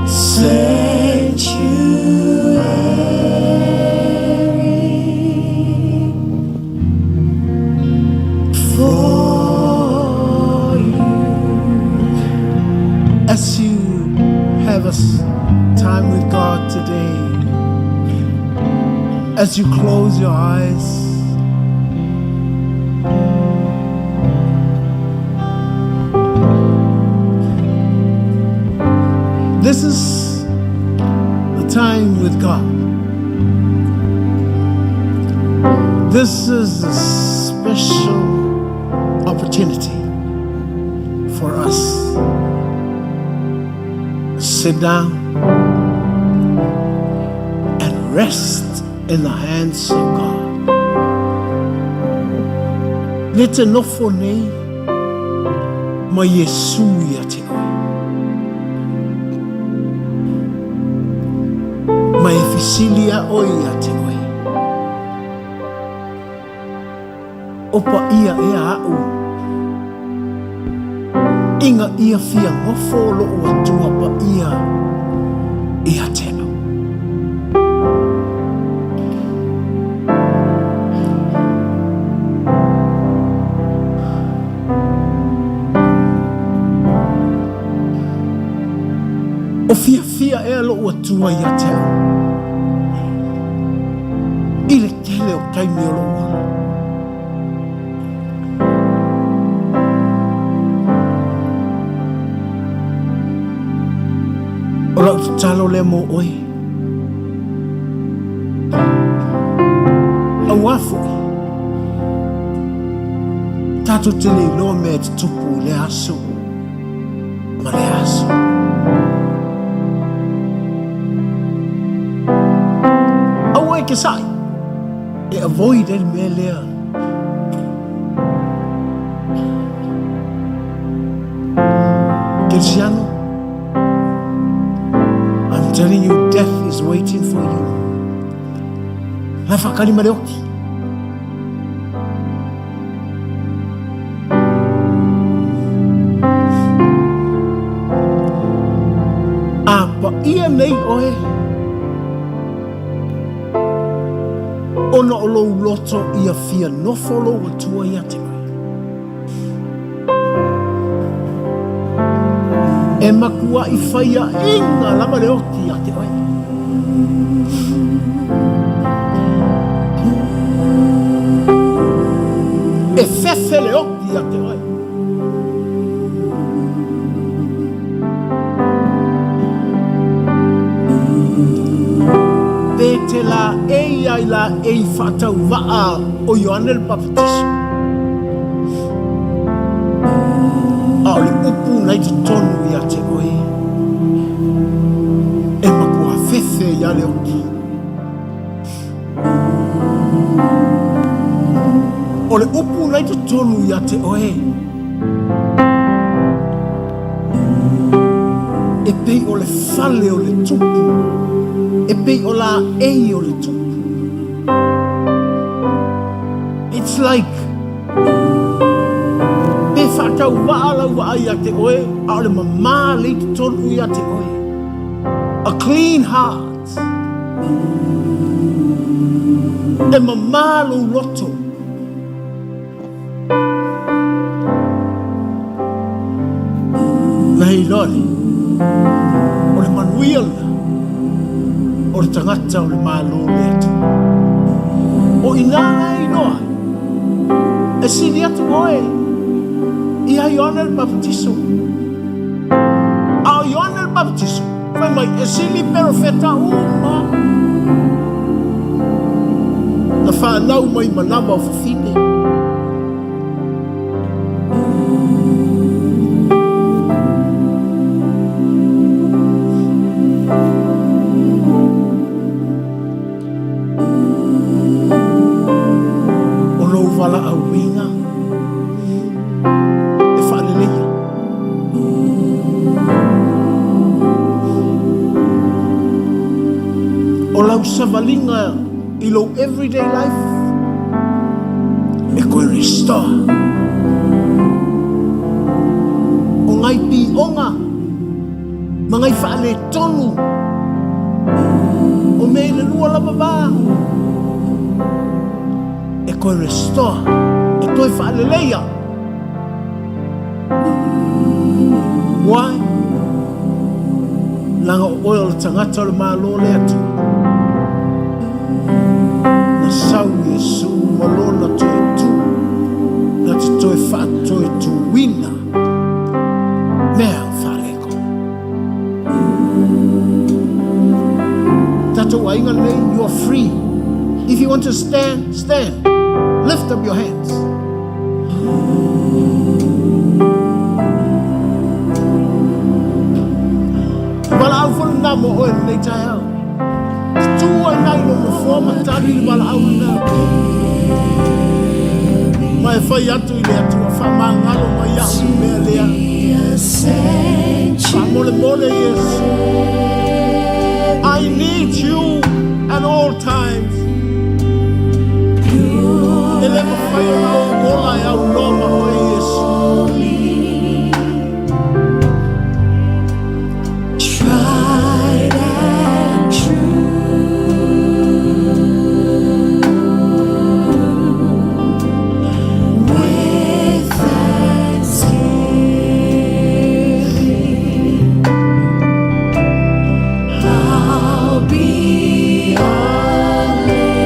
Speaker 7: sanctuary for you. As you have a time with God today, as you close your eyes, This is the time with God. This is a special opportunity for us. Sit down and rest in the hands of God. Le te nofo nei ma Iesu ia te oe. Ma e fesili a oe ia te oe. O paia ea a'u Inga ia fia nofo o lo'u Atua paia ia te au. O fiafia ea lo'u Atua ia te au i le tele o taimi o lo'u ola. O lau tatalo lea mo oe. Auā foi, tatou te le iloa mea e tutupu i lea aso ma lea aso. e te sa'i e avoid ai le mea lea. Kerisiano, I'm telling you, death is waiting for you. La whakari ma le oti. A paia nei oe, ona o lou loto ia fia nofo lou Atua ia te oe. E makuaʻi faiaʻiga lava le oti ia te oe. E fefe le oti ia te oe. Pe te laei ai laei faatauvaa o Ioane le Papatiso. A o le upu na i totonu ia te oe, e matua fefe ia le oti. O le upu na i totonu ia te oe, e pei o le fale o le tupu, e pei o laei o le tupu. It's like, pe faatauvaa lau vaai ia te oe, a o le mamā le i totonu ia te oe. A clean heart. E mamā lou loto. Nei loa le, o le manuia lena, o le tagata o le Malo o le Atua. O i inā la e iloa ai, e sili atu oe ia Ioane le Papatiso. A o Ioane le Papatiso, fai mai, e sili perofeta uma na whanau mai manama o fafine. O lou valaauina e faaleleia. O lau savaliga i lou everyday life e koe restore. O ngai pioga ma ngai faaletonu o mea i le lua lava va e koe restore, e toe faaleleia. Why? Leaga o oe o le tagata o le Malo o le Atua. Na sau Iesu ma lona toe tu, na te toe faatoetuina mea faaleko. Tatou aiga lenei, you are free. If you want to stand, stand. Lift up your hands. Valaau foi lena mo oe lenei taeao. Tutū ai nai lou nofoa ma tali le valaau lena. Ma e fai atu i le Atua, faamagalo mai au i le mea lea. Faamolemole Iesu. I need you at all times. E le mafai ona ou ola e aunoa ma oe Iesu.
Speaker 3: Tried and true. With thanksgiving, I'll be a living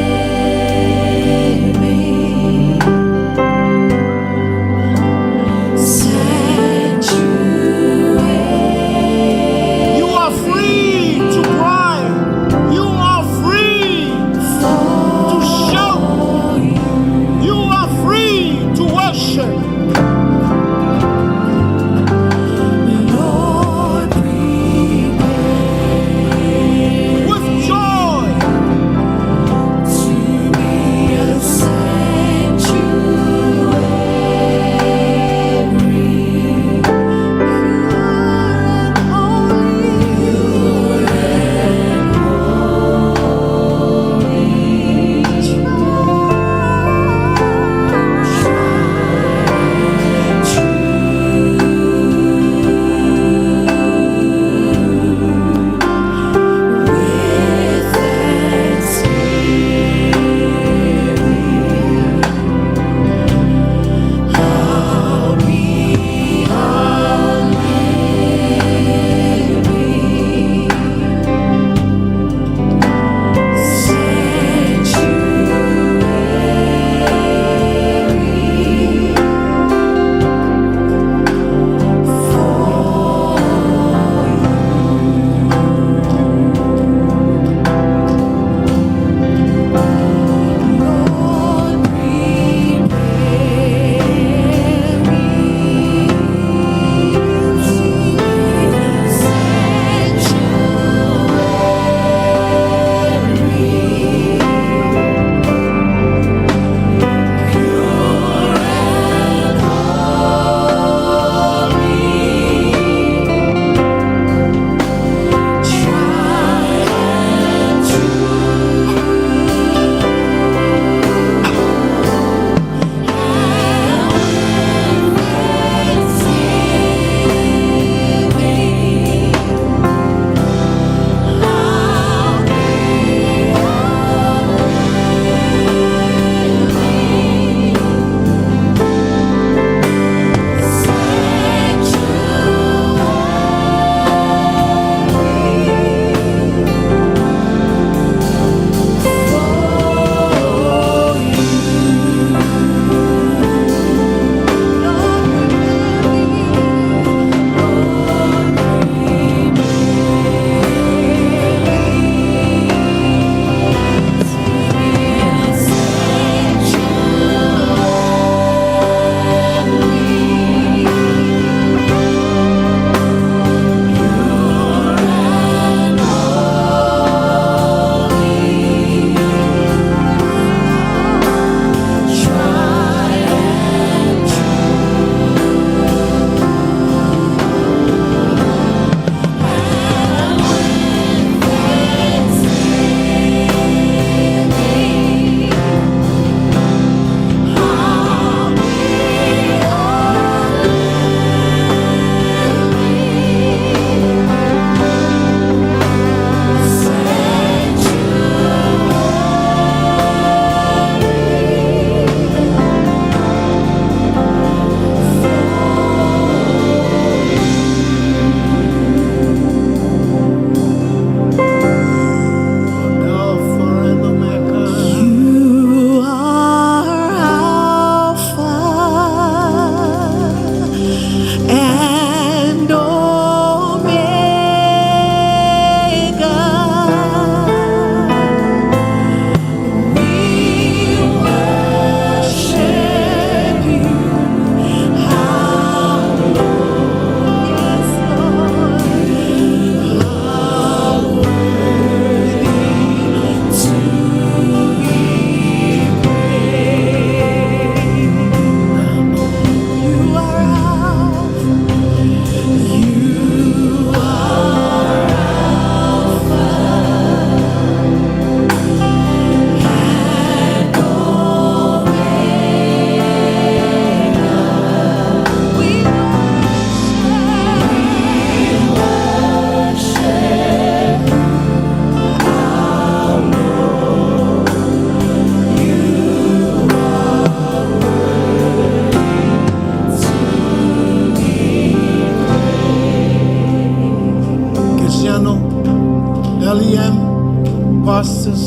Speaker 7: pastors.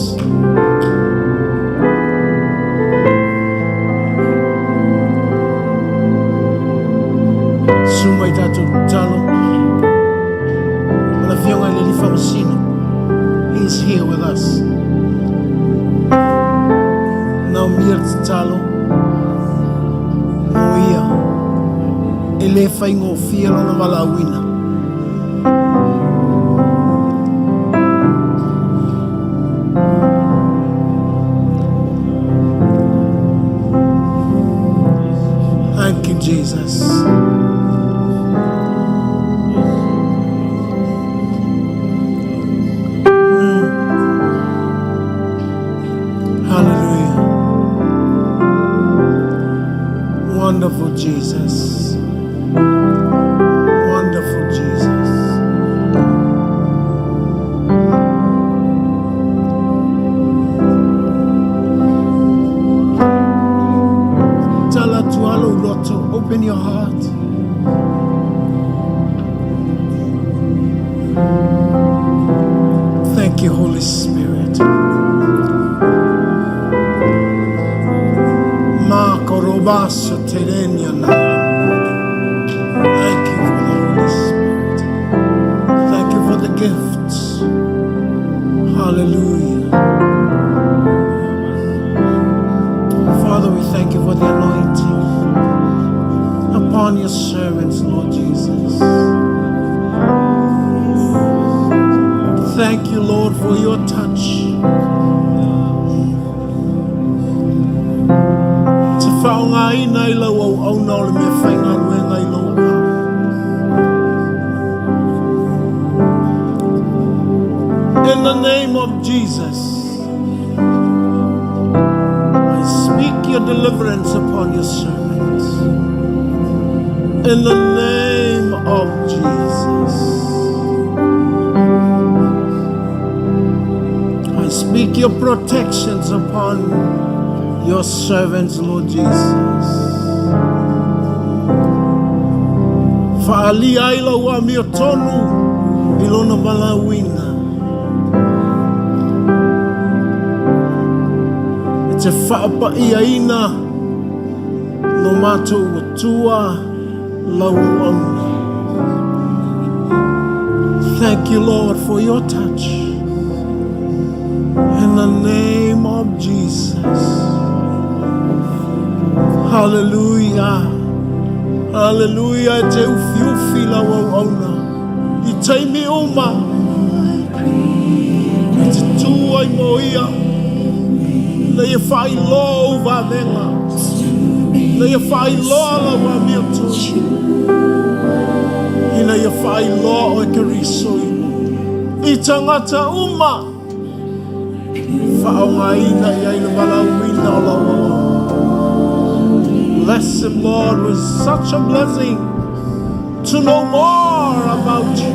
Speaker 7: Susu mai tatou tatalo. Ma le Afioga i le Alii Faamasino. He is here with us. Naomia le tatalo mo ia. E le faigofie lona valaauina. Thank you, Jesus. Hallelujah. Wonderful Jesus. Wonderful Jesus. Tala atu lou loto. Open your heart. Thank you, Holy Spirit. Makorobaso terenia na. Thank you for the Holy Spirit. Thank you for the gifts. Hallelujah. Father, we thank you for the anointing upon your servants, Lord Jesus. Thank you, Lord, for your touch. Te faaaogaina i lau auauna o le mea faigaluega i lou aao. In the name of Jesus, I speak your deliverance upon your servants. In the name of Jesus. I speak your protections upon your servants, Lord Jesus. Faalia ai lau amiotonu i lona valaauina. E te faapaiaina lo matou Atua lau auauna. Thank you, Lord, for your touch. In the name of Jesus. Hallelujah. Hallelujah. E te ufiufi lau auauna. I taimi uma. E te tū ai mo ia. Na ia faailoa ou vavega. Na ia faailoa lau amiotonu. Ina ia faailoa oe Keriso i tagata uma. Faaaogaina i ai le valaauina o lau auauna. Bless him, Lord, with such a blessing to know more about you,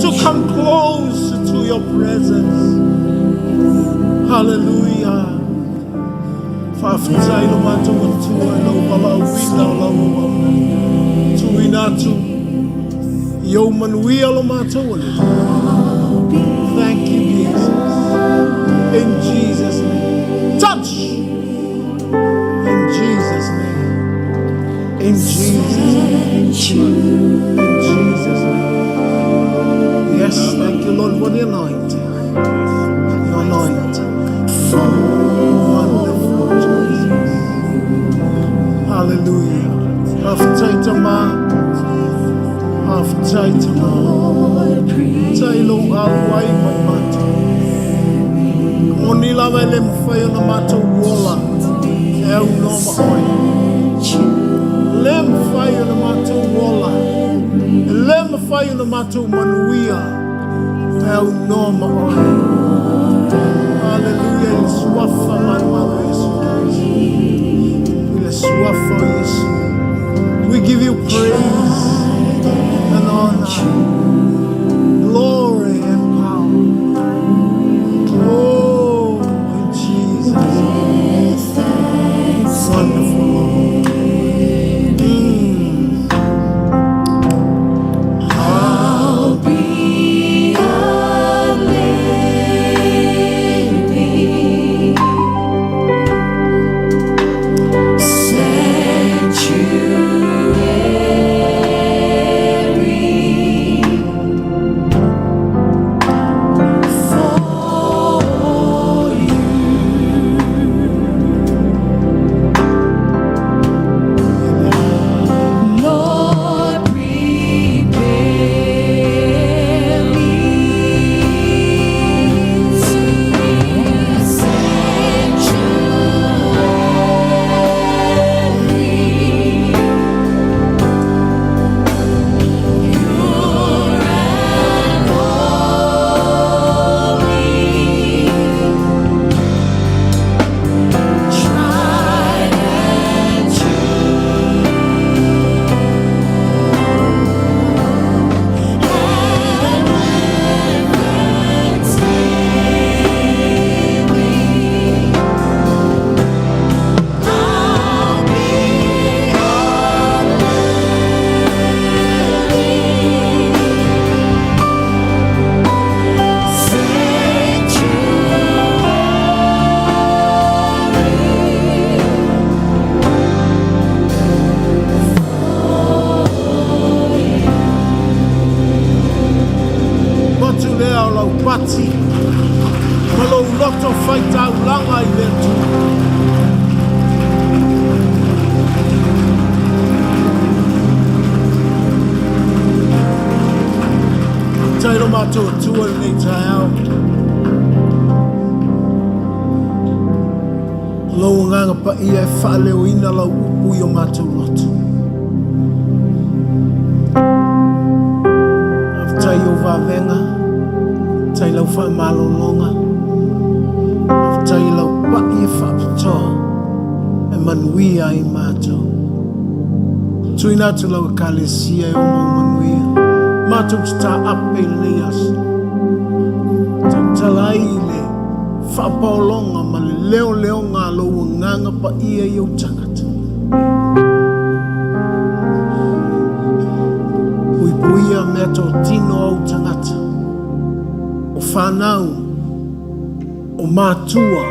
Speaker 7: to come close to your presence. Hallelujah. Faafetai lo matou Atua i lau valaauina o lau auauna. Tuuina atu i ou manuia lo matou Alii. Thank you, Jesus. In Jesus' name. Touch! In Jesus' name. In Jesus' name. In Jesus' name. Yes, thank you, Lord, for the anointing. Your anointing. Wonderful Jesus. Hallelujah. Faafetai Tama. Faafetai Tama. Tai lou auai mai matou. Moni lava e le mafai ona matou ola. E aunoa ma oe. Le mafai ona matou ola. E le mafai ona matou manuia. E aunoa ma oe. Hallelujah. I le suafa manumalo o Iesu Keriso. I le suafa o Iesu. We give you praise and honor, glory and power. Oh, in Jesus' name. Wonderful Lord.
Speaker 3: I'll be a
Speaker 7: matou Atua i lenei taeao. O lou agaga paia e faaleoina lau upu i o matou loto. Faafetai i ou vavega, faafetai i lau faamalologa, faafetai i lau pai e faapitoa e manuia ai matou. Tuuina atu lau Ekalesia e oma ou manuia, matou te taape i lenei aso. Tautala ai i le faapaologa ma le leoleoga a lou agaga paia i ou tagata. Puipuia meatotino a ou tagata, o fanau, o matua,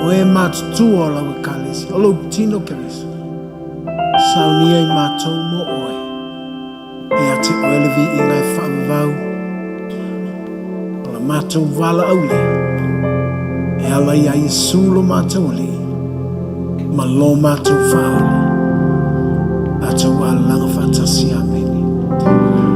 Speaker 7: o e matutua o lau Ekalesia, o lou tino Keriso. Saunia i matou mo oe. Ia te oe le viiga e faavavau. O la matou valaau lea e ala iā Iesu lo matou Alii ma lo matou Faaola. Tatou alalaga faatasi. Amene.